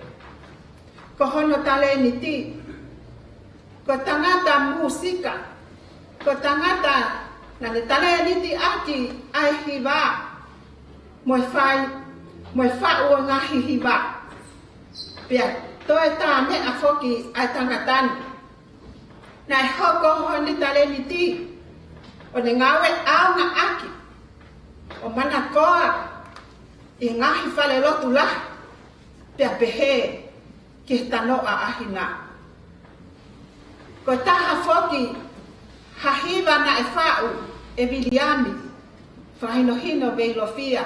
Ko hono talēniti, ko e tangata mūsika, ko e tangata naʻa ne talēniti ʻaki ʻa e hiva, mo e fai, mo e faʻu ʻo e ngaahi hiva. Pea toe tāmeʻa foki ʻa e tangata ni. Naʻe hoko hono talēniti ʻo ne ngāue ʻaonga ʻaki ʻo manakoa ʻi he ngaahi falelotu lahi, pea pehē ki he tanoʻa ʻa Hina. Ko e taha foki ha hiva naʻe faʻu ʻe Viliami, fakahinohino Veilofia,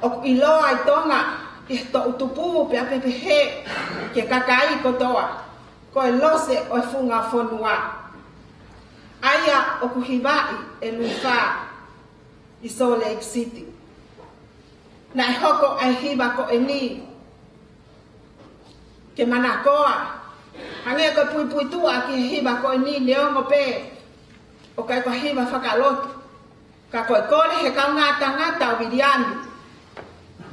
ʻoku ʻiloa ʻi Tonga ʻi he toʻutupu pea pehē ki he kakai kotoa, ko e Lose ʻo e Funga Fonua, ʻa ia ʻoku hivaʻi ʻe Luifā ʻi Salt Lake City. Naʻe hoko ʻa e hiva ko eni ke manakoa, hangē ko e puipuituʻa ki he hiva ko eni, neongo pē ʻoku ʻikai ko ha hiva fakalotu. Ka ko e kole he kaungā tangata ʻo Viliami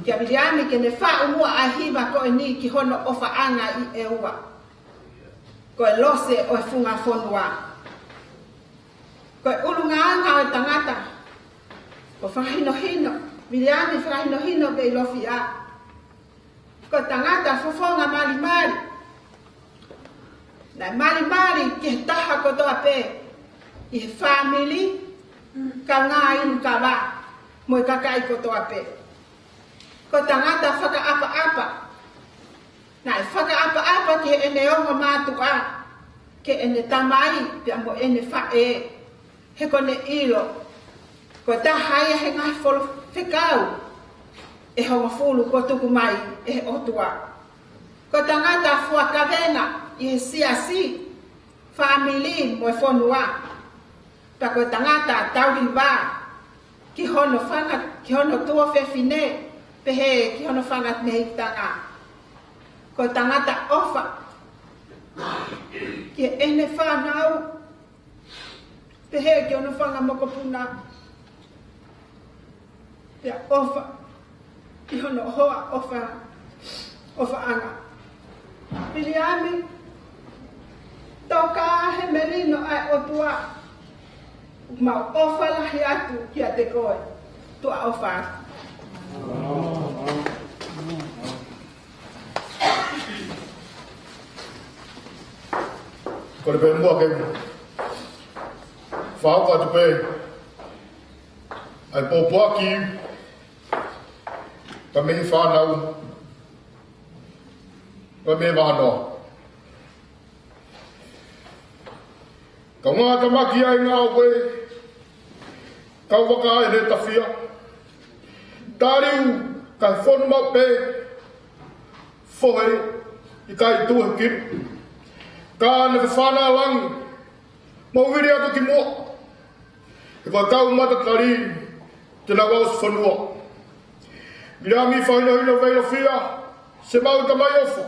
kia Viliami ke ne faʻu muʻa ʻa e hiva ko eni ki hono ʻofaʻanga ʻi ʻEua, ko e Lose ʻo e Funga Fonua. Ko e ʻulungaanga ʻo e tangata ko Fakahinohino, Viliami Fakahinohino Veilofia, ko e tangata fofonga malimali. Naʻe malimali ki he taha kotoa pē ʻi he fāmili, kaungā inu kava, mo e kakai kotoa pē. Ko e tangata fakaʻapaʻapa. Naʻe fakaʻapaʻapa ki heʻene ongo mātuʻa, ki heʻene tamai, pea mo ʻene faʻē. He ko ʻene ʻilo, ko e taha ia he ngaahi folo-, fekau ʻe hongofulu kuo tuku mai ʻe he ʻOtua. Ko e tangata fuakaveinga ʻi he siasi, fāmili mo e fonua. Pea ko e tangata tauhi vā ki hono fanga, ki hono tuofefine, pehē ki hono fanga mehikitanga. Ko e tangata ʻofa ki heʻene fānau, pehē ki hono fanga mokopuna. Pea ʻofa ki hono hoa ʻofa, ʻofaʻanga. Viliami, tokā he melino ʻa e ʻOtua, mau ʻofa lahi atu kiate koe. Tuʻa ʻofa atu. Kole pē muʻa ke fakahoko atu pē ʻa e pōpoaki, ka mei he fānau, ka mei he vahanoa. Kau ngaahi tamaki ʻa e ngāue, kau vaka ʻene tafia. Taliu ka fonu mau pē, fohe ʻikai tuʻu he kilu. Ka ne fafana langi, mau vili atu ki muʻa. He ko e kau mata tali, te nau ʻosi fonua. Viliami Fakahinohino Veilofia, se mau tamai ʻofa.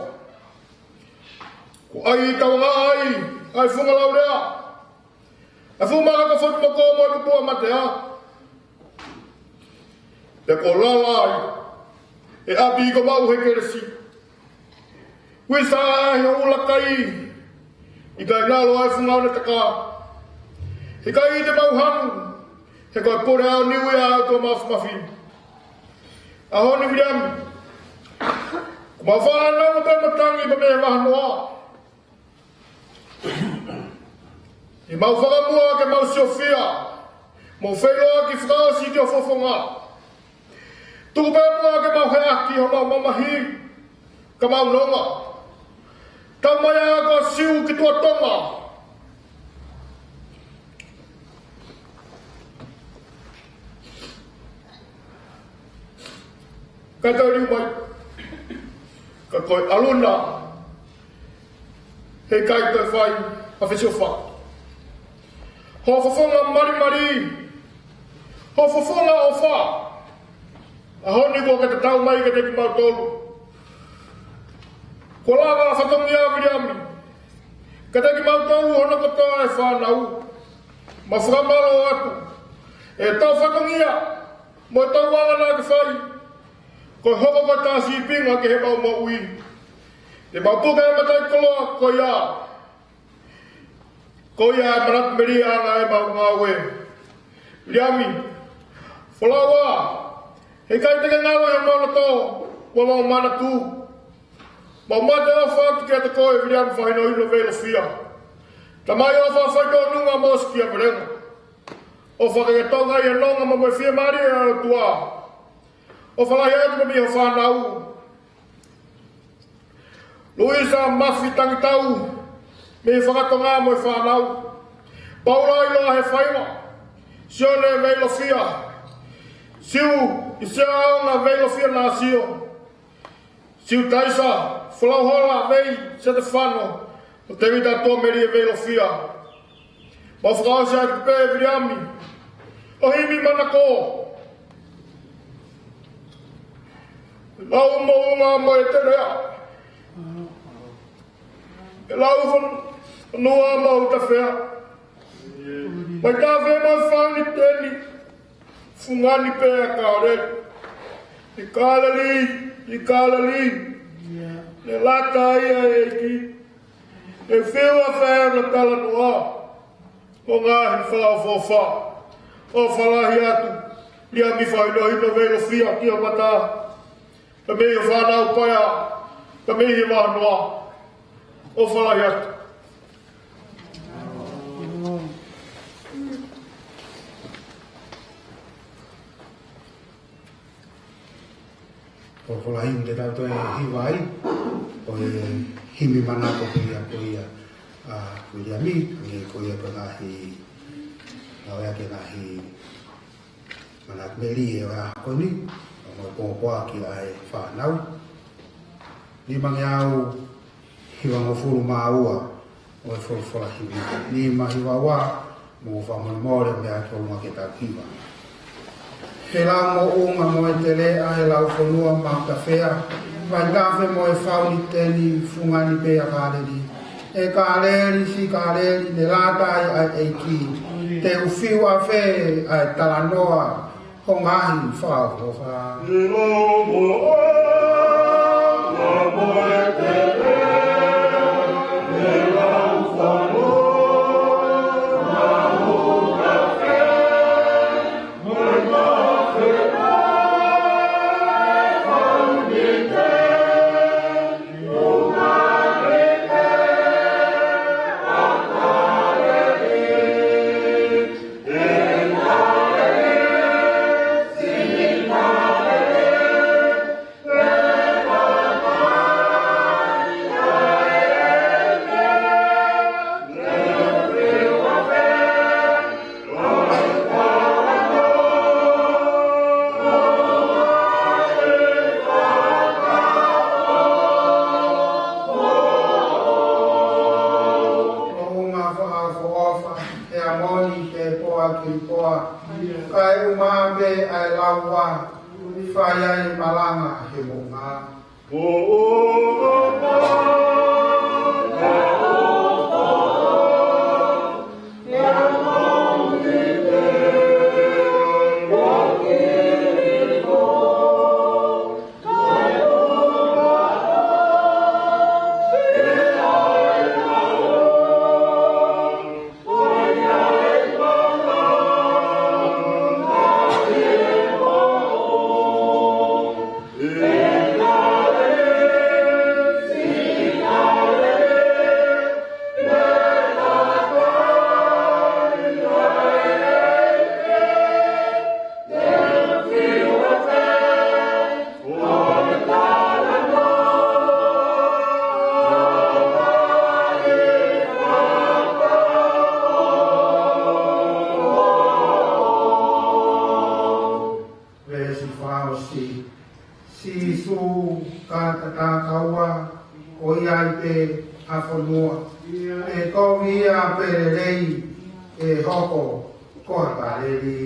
Ko ai tauangaʻi ʻa e funga laulea, ʻa e funga maka ko Fotumoko mo e Pupua Matea. Pea ko lala ai e ʻapi ko mau he kelesi. Uisa ai ho ʻuluaki, ʻikai ngalo ai funga ʻo ne taka. ʻIkai te mau hanu, he ko e pole ʻa Niu ia ʻa e ʻOtua Māfimafi. ʻAho ni Viliami, ko mau fānau pē matangi pē mei he vahanoa. ʻI mau fakamuʻa ke mau siofia, mau feiloaki fakaʻosi ki ho fofonga. Tuku pē muʻa ke mau heʻaki homau mamahi, ka mau nonga. Tau mai ʻa ko Siu ki tuʻa Tonga. Kae toe liu mai. Ka ko e ʻalunga, heʻikai toe fai ʻa e fesiofaki. Hoʻo fofonga malimali, hoʻo fofonga ʻofa, ʻaho ni kuo ke tatau mai kiate kimautolu. Kuo lava ʻa e fatongia ʻo Viliami kiate kimautolu hono kotoa e fānau. Mau fakamālō atu ʻetau fatongia mo ʻetau anga naʻa ke fai. Ko e hoko ko e tā sīpinga ki heʻemau moʻui. Te mau puke e mataʻikoloa ko ia. Ko ia e manatu melie ʻa ʻemau ngāue. Viliami, folau ā, heʻikai te ke ngalo ʻi homau loto, ʻoku mau manatu. Mau mateʻofa atu kiate koe Viliami Fahinohino Veilofia. Tamai ʻofa, faitoʻo nunga mo sikia velenga. ʻOfa ke ke tokangaʻi e nonga mo e fiemālie ʻa e ʻOtua. ʻOfa lahi atu pē mei ho fānau. Luisa Mafi Tangitau, mei he fakatonga mo e fānau. Paula ʻIloa Hefaiva, Sione Veilofia, Siu ʻIseaonga Veilofia Nāsio, Siu Taisa, Folauhola Vei Setefano, mo Tēvita Tuʻamelie Veilofia. Mau fakaʻosi atu pē Viliami, ʻo himi manako. Lau moʻunga mo e teleʻa. ʻE lau fonua mo Utafea. Mai tafe mo e fauniteni. Fungani pē ʻa Kaleli. ʻI Kaleli, ʻi Kaleli. Ne lata ai ʻa e ʻEiki. Ne fiu ʻa e fale talanoa. Mo e ngaahi fakaʻofoʻofa. ʻOfa lahi atu. Viliami Fahinohino Veilofia ki ho mata. Pea mei ho fānau paea. Pea mei he vahanoa. ʻOfa lahi atu. Ko e folofola himi te tau toe hiva ai, ko e himi manako ko ia, ko ia, ʻa Viliami, hangē ko ia ko e ngaahi, ngāue ʻaki e ngaahi manatu melie ʻo e ʻaho ko eni, mo e pōpoaki ʻa e fānau. Nimangeau hivangofulu mā ua ʻo e folofola himi. Nima hiva ua, mou fakamolemole mea atu ʻolunga ke tau hiva. He lau moʻunga mo e teleʻa, he lau fonua mo Utafea, mai tafe mo e fauniteni, fungani pē ʻa Kaleli. ʻE Kaleli, siʻi Kaleli, ne lata ai ʻa e ʻEiki. Te u fiu ʻafē ʻa e talanoa, ho ngaahi fakaʻofoʻofa. Moʻunga fakaʻofoʻofa, ʻe amoni ke poa ki poa. Kae ʻuma pē ʻa e lau ua, fai ai malanga he moʻunga. ʻa e fonua, ʻe kovi ia pea lelei ʻe hoko ko ha Kāleli.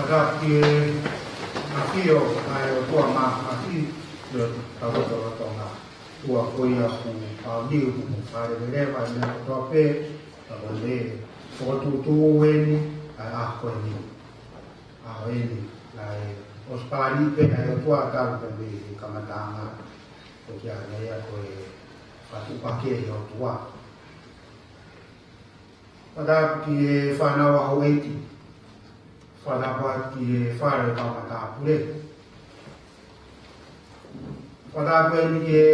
Fakatapu ki he ʻafio ʻa e ʻOtua Māfimafi ʻi hotau lotolotonga. ʻOtua ko ia ʻoku pāuni, ʻoku faleveleva ʻi he meʻa kotoa pē, ka ko e fokotuʻutuʻu eni ʻa e ʻaho ko eni. ʻAho eni, naʻe ʻosi palani pē ʻa e ʻOtua talu pē mei he kamataʻanga, ʻo kia naʻe ia ko e fakatuʻupakē ʻa e ʻOtua. Fakatapu ki he fānau ʻa houʻeiki. Fakatapu ki he fale ʻo e kau matāpule. Fakatapu eni ki he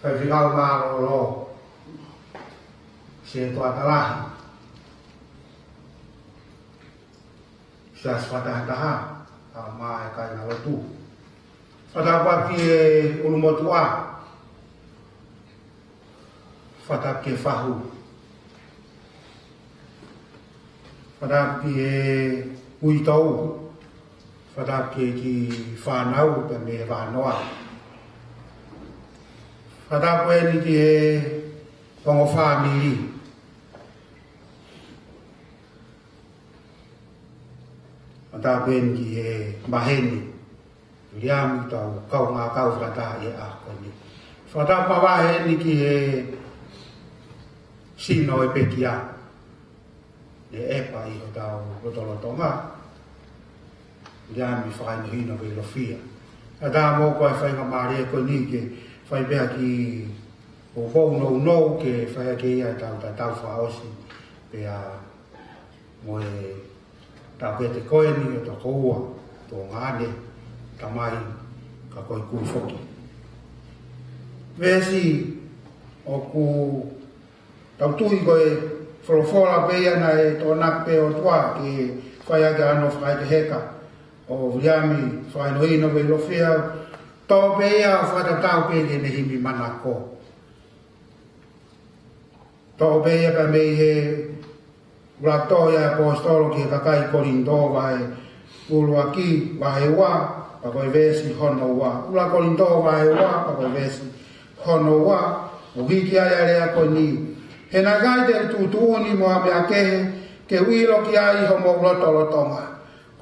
faifekau mālōlō, Sētuata Lahi, Siasi Fakatahataha, kae ʻumaʻā e kāingalotu. Fakatapu ki he ʻulumotuʻa. Fakatapu ki he fahu. Fakatapu ki he uitou. Fakatapu ki he kiʻi fānau pea mei he vahanoa. Fakatapu eni ki he ongo fāmili. Fakatapu eni ki he maheni Viliami, tau kaungā kau fakataha ʻi he ʻaho ko eni. Fakatapu mavahe eni ki he sino ʻo e pekia, ʻe ʻEpa ʻi hotau lotolotonga, Viliami Fakahinohino Veilofia. Fakatapu mo ko e faingamālie ko eni ke fai pē ha kiʻi poupou nounou ke fai ʻaki ia ʻetau tatau fakaʻosi pea mo e taʻokete ko eni ʻo e tokoua, tuongaʻane, tamai, ka ko e kui foki. Veesi ʻoku tau tui ko e folofola pē ia naʻe toʻonaki pē ʻe he ʻOtua ke fai ʻaki ʻa hono fakaʻekeheka ʻo Viliami Fakahinohino Veilofia, toʻo pē ia ʻo fakatatau pē ki heʻene himi manako. Toʻo pē ia pea mei he ʻuluaki tohi ʻa e ʻaposetolo ki he kakai Kolinitō vahe ʻuluaki, vahe ua, pea ko e veesi hono ua. ʻUluaki Kolinitō vahe ua, pea ko e veesi hono ua, ʻoku hiki ai ʻa e lea ko eni. He naʻe ʻikai te u tuʻutuʻuni mo ha meʻa kehe ke u ʻilo ki ai ʻi homou lotolotonga,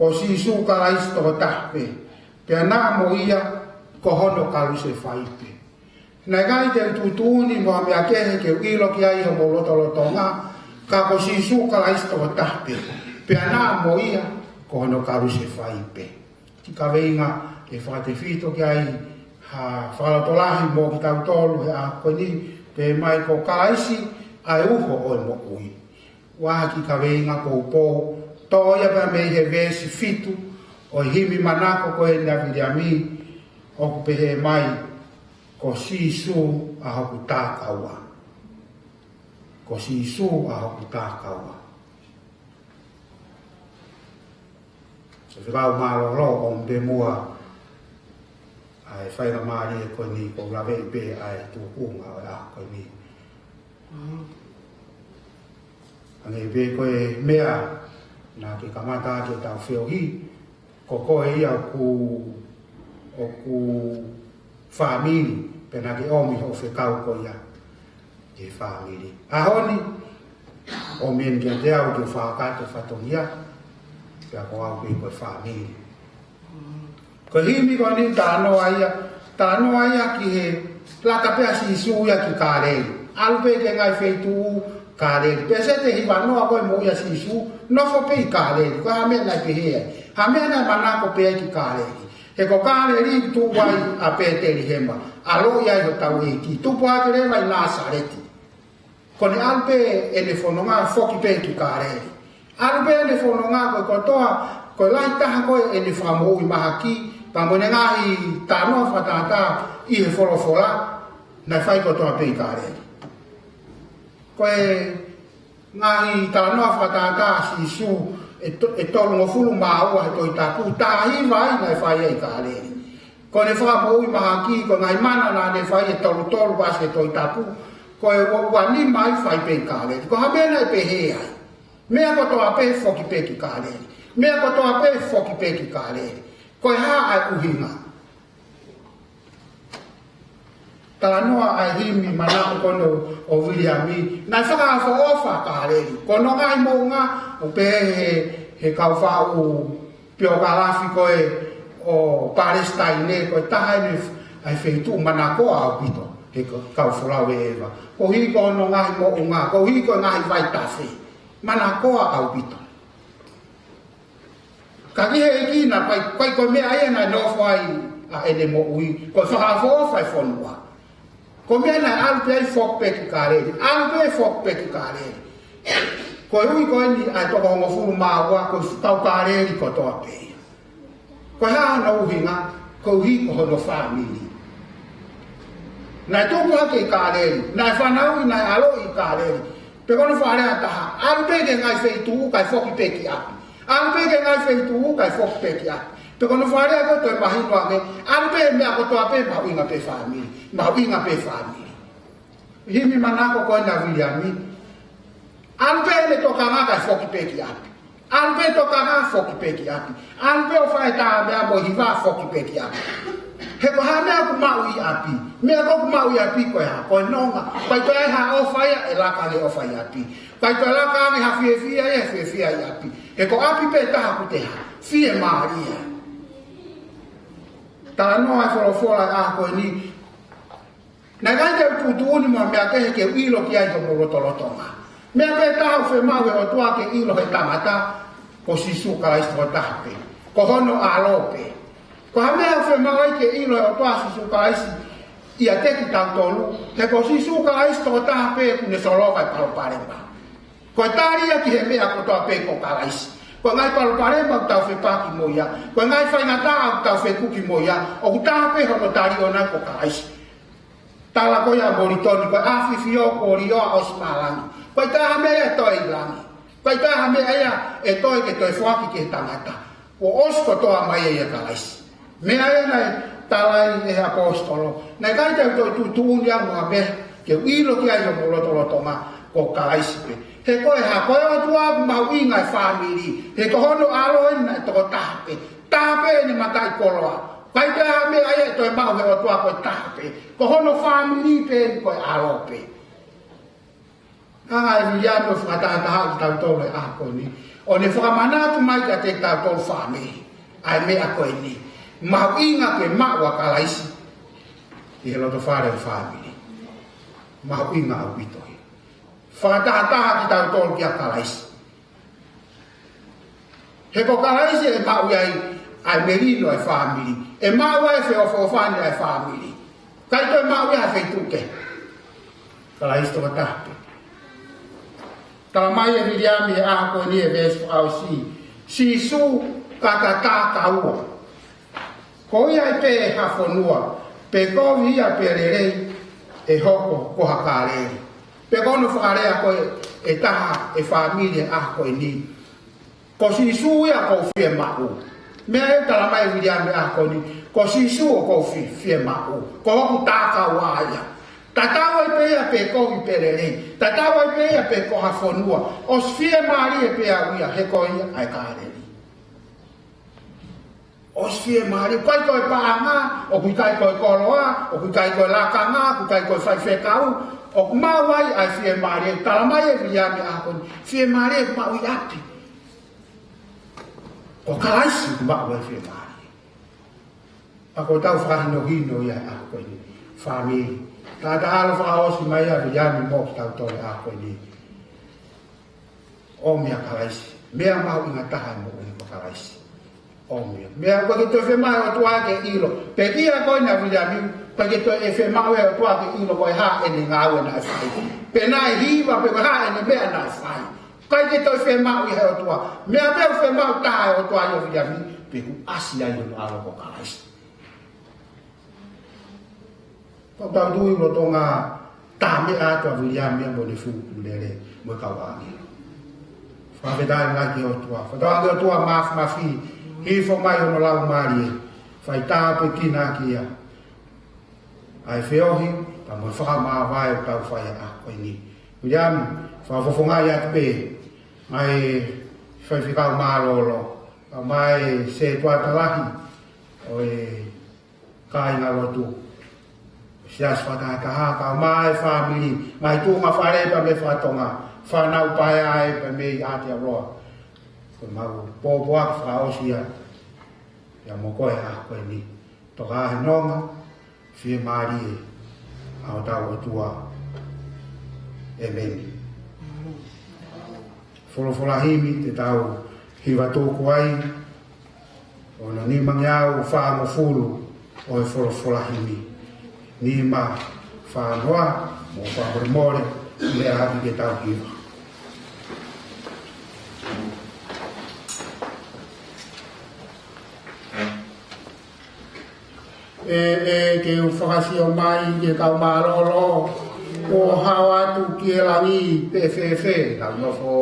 ko Sīsū Kalaisi tokotaha pē, pea naʻa mo ia ko hono kalusefai pē. Naʻe ʻikai te u tuʻutuʻuni mo ha meʻa kehe ke u ʻilo ki ai ʻi homou lotolotonga, ka ko Sīsū Kalaisi tokotaha pē, pea naʻa mo ia ko hono kalusefai pē. Kiʻi kaveinga ke fakatefito ki ai ha fakalotolahi mo kitautolu he ʻaho ko eni, pehē mai ko Kalaisi ʻa e uho ʻo e moʻui. ʻUa ha kiʻi kaveinga poupou, toʻo ia pea mei he veesi fitu ʻo e himi manako ko eni ʻa Viliami, ʻoku pehē mai, ko Sīsū ʻa hoku takaua. Ko Sīsū ʻa hoku takaua. Faifekau mālōlō, ʻoku pē muʻa ʻa e faingamālie ko eni, ʻoku ou laveʻi pē ʻa e tuʻunga ʻo e ʻaho ko eni. Hangē pē ko e meʻa naʻa ke kamata ʻaki ʻetau feohi, ko koe ia ʻoku, ʻoku fāmili, pea naʻa ke ʻomi hoʻo fekau ko ia ki he fāmili. ʻAho ni, ʻomi eni kiate au ke u fakakakato e fatongia, Pea ko au pē ko e fāmili. Ko e himi ko eni talanoa ia, talanoa ia ki he laka pē ʻa Sīsū ia ki Kāleli. ʻAlu pē ki he ngaahi feituʻu Kāleli. Pea sete hiva noa ko e moʻui ʻa Sīsū, nofo pē ʻi Kāleli. Ko e hā e meʻa naʻe pehē ai? Hā e meʻa naʻe manako pē ai ki Kāleli? He ko Kāleli tuʻu ai ʻa Pētelihema, ʻaloʻi ai hotau ʻEiki. Tupu hake leva ʻi Nāsaleti. Ko ʻene ʻalu pē ʻene fononga foki pē ki Kāleli. ʻAlu pē ʻene fononga ko e kotoa, ko e lahi taha ko ē ʻene fakamoʻui mahaki, pea mo ʻene ngaahi talanoa fakatātā ʻi he folofola, naʻe fai kotoa pē ʻi Kāleli. Ko e ngaahi talanoa fakatātā ʻa Sīsū ʻe to-, ʻe tolungofulu mā ua he Tohi Tapu, taha hiva ai naʻe fai ai ʻi Kāleli. Ko ʻene fakamoʻui mahaki, ko e ngaahi mana naʻa ne fai ʻe tolu tolu ʻa e Tohi Tapu, ko e ua, ua nima ai fai pē ʻi Kāleli. Ko e hā e meʻa naʻe pehē ai? Meʻa kotoa pē foki pē ki Kāleli. Meʻa kotoa pē foki pē ki Kāleli. Ko e hā ʻa e ʻuhinga? Talanoa ʻa e himi manako ko eni ʻo Viliami, naʻe fakaʻofoʻofa Kāleli. Ko hono ngaahi moʻunga, ʻoku pehē he, he kau faʻu piokalafi ko ē ʻo Palesitaine, ko e taha eni ʻa e feituʻu manakoa ʻaupito he kau folau ʻe ʻeva. Koeʻuhi ko hono ngaahi moʻunga, koeʻuhi ko e ngaahi vaitafe. Manakoa ʻaupito. Ka ki he ʻEiki naʻe ʻikai, ʻikai ko e meʻa ia naʻe nofo ai ʻa ʻene moʻui, ko e fakaʻofoʻofa e fonua. Ko e meʻa naʻe ʻalu pē ai foki pē ki Kāleli, ʻalu pē foki pē ki Kāleli. Koeʻuhi ko eni ʻa e toko hongofulu mā ua, ko e kau Kāleli kotoa pē ia. Ko e hā hono ʻuhinga? Koeʻuhi ko hono fāmili. Naʻe tupu hake ʻi Kāleli, naʻe fanauʻi, naʻe ʻaloʻi ʻi Kāleli. Pea ko hono fakalea ʻe taha, ʻalu pē ki he ngaahi feituʻu kae foki pē ki ʻapi. ʻAlu pē ki he ngaahi feituʻu kae foki pē ki ʻapi. Pea ko hono fakalea ko ē toe mahino ange, ʻalu pē he meʻa kotoa pē mahuʻinga pē fāmili. Mahuʻinga pē fāmili. Himi manako ko eni ʻa Viliami. ʻAlu pē ʻene tokanga kae foki pē ki ʻapi. ʻAlu pē tokanga foki pē ki ʻapi. ʻAlu pē ʻo fai e tā meʻa mo e hiva foki pē ki ʻapi. He ko e hā e meʻa ʻoku maʻu ʻi ʻapi? Meʻa ʻoku maʻu ʻi ʻapi ko e hā? Ko e nonga. ʻIkai toe ʻi ai ha ʻofa ia ʻe laka ange ʻofa ʻi ʻapi. ʻIkai toe laka ange ha fiefia ia ʻe fiefia ʻi ʻapi. He ko ʻapi pē taha ʻoku te hā? Fiemālie. Talanoa e folofola ʻa ko eni. Naʻe ʻikai te u tuʻutuʻuni mo ha meʻa kehe ke u ʻilo ki ai homou lotolotonga. Meʻa pē taha ʻoku fiemaʻu he ʻOtua ke ʻilo he tangata, ko Sīsū Kalaisi tokotaha pē. Ko hono ʻAlo pē. Ko e hā e meʻa ʻoku fiemaʻu ai ke ʻilo he ʻOtua Sīsū Kalaisi ʻiate kitautolu, he ko Sīsū Kalaisi tokotaha pē ʻoku ne solova e palopalema. Ko e tali ia ki he meʻa kotoa pē ko Kalaisi. Ko e ngaahi palopalema ʻoku tau fepaki mo ia. Ko e ngaahi faingataʻa ʻoku tau fekuki mo ia. ʻOku taha pē hono tali ʻoʻona ko Kalaisi. Tala ko ia ʻa Molitoni, ko e ʻAfifio kuo lioa ʻosi mei langi. ʻIkai toe ʻi ai ha meʻa ia ʻe toe ʻi langi. ʻIkai toe ʻi ai ha meʻa ia ʻe toe ke toe foaki ki he tangata. Kuo ʻosi kotoa mai ia ʻia Kalaisi. Meʻa ia naʻe tala ai ʻe he ʻaposetolo. Naʻe ʻikai te u toe tuʻutuʻuni au mo ha meʻa ke u ʻilo ki ai homou lotolotonga, ko Kalaisi pē. He ko e hā? Ko e ʻOtua ʻoku mahuʻinga e fāmili. He ko hono ʻAlo eni naʻe tokotaha pē. Taha pē ʻene mataʻikoloa. ʻIkai toe ʻi ai ha meʻa ia ʻe toe maʻu he ʻOtua, ko e taha pē. Ko hono fāmili pē, ko e ʻAlo pē. Hanga ʻe Viliami ʻo fakatahatahaʻi kitautolu he ʻaho ko eni, ʻo ne fakamanatu mai kiate kitautolu fāmili ʻa e meʻa ko eni. Mahuʻinga ke maʻu ʻa Kalaisi ʻi he lotofale ʻo e fāmili. Mahuʻinga ʻaupito ia. Fakatahataha kitautolu kia Kalaisi. He ko Kalaisi ʻe maʻu ai ʻa e melino ʻa e fāmili. ʻE maʻu ai e feʻofoʻofani ʻa e fāmili. ʻIkai toe maʻu ia ha feituʻu kehe. Kalaisi tokotaha pē. Talamai ʻe Viliami he ʻaho ko eni he veesi fakaʻosi, Sīsū kata tā kaua. Ko ia ai pē ha fonua, pe kovi ia pe lelei, ʻe hoko ko ha Kāleli. Pea ko hono fakalea ko ē ʻe taha e fāmili he ʻaho ko eni. Ko Sīsū ia ʻoku ou fiemaʻu. Meʻa ē talamai ʻe Viliami he ʻaho ko eni. Ko Sīsū ʻoku ou fi-, fiemaʻu. Ko hoku tā kaua ia. Tatau ai pē ia pe kovi pe lelei. Tatau ai pē ia pe ko ha fonua. ʻOsi fiemālie pē au ia, he ko ia ʻa e Kāleli. ʻOsi fiemālie, ʻikai ko e paʻanga, ʻoku ʻikai ko e koloa, ʻoku ʻikai ko e lakanga, ʻoku ʻikai ko e faifekau, ʻoku maʻu ai ʻa e fiemālie, talamai ʻe Viliami he ʻaho ko eni, fiemālie ʻoku maʻu ʻi ʻapi. Ko Kalaisi ʻoku maʻu e fiemālie. Pea ko ʻetau fakahinohino ia he ʻaho ko eni. Fāmili. Taʻataʻalo fakaʻosi mai ʻa Viliami mo kitautolu he ʻaho ko eni. ʻOmi ʻa Kalaisi. Meʻa mahuʻinga taha e moʻui ko Kalaisi. ʻOmi ia. Meʻa ʻoku ʻikai ke toe fiemaʻu ʻe he ʻOtua ke ʻilo. Pea ko e kiʻi ʻaho ko eni ʻa Viliami, ʻoku ʻikai ke toe fiemaʻu ʻe he ʻOtua ke ʻilo ko e hā ʻene ngāue naʻe fai. Pe naʻe hiva pe ko e hā ʻene meʻa naʻe fai. ʻIkai ke toe fiemaʻu ia ʻe he ʻOtua. Meʻa pē ʻoku fiemaʻu taha ʻe he ʻOtua ia ʻo Viliami, pe ʻoku ʻasi ai hono ʻAlo ko Kalaisi. Pea tau tui lolotonga tā meʻa atu ʻa Viliami mo ʻene fuʻu lele mo e kau ʻāngelo. Fakafetaʻi lahi ki he ʻOtua. Fakafetaʻi ki he ʻOtua Māfimafi, hifo mai hono Laumālie, fai tāpuekina ʻaki ia ʻa e feohi, pea mo e fakamāvae ʻoku tau fai he ʻaho ko eni. Viliami, fakafofongaʻi atu pē ʻa e faifekau mālōlō, kae ʻumaʻā e setuata lahi ʻo e kāingalotu, siasi fakataha, kae ʻumaʻā e fāmili, ngaahi tuʻunga fale pea mo e fakatonga, fānau paea ē pea mei Aotearoa. Ko ʻemau pōpoaki fakaʻosi ia, ia mo koe he ʻaho ko eni. Toka ʻi he nonga fiemālie ʻa hotau ʻOtua. ʻĒmeni. Folofola himi te tau hiva tuku ai, ʻo e nimangeau fāngofulu ʻo e folofola himi. Nima fā noa, mo fakamolemole, meʻa ʻaki ke tau hiva. ʻE, ʻe, ke u fakasio mai ki he kau mālōlō, kuo hao atu ki he langi pe fēfē ʻenau nofo.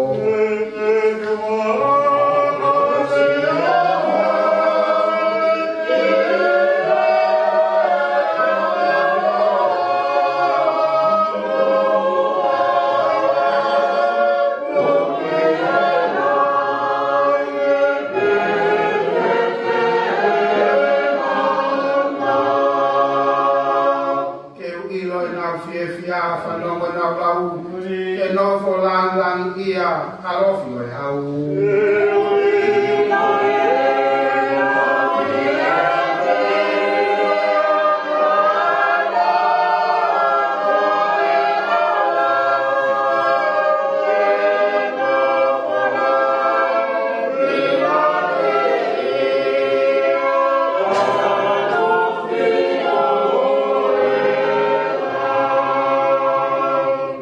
Ke u ʻilo ʻenau fiefia, fanongo ʻenau lau, ke nofo langilangiʻia ʻa e ʻAlo ʻo e Hau.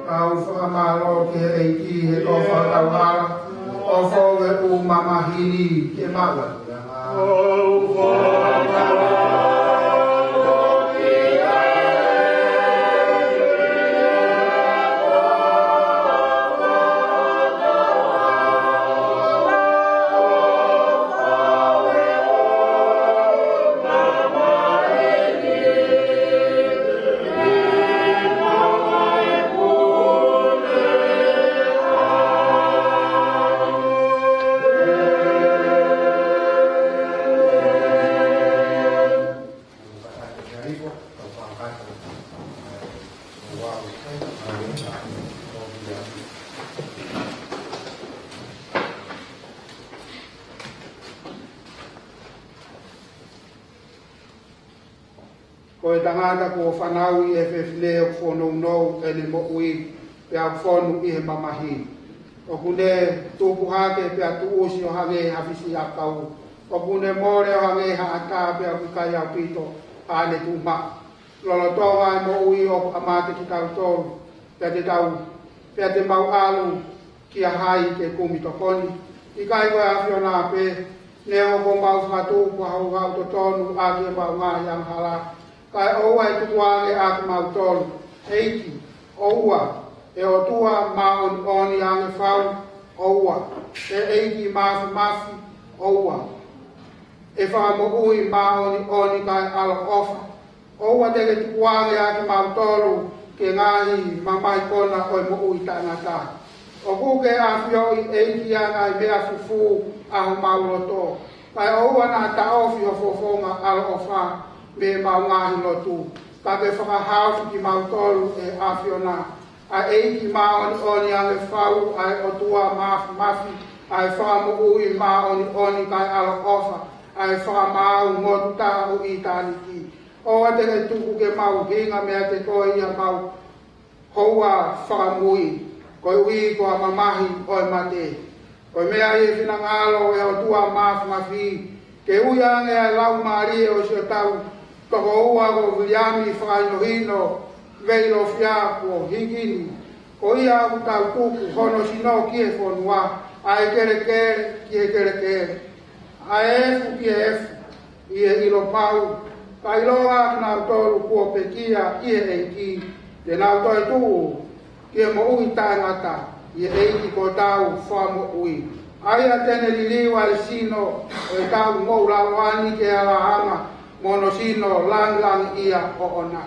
Kau fakamālō ki he ʻEiki he ko e fakaʻauhala, ʻo fou e ʻū mamahi ni ke maʻu ʻa e puleʻanga. Ko e tangata kuo fanauʻi ʻe he fefine ʻoku fonounou ʻene moʻui, pea ʻoku fonu ʻi he mamahi. ʻOku ne tupu hake pea tuʻusi ʻo hangē ha fisiʻakau. ʻOku ne mole ʻo hangē ha ʻatā pea ʻoku ʻikai ʻaupito haʻane tuʻumaʻu. Lolotonga e moʻui ʻoku ʻamate kitautolu, pea te tau, pea te mau ʻalu kia hai ke kumi tokoni? ʻIkai ko e ʻAfiona pē, neongo kuo mau fakatupu ha houhau totonu ʻaki ʻemau ngaahi angahala, kae ʻoua ʻe tukuange ʻa kimautolu, ʻEiki, ʻoua, ʻe ʻOtua māʻoniʻoni ange fau, ʻoua, ʻe ʻEiki Māfimafi, ʻoua, ʻe Fakamoʻui māʻoniʻoni kae ʻaloʻofa, ʻoua te ke tukuange ʻa kimautolu ki he ngaahi mamahi kona ʻo e moʻui taʻengata. ʻOku ke ʻafioʻi, ʻEiki, ʻa e ngaahi meʻa fufū ʻa homau loto. Kae ʻoua naʻa taʻofi ho fofonga ʻaloʻofa mei heʻemau ngaahi lotu. Ka ke fakahaofi kimautolu, ʻe ʻAfiona, ʻa e ʻEiki māʻoniʻoni ange fau, ʻa e ʻOtua Māfimafi, ʻa e Fakamoʻui māʻoniʻoni kae ʻaloʻofa, ʻa e Fakamaau motu taha ʻo ʻitāniti. ʻOua te ke tuku ke mau hinga meiate koe ʻi haʻamau houa fakamui, koeʻuhi ko e mamahi ʻo e mate. Ko e meʻa ʻi he finangalo ʻo e ʻOtua Māfimafi, ke ui ange ʻa e Laumālie ʻo siʻotau tokoua ko Viliami Fakahinohino Veilofia kuo hiki ni, ko ia ʻoku tau tuku hono sino ki he fonua, ʻa e kelekele ki he kelekele, ʻa e efu ki he efu, ʻi he ʻilo pau, kae ʻiloa kinautolu kuo pekia ʻi he ʻEiki, te nau toe tuʻu ki he moʻui taʻengata ʻi he ʻEiki ko hotau Fakamoʻui. ʻA ia te ne liliu ʻa e sino ʻo ʻetau moʻulaloa ni ke alahanga mo hono sino langilangiʻia ʻoʻona.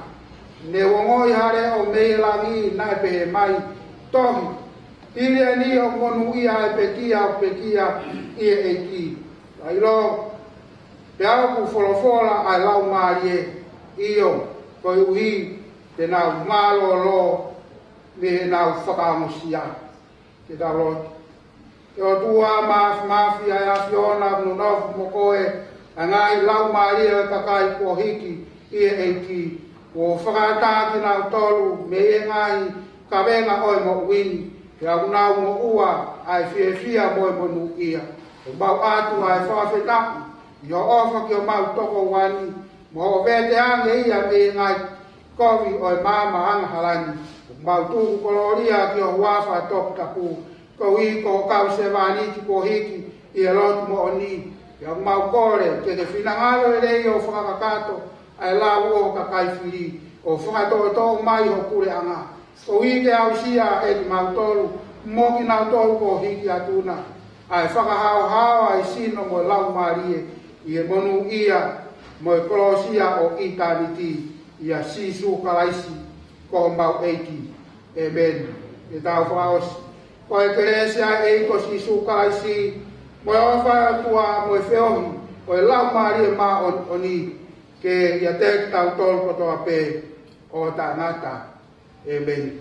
Ne u ongoʻi ha leʻo mei he langi naʻe pehē mai, tohi, hili eni ʻoku monūʻia ʻa e pekia ʻoku pekia ʻi he ʻEiki. Kae ʻilo, pea ʻoku folofola ʻa e Laumālie, ʻio, koeʻuhi te nau mālōlō mei heʻenau fakaongosia. Ke tau lotu. ʻE ʻOtua Māfimafi, ʻa e ʻAfiona ʻoku nonofo mo koe, ʻa e ngaahi laumālie ʻo e kakai kuo hiki ʻi he ʻEiki, kuo fakaʻatā kinautolu mei he ngaahi kavenga ʻo e moʻui ni, pea ʻoku nau moʻua ʻa e fiefia mo e monūʻia. ʻOku mau ʻoatu ʻa e fakafetaʻi ʻi hoʻo ʻofa ki homau tokoua ni, mo hoʻo vete ange ia mei he ngaahi kovi ʻo e maama angahala ni. ʻOku mau tuku kolōlia ki ho huafa toputapu, koeʻuhi ko ho kau sevāniti kuo hiki ʻi he lotu moʻoni. Pea ʻoku mau kole ke ke finangalo lelei ʻo fakakakato ʻa e lau ʻo ho kakai fili, ʻo fakatoʻotoʻo mai ho puleʻanga. Koeʻuhi ke aʻusia ʻe kimautolu mo kinautolu kuo hiki atu na, ʻa e fakahaohaoa ʻa e sino mo e laumālie ʻi he monūʻia mo e kolosia ʻo ʻitāniti, ʻia Sīsū Kalaisi ko homau ʻEiki. ʻĒmeni. Ke tau fakaʻosi. Ko e kelesi ʻa e ʻEiki ko Sīsū Kalaisi, mo e ʻofa ʻa e ʻOtua, mo e feohi ʻo e Laumālie Māʻoniʻoni, ke ʻiate kitautolu kotoa pē ʻo taʻengata. ʻĒmeni.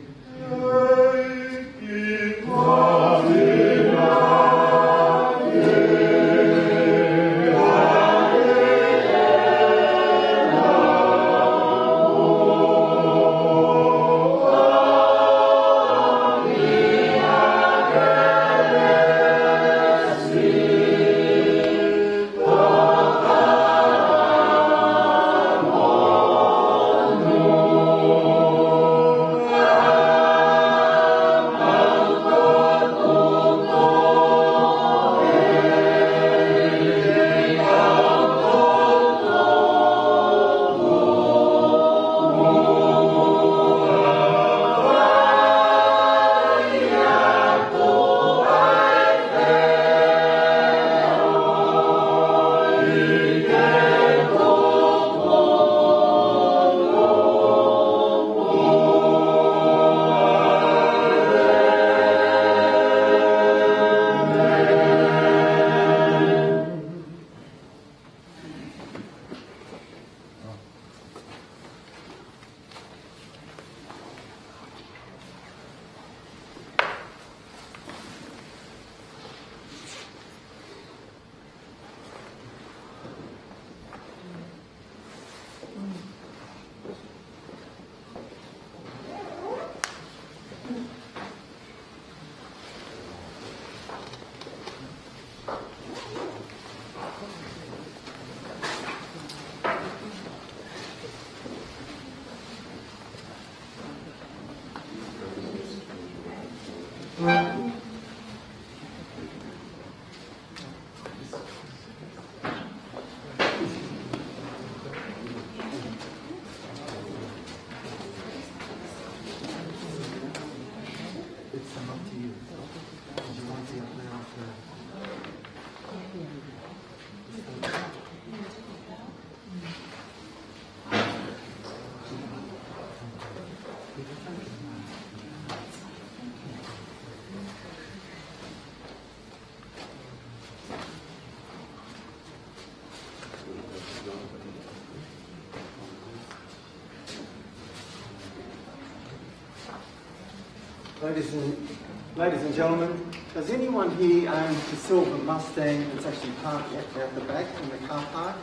Ladies and Ladies and gentlemen, does anyone here own the silver Mustang that's actually parked out, out the back in the car park?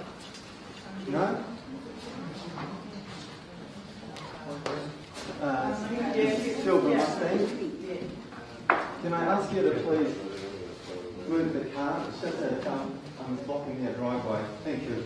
No? Uh, silver Mustang. Can I ask you to please move the car? It's just that um, I'm blocking their driveway. Thank you.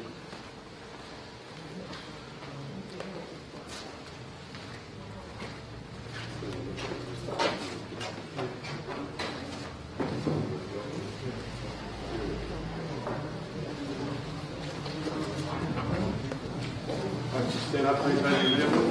Stand up, please, ladies and gentlemen.